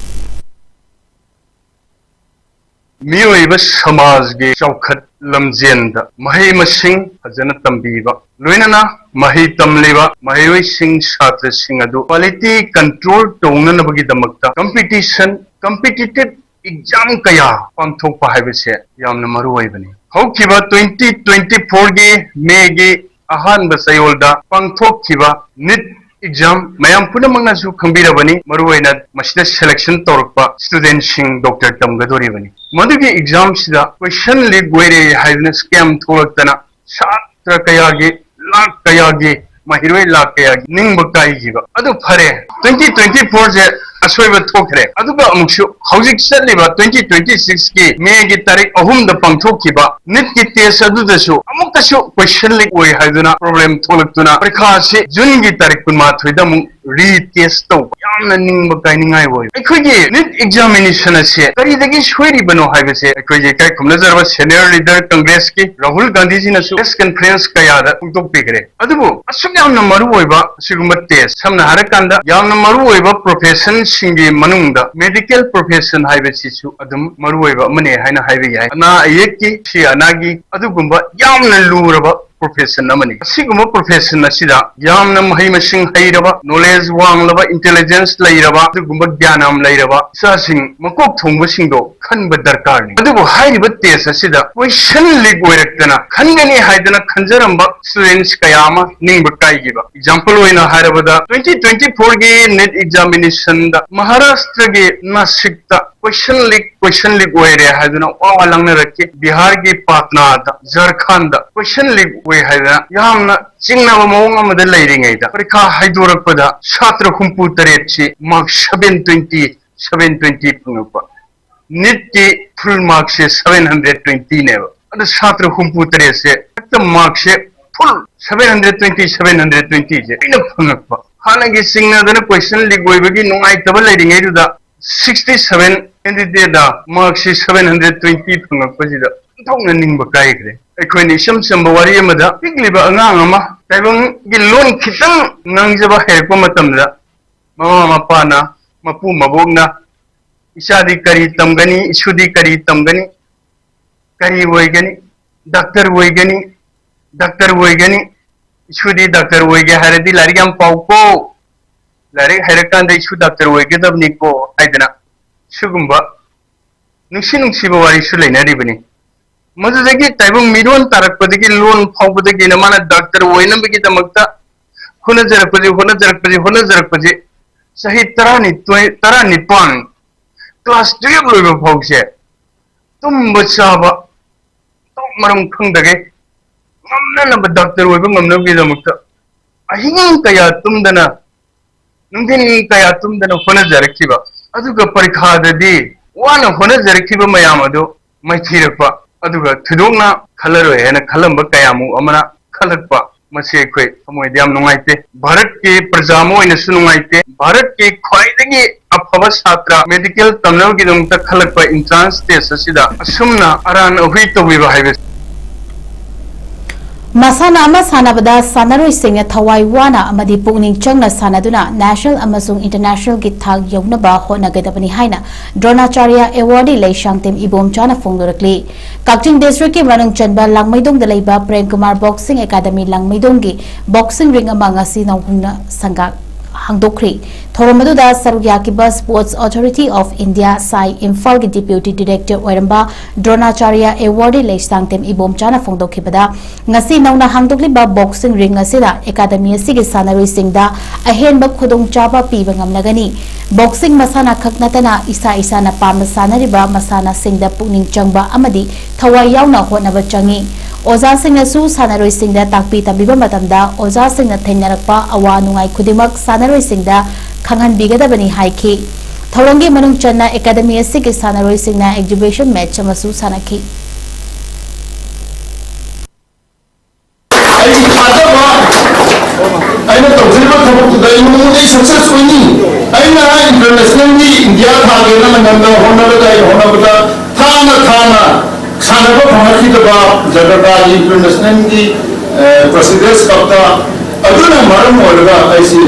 ꯃꯤꯑꯣꯏꯕ ꯁꯃꯥꯖꯒꯤ ꯆꯥꯎꯈꯠ ꯂꯝꯖꯦꯟꯗ ꯃꯍꯩ ꯃꯁꯤꯡ ꯐꯖꯅ ꯇꯝꯕꯤꯕ, ꯂꯣꯏꯅꯅ ꯃꯍꯩ ꯇꯝꯂꯤꯕ ꯃꯍꯩꯔꯣꯏꯁꯤꯡ, ꯁꯥꯇ꯭ꯔꯁꯤꯡ ꯑꯗꯨ quality control ꯇꯧꯅꯅꯕꯒꯤꯗꯃꯛꯇ competition, competitive exam ꯀꯌꯥ ꯄꯥꯡꯊꯣꯛꯄ ꯍꯥꯏꯕꯁꯦ ꯌꯥꯝꯅ ꯃꯔꯨ ꯑꯣꯏꯕꯅꯤ꯫ ꯍꯧꯈꯤꯕ twenty twenty fourꯒꯤ Mayꯒꯤ ꯑꯍꯥꯟꯕ ꯆꯌꯣꯜꯗ ꯄꯥꯡꯊꯣꯛꯈꯤꯕ ꯅꯤꯠ exam ꯃꯌꯥꯝ ꯄꯨꯝꯅꯃꯛꯅꯁꯨ ꯈꯪꯕꯤꯔꯕꯅꯤ꯫ ꯃꯔꯨꯑꯣꯏꯅ ꯃꯁꯤꯗ selection ꯇꯧꯔꯛꯄ studentꯁꯤꯡ doctor ꯇꯝꯒꯗꯧꯔꯤꯕꯅꯤ꯫ ꯃꯗꯨꯒꯤ examꯁꯤꯗ question leak ꯑꯣꯏꯔꯦ ꯍꯥꯏꯗꯨꯅ scam ꯊꯣꯛꯂꯛꯇꯅ ꯁꯥꯇ꯭ꯔ ꯀꯌꯥꯒꯤ, ꯂꯥꯛ ꯀꯌꯥꯒꯤ, ꯃꯍꯩꯔꯣꯏ ꯂꯥꯛ ꯀꯌꯥꯒꯤ ꯅꯤꯡꯕ ꯀꯥꯏꯈꯤꯕ꯫ ꯑꯗꯨ ꯐꯔꯦ, twenty twenty fourꯁꯦ ꯑꯁꯣꯏꯕ ꯊꯣꯛꯈ꯭ꯔꯦ꯫ ꯑꯗꯨꯒ ꯑꯃꯨꯛꯁꯨ ꯍꯧꯖꯤꯛ ꯆꯠꯂꯤꯕ twenty twenty six ꯀꯤ ꯃꯦꯒꯤ ꯇꯥꯔꯤꯛ ꯑꯍꯨꯝꯗ ꯄꯥꯡꯊꯣꯛꯈꯤꯕ ꯅꯤꯠꯀꯤ ꯇꯦꯁ ꯑꯗꯨꯗꯁꯨ ꯑꯃꯨꯛꯀꯁꯨ ꯀꯣꯏꯁꯟ ꯂꯤꯛ ꯑꯣꯏ ꯍꯥꯏꯗꯨꯅ ꯄ꯭ꯔꯣꯕ꯭ꯂꯦꯝ ꯊꯣꯛꯂꯛꯇꯨꯅ ꯄꯔꯤꯈꯥꯁꯤ ꯖꯨꯟꯒꯤ ꯇꯥꯔꯤꯛ ꯀꯨꯟꯃꯥꯊꯣꯏꯗ ꯑꯃꯨꯛ ꯔꯤꯇꯦꯁ ꯇꯧꯕ ꯌꯥꯝꯅ ꯅꯤꯡꯕ ꯀꯥꯏꯅꯤꯡꯉꯥꯏ ꯑꯣꯏ꯫ ꯑꯩꯈꯣꯏꯒꯤ ꯅꯤꯠ ꯑꯦꯛꯖꯥꯃꯤꯅꯦꯁꯟ ꯑꯁꯦ ꯀꯔꯤꯗꯒꯤ ꯁꯣꯏꯔꯤꯕꯅꯣ ꯍꯥꯏꯕꯁꯦ ꯑꯩꯈꯣꯏꯒꯤ ꯏꯀꯥꯏ ꯈꯨꯝꯅꯖꯔꯕ ꯁꯦꯅꯤꯌꯔ ꯂꯤꯗꯔ ꯀꯪꯒ꯭ꯔꯦꯁꯀꯤ ꯔꯥꯍꯨꯜ ꯒꯥꯟꯙꯤꯖꯤꯅꯁꯨ ꯄ꯭ꯔꯦꯁ ꯀꯟꯐꯔꯦꯟꯁ ꯀꯌꯥꯗ ꯐꯣꯡꯗꯣꯛꯄꯤꯈ꯭ꯔꯦ꯫ ꯑꯗꯨꯕꯨ ꯑꯁꯨꯛ ꯌꯥꯝꯅ ꯃꯔꯨ ꯑꯣꯏꯕ ꯑꯁꯤꯒꯨꯝꯕ ꯇꯦꯁ, ꯁꯝꯅ ꯍꯥꯏꯔꯀꯥꯟꯗ ꯌꯥꯝꯅ ꯃꯔꯨ ꯑꯣꯏꯕ ꯄ꯭ꯔꯣꯐꯦꯁꯟꯁꯤꯡꯒꯤ ꯃꯅꯨꯡꯗ ꯃꯦꯗꯤꯀꯦꯜ ꯄ꯭ꯔꯣꯐꯦꯁꯟ ꯍꯥꯏꯕꯁꯤꯁꯨ ꯑꯗꯨꯝ ꯃꯔꯨ ꯑꯣꯏꯕ ꯑꯃꯅꯦ ꯍꯥꯏꯅ ꯍꯥꯏꯕ ꯌꯥꯏ꯫ ꯑꯅꯥ ꯑꯌꯦꯛꯀꯤ, ꯁꯤ ꯑꯅꯥꯒꯤ ꯑꯗꯨꯒꯨꯝꯕ ꯌꯥꯝꯅ ꯂꯨꯔꯕ ꯄ꯭ꯔꯣꯐꯦꯁꯟ ꯑꯃꯅꯤ꯫ ꯑꯁꯤꯒꯨꯝꯕ ꯄ꯭ꯔꯣꯐꯦꯁꯟ ꯑꯁꯤꯗ ꯌꯥꯝꯅ ꯃꯍꯩ ꯃꯁꯤꯡ ꯍꯩꯔꯕ, ꯅꯣꯂꯦꯖ ꯋꯥꯡꯂꯕ, ꯏꯟꯇꯦꯂꯤꯖꯦꯟꯁ ꯂꯩꯔꯕ, ꯑꯗꯨꯒꯨꯝꯕ ꯒ꯭ꯌꯥꯟ ꯌꯥꯝ ꯂꯩꯔꯕ ꯏꯆꯥꯁꯤꯡ ꯃꯀꯣꯛ ꯊꯣꯡꯕꯁꯤꯡꯗꯣ ꯈꯟꯕ ꯗꯔꯀꯥꯔꯅꯤ꯫ ꯑꯗꯨꯕꯨ ꯍꯥꯏꯔꯤꯕ ꯇꯦꯁ ꯑꯁꯤꯗ ꯀꯣꯏꯁꯟ ꯂꯤꯛ ꯑꯣꯏꯔꯛꯇꯅ ꯈꯟꯒꯅꯤ ꯍꯥꯏꯗꯅ ꯈꯟꯖꯔꯝꯕ ꯁ꯭ꯇꯨꯗꯦꯟꯠꯁ ꯀꯌꯥ ꯑꯃ ꯅꯤꯡꯕ ꯀꯥꯏꯈꯤꯕ꯫ ꯑꯦꯛꯖꯥꯝꯄꯜ ꯑꯣꯏꯅ ꯍꯥꯏꯔꯕꯗ, twenty twenty four ꯒꯤ ꯅꯤꯠ ꯑꯦꯛꯖꯥꯃꯤꯅꯦꯁꯟꯗ ꯃꯍꯥꯔꯥꯁꯇ꯭ꯔꯒꯤ ꯅꯥꯁꯤꯛꯇ ꯀꯣꯏꯁꯟ ꯂꯤꯛ, ꯀꯣꯏꯁꯟ ꯂꯤꯛ ꯑꯣꯏꯔꯦ ꯍꯥꯏꯗꯨꯅ ꯋꯥ ꯋꯥ ꯂꯥꯡꯅꯔꯛꯈꯤ꯫ ꯕꯤꯍꯥꯔꯒꯤ ꯄꯥꯠꯅꯥꯗ, ꯖꯔꯈꯥꯟꯗ ꯀꯣꯏꯁꯟ ꯂꯤꯛ ꯑꯣꯏ ꯍꯥꯏꯗꯅ ꯌꯥꯝꯅ ꯆꯤꯡꯅꯕ ꯃꯑꯣꯡ ꯑꯃꯗ ꯂꯩꯔꯤꯉꯩꯗ ꯄꯔꯤꯈꯥ ꯍꯥꯏꯗꯣꯔꯛꯄꯗ ꯁꯥꯇ꯭ꯔ ꯍꯨꯝꯐꯨ ꯇꯔꯦꯠꯁꯤ mark seven twenty, seven twenty ꯐꯪꯉꯛꯄ꯫ ꯅꯤꯠꯀꯤ ꯐꯨꯜ ꯃꯥꯔꯛꯁꯦ seven hundred twenty ꯅꯦꯕ꯫ ꯑꯗ ꯁꯥꯇ꯭ꯔ ꯍꯨꯝꯐꯨ ꯇꯔꯦꯠꯁꯦ ꯍꯦꯛꯇ ꯃꯥꯔꯛꯁꯦ ꯐꯨꯜ seven hundred twenty, seven hundred twenty ꯁꯦ ꯂꯣꯏꯅ ꯐꯪꯉꯛꯄ꯫ ꯍꯥꯟꯅꯒꯤ ꯆꯤꯡꯅꯗꯅ ꯀꯣꯏꯁꯟ ꯂꯤꯛ ꯑꯣꯏꯕꯒꯤ ꯅꯨꯡꯉꯥꯏꯇꯕ ꯂꯩꯔꯤꯉꯩꯗꯨꯗ sixty seven candidate ꯗ ꯃꯥꯔꯛꯁꯤ seven hundred twenty ꯐꯪꯉꯛꯄꯁꯤꯗ ꯑꯣꯟꯊꯣꯛꯅ ꯅꯤꯡꯕ ꯀꯥꯏꯈ꯭ꯔꯦ꯫ ꯑꯩꯈꯣꯏꯅ ꯏꯆꯝ ꯆꯝꯕ ꯋꯥꯔꯤ ꯑꯃꯗ, ꯄꯤꯛꯂꯤꯕ ꯑꯉꯥꯡ ꯑꯃ ꯇꯥꯏꯕꯪꯒꯤ ꯂꯣꯟ ꯈꯤꯇꯪ ꯉꯥꯡꯖꯕ ꯍꯩꯔꯛꯄ ꯃꯇꯝꯗ, ꯃꯃꯥ ꯃꯄꯥꯅ, ꯃꯄꯨ ꯃꯕꯣꯛꯅ, "ꯏꯆꯥꯗꯤ ꯀꯔꯤ ꯇꯝꯒꯅꯤ? ꯏꯁꯨꯗꯤ ꯀꯔꯤ ꯇꯝꯒꯅꯤ? ꯀꯔꯤ ꯑꯣꯏꯒꯅꯤ? ꯗꯥꯛꯇꯔ ꯑꯣꯏꯒꯅꯤ, ꯗꯥꯛꯇꯔ ꯑꯣꯏꯒꯅꯤ꯫ ꯏꯁꯨꯗꯤ ꯗꯥꯛꯇꯔ ꯑꯣꯏꯒꯦ ꯍꯥꯏꯔꯗꯤ ꯂꯥꯏꯔꯤꯛ ꯌꯥꯝ ꯄꯥꯎꯀꯣ꯫ ꯂꯥꯏꯔꯤꯛ ꯍꯩꯔꯀꯥꯟꯗ ꯏꯁꯨ ꯗꯥꯛꯇꯔ ꯑꯣꯏꯒꯗꯕꯅꯤꯀꯣ" ꯍꯥꯏꯗꯅ ꯁꯤꯒꯨꯝꯕ ꯅꯨꯡꯁꯤ ꯅꯨꯡꯁꯤꯕ ꯋꯥꯔꯤꯁꯨ ꯂꯩꯅꯔꯤꯕꯅꯤ꯫ ꯃꯗꯨꯗꯒꯤ ꯇꯥꯏꯕꯪ ꯃꯤꯔꯣꯟ ꯇꯥꯔꯛꯄꯗꯒꯤ, ꯂꯣꯟ ꯐꯥꯎꯕꯗꯒꯤꯅ ꯃꯥꯅ ꯗꯥꯛꯇꯔ ꯑꯣꯏꯅꯕꯒꯤꯗꯃꯛꯇ ꯍꯣꯠꯅꯖꯔꯛꯄꯁꯤ, ꯍꯣꯠꯅꯖꯔꯛꯄꯁꯤ, ꯍꯣꯠꯅꯖꯔꯛꯄꯁꯤ ꯆꯍꯤ ꯇꯔꯥꯅꯤꯊꯣꯏ, ꯇꯔꯥꯅꯤꯄꯥꯟ, ꯀ꯭ꯂꯥꯁ ꯇꯨꯌꯦꯜꯞ ꯂꯣꯏꯕ ꯐꯥꯎꯁꯦ ꯇꯨꯝꯕ ꯆꯥꯕ ꯃꯊꯧ ꯃꯔꯝ ꯈꯪꯗꯒꯩ ꯉꯝꯅꯅꯕ, ꯗꯥꯛꯇꯔ ꯑꯣꯏꯕ ꯉꯝꯅꯕꯒꯤꯗꯃꯛꯇ ꯑꯍꯤꯡ ꯀꯌꯥ ꯇꯨꯝꯗꯅ ꯅꯨꯡꯊꯤꯟ ꯀꯌꯥ ꯇꯨꯝꯗꯅ ꯍꯣꯠꯅꯖꯔꯛꯈꯤꯕ, ꯑꯗꯨꯒ ꯄꯔꯤꯈꯥꯗꯗꯤ ꯋꯥꯅ ꯍꯣꯠꯅꯖꯔꯛꯈꯤꯕ ꯃꯌꯥꯝ ꯑꯗꯨ ꯃꯥꯏꯊꯤꯔꯛꯄ, ꯑꯗꯨꯒ ꯊꯣꯏꯗꯣꯛꯅ ꯈꯜꯂꯔꯣꯏ ꯍꯥꯏꯅ ꯈꯜꯂꯝꯕ ꯀꯌꯥꯃꯨꯛ ꯑꯃꯅ ꯈꯜꯂꯛꯄ, ꯃꯁꯤ ꯑꯩꯈꯣꯏ ꯊꯃꯣꯏꯗ ꯌꯥꯝ ꯅꯨꯡꯉꯥꯏꯇꯦ꯫ ꯚꯥꯔꯠꯀꯤ ꯄ꯭ꯔꯖꯥ ꯑꯃ ꯑꯣꯏꯅꯁꯨ ꯅꯨꯡꯉꯥꯏꯇꯦ꯫ ꯚꯥꯔꯠꯀꯤ ꯈ꯭ꯋꯥꯏꯗꯒꯤ ꯑꯐꯕ ꯁꯥꯇ꯭ꯔ, ꯃꯦꯗꯤꯀꯦꯜ ꯇꯝꯅꯕꯒꯤꯗꯃꯛꯇ ꯈꯜꯂꯛꯄ entrance test ꯑꯁꯤꯗ ꯑꯁꯨꯝꯅ ꯑꯔꯥꯟ ꯑꯍꯨꯏ ꯇꯧꯕꯤꯕ ꯍꯥꯏꯕꯁꯤ꯫ ꯃꯁꯥꯟꯅ ꯑꯃ ꯁꯥꯟꯅꯕꯗ ꯁꯥꯟꯅꯔꯣꯏꯁꯤꯡꯅ ꯊꯋꯥꯏ ꯋꯥꯅ ꯑꯃꯗꯤ ꯄꯨꯛꯅꯤꯡ ꯆꯪꯅ ꯁꯥꯟꯅꯗꯨꯅ national ꯑꯃꯁꯨꯡ internationalꯒꯤ ꯊꯥꯛ ꯌꯧꯅꯕ ꯍꯣꯠꯅꯒꯗꯕꯅꯤ ꯍꯥꯏꯅ ꯗ꯭ꯔꯣꯅꯥꯆꯥꯔꯌ awardee ꯂꯩꯁꯥꯡꯊꯦꯝ ꯏꯕꯣꯝꯆꯥꯅ ꯐꯣꯡꯗꯣꯔꯛꯂꯤ꯫ ꯀꯛꯆꯤꯡ districtꯀꯤ ꯃꯅꯨꯡ ꯆꯟꯕ ꯂꯥꯡꯃꯩꯗꯣꯡꯗ ꯂꯩꯕ Prem Kumar boxing academy ꯂꯥꯡꯃꯩꯗꯣꯡꯒꯤ boxing ring ꯑꯃ ꯉꯁꯤ ꯅꯧꯍꯧꯅ ꯁꯪꯒꯥ ꯍꯥꯡꯗꯣꯛꯈ꯭ꯔꯤ꯫ ꯊꯧꯔꯝ ꯑꯗꯨꯗ ꯁꯔꯨꯛ ꯌꯥꯈꯤꯕ Sports Authority of India, ꯁꯥꯏ, ꯏꯝꯐꯥꯜꯒꯤ deputy director ꯑꯣꯏꯔꯝꯕ ꯗ꯭ꯔꯣꯅꯥꯆꯥꯔꯌ awardee ꯂꯩꯁꯥꯡꯊꯦꯝ ꯏꯕꯣꯝꯆꯥꯅ ꯐꯣꯡꯗꯣꯛꯈꯤꯕꯗ, ꯉꯁꯤ ꯅꯧꯅ ꯍꯥꯡꯗꯣꯛꯂꯤꯕ boxing ring ꯑꯁꯤꯗ academy ꯑꯁꯤꯒꯤ ꯁꯥꯟꯅꯔꯣꯏꯁꯤꯡꯗ ꯑꯍꯦꯟꯕ ꯈꯨꯗꯣꯡꯆꯥꯕ ꯄꯤꯕ ꯉꯝꯂꯒꯅꯤ꯫ Boxing ꯃꯁꯥꯟꯅ ꯈꯛ ꯅꯠꯇꯅ ꯏꯁꯥ ꯏꯁꯥꯅ ꯄꯥꯝꯅ ꯁꯥꯟꯅꯔꯤꯕ ꯃꯁꯥꯟꯅꯁꯤꯡꯗ ꯄꯨꯛꯅꯤꯡ ꯆꯪꯕ ꯑꯃꯗꯤ ꯊꯋꯥꯏ ꯌꯥꯎꯅ ꯍꯣꯠꯅꯕ ꯆꯪꯏ꯫ ꯑꯣꯖꯥꯁꯤꯡꯅꯁꯨ ꯁꯥꯟꯅꯔꯣꯏꯁꯤꯡꯗ ꯇꯥꯛꯄꯤ ꯇꯝꯕꯤꯕ ꯃꯇꯝꯗ ꯑꯣꯖꯥꯁꯤꯡꯅ ꯊꯦꯡꯅꯔꯛꯄ ꯑꯋꯥ ꯅꯨꯡꯉꯥꯏ ꯈꯨꯗꯤꯡꯃꯛ ꯁꯥꯟꯅꯔꯣꯏꯁꯤꯡꯗ ꯈꯪꯍꯟꯕꯤꯒꯗꯕꯅꯤ ꯍꯥꯏꯈꯤ꯫ ꯊꯧꯔꯝꯒꯤ ꯃꯅꯨꯡ ꯆꯟꯅ academy ꯑꯁꯤꯒꯤ ꯁꯥꯟꯅꯔꯣꯏꯁꯤꯡꯅ exhibition match ꯑꯃꯁꯨ ꯁꯥꯟꯅꯈꯤ꯫ ꯑꯩꯒꯤ ꯊꯥꯖꯕ, ꯑꯩꯅ ꯇꯧꯖꯔꯤꯕ ꯊꯕꯛꯇꯨꯗ ꯑꯩ ꯅꯣꯡꯃꯗꯤ success ꯑꯣꯏꯅꯤ꯫ ꯑꯩꯅ internationalꯒꯤ India ꯊꯥꯒꯦꯅ ꯂꯪꯒꯟꯗ ꯍꯣꯠꯅꯕꯗ, ꯑꯩ ꯍꯣꯠꯅꯕꯗ ꯊꯥꯅ ꯊꯥꯅ ꯁꯥꯟꯅꯕ ꯐꯪꯂꯛꯈꯤꯗꯕ ꯖꯒꯔꯇꯥꯒꯤ internationalꯒꯤ, ꯑ, President's Cupꯇ, ꯑꯗꯨꯅ ꯃꯔꯝ ꯑꯣꯏꯔꯒ ꯑꯩꯁꯤ,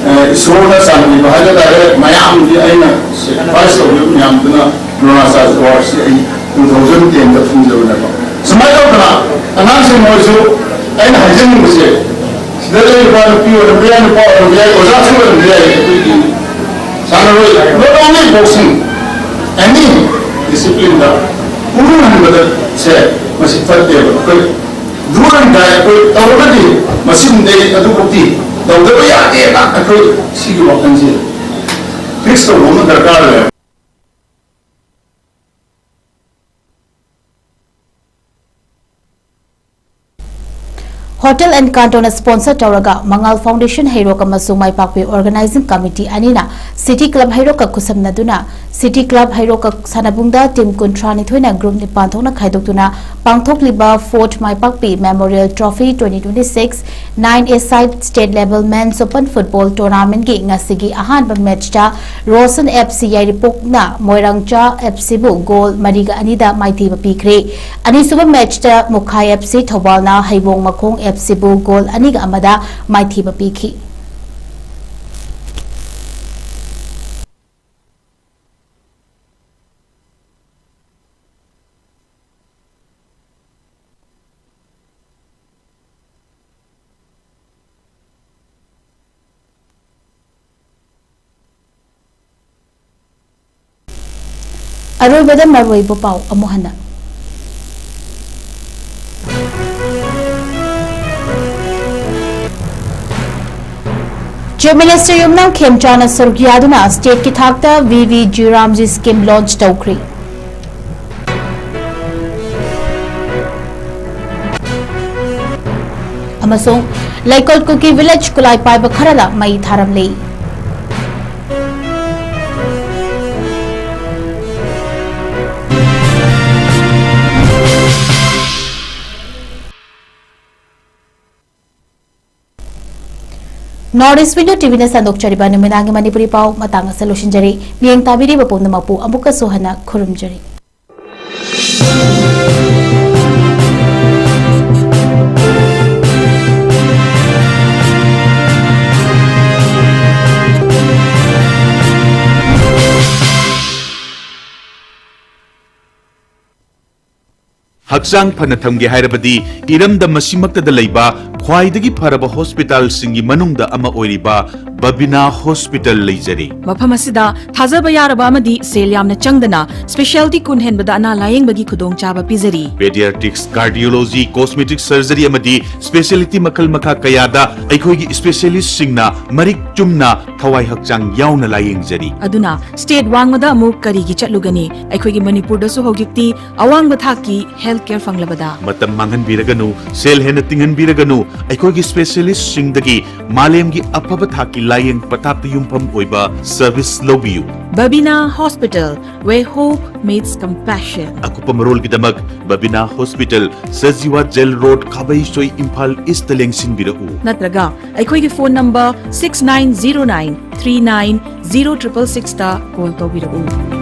ꯑ, ꯏꯁꯣꯔꯅ ꯆꯥꯟꯕꯤꯕ ꯍꯥꯏꯕ ꯇꯥꯔꯦ, ꯃꯌꯥꯝꯒꯤ ꯑꯩꯅ sacrifice ꯇꯧꯈꯤꯕ ꯃꯌꯥꯝꯗꯨꯅ ꯗ꯭ꯔꯣꯅꯥꯆꯥꯔꯌ awardꯁꯤ ꯑꯩ two thousand tenꯗ ꯐꯪꯖꯕꯅꯦꯕ꯫ ꯁꯨꯃꯥꯏꯅ ꯇꯧꯗꯅ ꯑꯉꯥꯡꯁꯤꯡ ꯃꯣꯏꯁꯨ ꯑꯩꯅ ꯍꯥꯏꯖꯅꯤꯡꯕꯁꯦ, ꯁꯤꯗ ꯂꯩꯔꯤꯕ ꯅꯨꯄꯤ ꯑꯣꯏꯔꯝꯕ ꯌꯥꯏ, ꯅꯨꯄꯥ ꯑꯣꯏꯔꯝꯕ ꯌꯥꯏ, ꯑꯣꯖꯥꯁꯤꯡ ꯑꯣꯏꯔꯝꯕ ꯌꯥꯏ, ꯑꯩꯈꯣꯏꯒꯤ ꯁꯥꯟꯅꯔꯣꯏ, not only boxing, any disciplineꯗ ꯄꯨꯛꯅꯤꯡ ꯍꯟꯕꯗ ꯁꯦ ꯃꯁꯤ ꯐꯠꯇꯦꯕ꯫ ꯑꯩꯈꯣꯏ do and die ꯑꯩꯈꯣꯏ ꯇꯧꯔꯒꯗꯤ ꯃꯁꯤꯒꯨꯝꯕꯗꯤ ꯑꯗꯨꯐꯥꯎꯗꯤ ꯇꯧꯗꯕ ꯌꯥꯗꯦꯅ ꯑꯩꯈꯣꯏ ꯁꯤꯒꯤ ꯋꯥꯈꯜꯁꯦ fix ꯇꯧꯕ ꯑꯃ ꯗꯔꯀꯥꯔ ꯑꯣꯏ꯫ Hotel and Canton sponsor ꯇꯧꯔꯒ ꯃꯉꯥꯜ Foundation ꯍꯩꯔꯣꯛ ꯑꯃꯁꯨꯡ ꯃꯥꯏꯄꯥꯛꯄꯤ Organizing Committee ꯑꯅꯤꯅ City Club ꯍꯩꯔꯣꯛꯀ ꯈꯨꯠꯁꯝꯅꯗꯨꯅ City Club ꯍꯩꯔꯣꯛꯀ ꯁꯥꯟꯅꯕꯨꯡꯗ team ꯀꯨꯟꯊ꯭ꯔꯥ ꯅꯤꯊꯣꯏꯅ group ꯅꯤꯄꯥꯟ ꯊꯣꯛꯅ ꯈꯥꯏꯗꯣꯛꯇꯨꯅ ꯄꯥꯡꯊꯣꯛꯂꯤꯕ Fort ꯃꯥꯏꯄꯥꯛꯄꯤ Memorial Trophy twenty twenty-six nine A-side State Level Men's Open Football Tournamentꯀꯤ ꯉꯁꯤꯒꯤ ꯑꯍꯥꯟꯕ matchꯇ Rosen F C ꯌꯥꯏꯔꯤꯄꯣꯛꯅ ꯃꯣꯏꯔꯥꯡꯆꯥ F Cꯕꯨ goal ꯃꯔꯤꯒ ꯑꯅꯤꯗ ꯃꯥꯏꯊꯤꯕ ꯄꯤꯈ꯭ꯔꯦ꯫ ꯑꯅꯤꯁꯨꯕ matchꯇ ꯃꯨꯈꯥꯏ F C ꯊꯧꯕꯥꯜꯅ ꯍꯩꯕꯣꯡ ꯃꯈꯣꯡ F Cꯕꯨ goal ꯑꯅꯤꯒ ꯑꯃꯗ ꯃꯥꯏꯊꯤꯕ ꯄꯤꯈꯤ꯫ ꯑꯔꯣꯏꯕꯗ ꯃꯔꯨꯑꯣꯏꯕ ꯄꯥꯎ ꯑꯃꯨꯛ ꯍꯟꯅ꯫ Chief Minister ꯌꯨꯝꯅꯥꯝ ꯈꯦꯝꯆꯥꯟꯅ ꯁꯔꯨꯛ ꯌꯥꯗꯨꯅ stateꯀꯤ ꯊꯥꯛꯇ V V G Ramji scheme launch ꯇꯧꯈ꯭ꯔꯦ꯫ ꯑꯃꯁꯨꯡ ꯂꯩꯀꯣꯠ ꯀꯨꯀꯤ village ꯈꯨꯠꯂꯥꯏ ꯄꯥꯏꯕ ꯈꯔꯅ ꯃꯩ ꯊꯥꯔꯝꯂꯤ꯫ North East Window TVꯅ ꯁꯟꯗꯣꯛꯆꯔꯤꯕ ꯅꯨꯃꯤꯗꯥꯡꯒꯤ ꯃꯅꯤꯄꯨꯔꯤ ꯄꯥꯎ ꯃꯇꯥꯡ ꯑꯁꯤꯗ ꯂꯣꯏꯁꯤꯟꯖꯔꯦ꯫ ꯃꯤꯠꯌꯦꯡ ꯇꯥꯕꯤꯔꯤꯕ ꯄꯨꯝꯅꯃꯛꯄꯨ ꯑꯃꯨꯛꯀꯁꯨ ꯍꯟꯅ ꯈꯨꯔꯨꯝꯖꯔꯤ꯫ ꯍꯛꯆꯥꯡ ꯐꯅ ꯊꯝꯒꯦ ꯍꯥꯏꯔꯕꯗꯤ ꯏꯔꯝꯗꯝ ꯑꯁꯤꯃꯛꯇꯗ ꯂꯩꯕ ꯈ꯭ꯋꯥꯏꯗꯒꯤ ꯐꯔꯕ ꯍꯣꯁꯄꯤꯇꯥꯜꯁꯤꯡꯒꯤ ꯃꯅꯨꯡꯗ ꯑꯃ ꯑꯣꯏꯔꯤꯕ ꯕꯕꯤꯅꯥ ꯍꯣꯁꯄꯤꯇꯥꯜ ꯂꯩꯖꯔꯤ꯫ ꯃꯐꯝ ꯑꯁꯤꯗ ꯊꯥꯖꯕ ꯌꯥꯔꯕ ꯑꯃꯗꯤ ꯁꯦꯜ ꯌꯥꯝꯅ ꯆꯪꯗꯅ specialty ꯀꯨꯟ ꯍꯦꯟꯕꯗ ꯑꯅꯥ ꯂꯥꯌꯦꯡꯕꯒꯤ ꯈꯨꯗꯣꯡꯆꯥꯕ ꯄꯤꯖꯔꯤ꯫ Pediatrics, cardiology, cosmetic surgery ꯑꯃꯗꯤ specialty ꯃꯈꯜ ꯃꯈꯥ ꯀꯌꯥꯗ ꯑꯩꯈꯣꯏꯒꯤ specialistꯁꯤꯡꯅ ꯃꯔꯤꯛ ꯆꯨꯝꯅ ꯊꯋꯥꯏ ꯍꯛꯆꯥꯡ ꯌꯥꯎꯅ ꯂꯥꯌꯦꯡꯖꯔꯤ꯫ ꯑꯗꯨꯅ state ꯋꯥꯡꯃꯗ ꯑꯃꯨꯛ ꯀꯔꯤꯒꯤ ꯆꯠꯂꯨꯒꯅꯤ? ꯑꯩꯈꯣꯏꯒꯤ ꯃꯅꯤꯄꯨꯔꯗꯁꯨ ꯍꯧꯖꯤꯛꯇꯤ ꯑꯋꯥꯡꯕ ꯊꯥꯛꯀꯤ health ꯀꯦꯌꯔ ꯐꯪꯂꯕꯗ꯫ ꯃꯇꯝ ꯃꯥꯡꯍꯟꯕꯤꯔꯒꯅꯨ, ꯁꯦꯜ ꯍꯦꯟꯅ ꯇꯤꯡꯍꯟꯕꯤꯔꯒꯅꯨ꯫ ꯑꯩꯈꯣꯏꯒꯤ ꯁ꯭ꯄꯦꯁꯤꯌꯦꯂꯤꯁꯁꯤꯡꯗꯒꯤ ꯃꯥꯂꯦꯝꯒꯤ ꯑꯐꯕ ꯊꯥꯛꯀꯤ ꯂꯥꯌꯦꯡ ꯄꯊꯥꯞꯇ ꯌꯨꯝꯐꯝ ꯑꯣꯏꯕ ꯁꯔꯚꯤꯁ ꯂꯧꯕꯤꯌꯨ꯫ Babina Hospital, where hope meets compassion. ꯑꯀꯨꯞꯄ ꯃꯔꯣꯜꯒꯤꯗꯃꯛ ꯕꯕꯤꯅꯥ hospital, Sajiwa jail road, Khabeisoi, Imphal east ꯂꯦꯡꯁꯤꯟꯕꯤꯔꯛꯎ꯫ ꯅꯠꯇ꯭ꯔꯒ ꯑꯩꯈꯣꯏꯒꯤ phone number six nine zero nine three nine zero triple sixꯇ ꯀꯣꯜ ꯇꯧꯕꯤꯔꯛꯎ꯫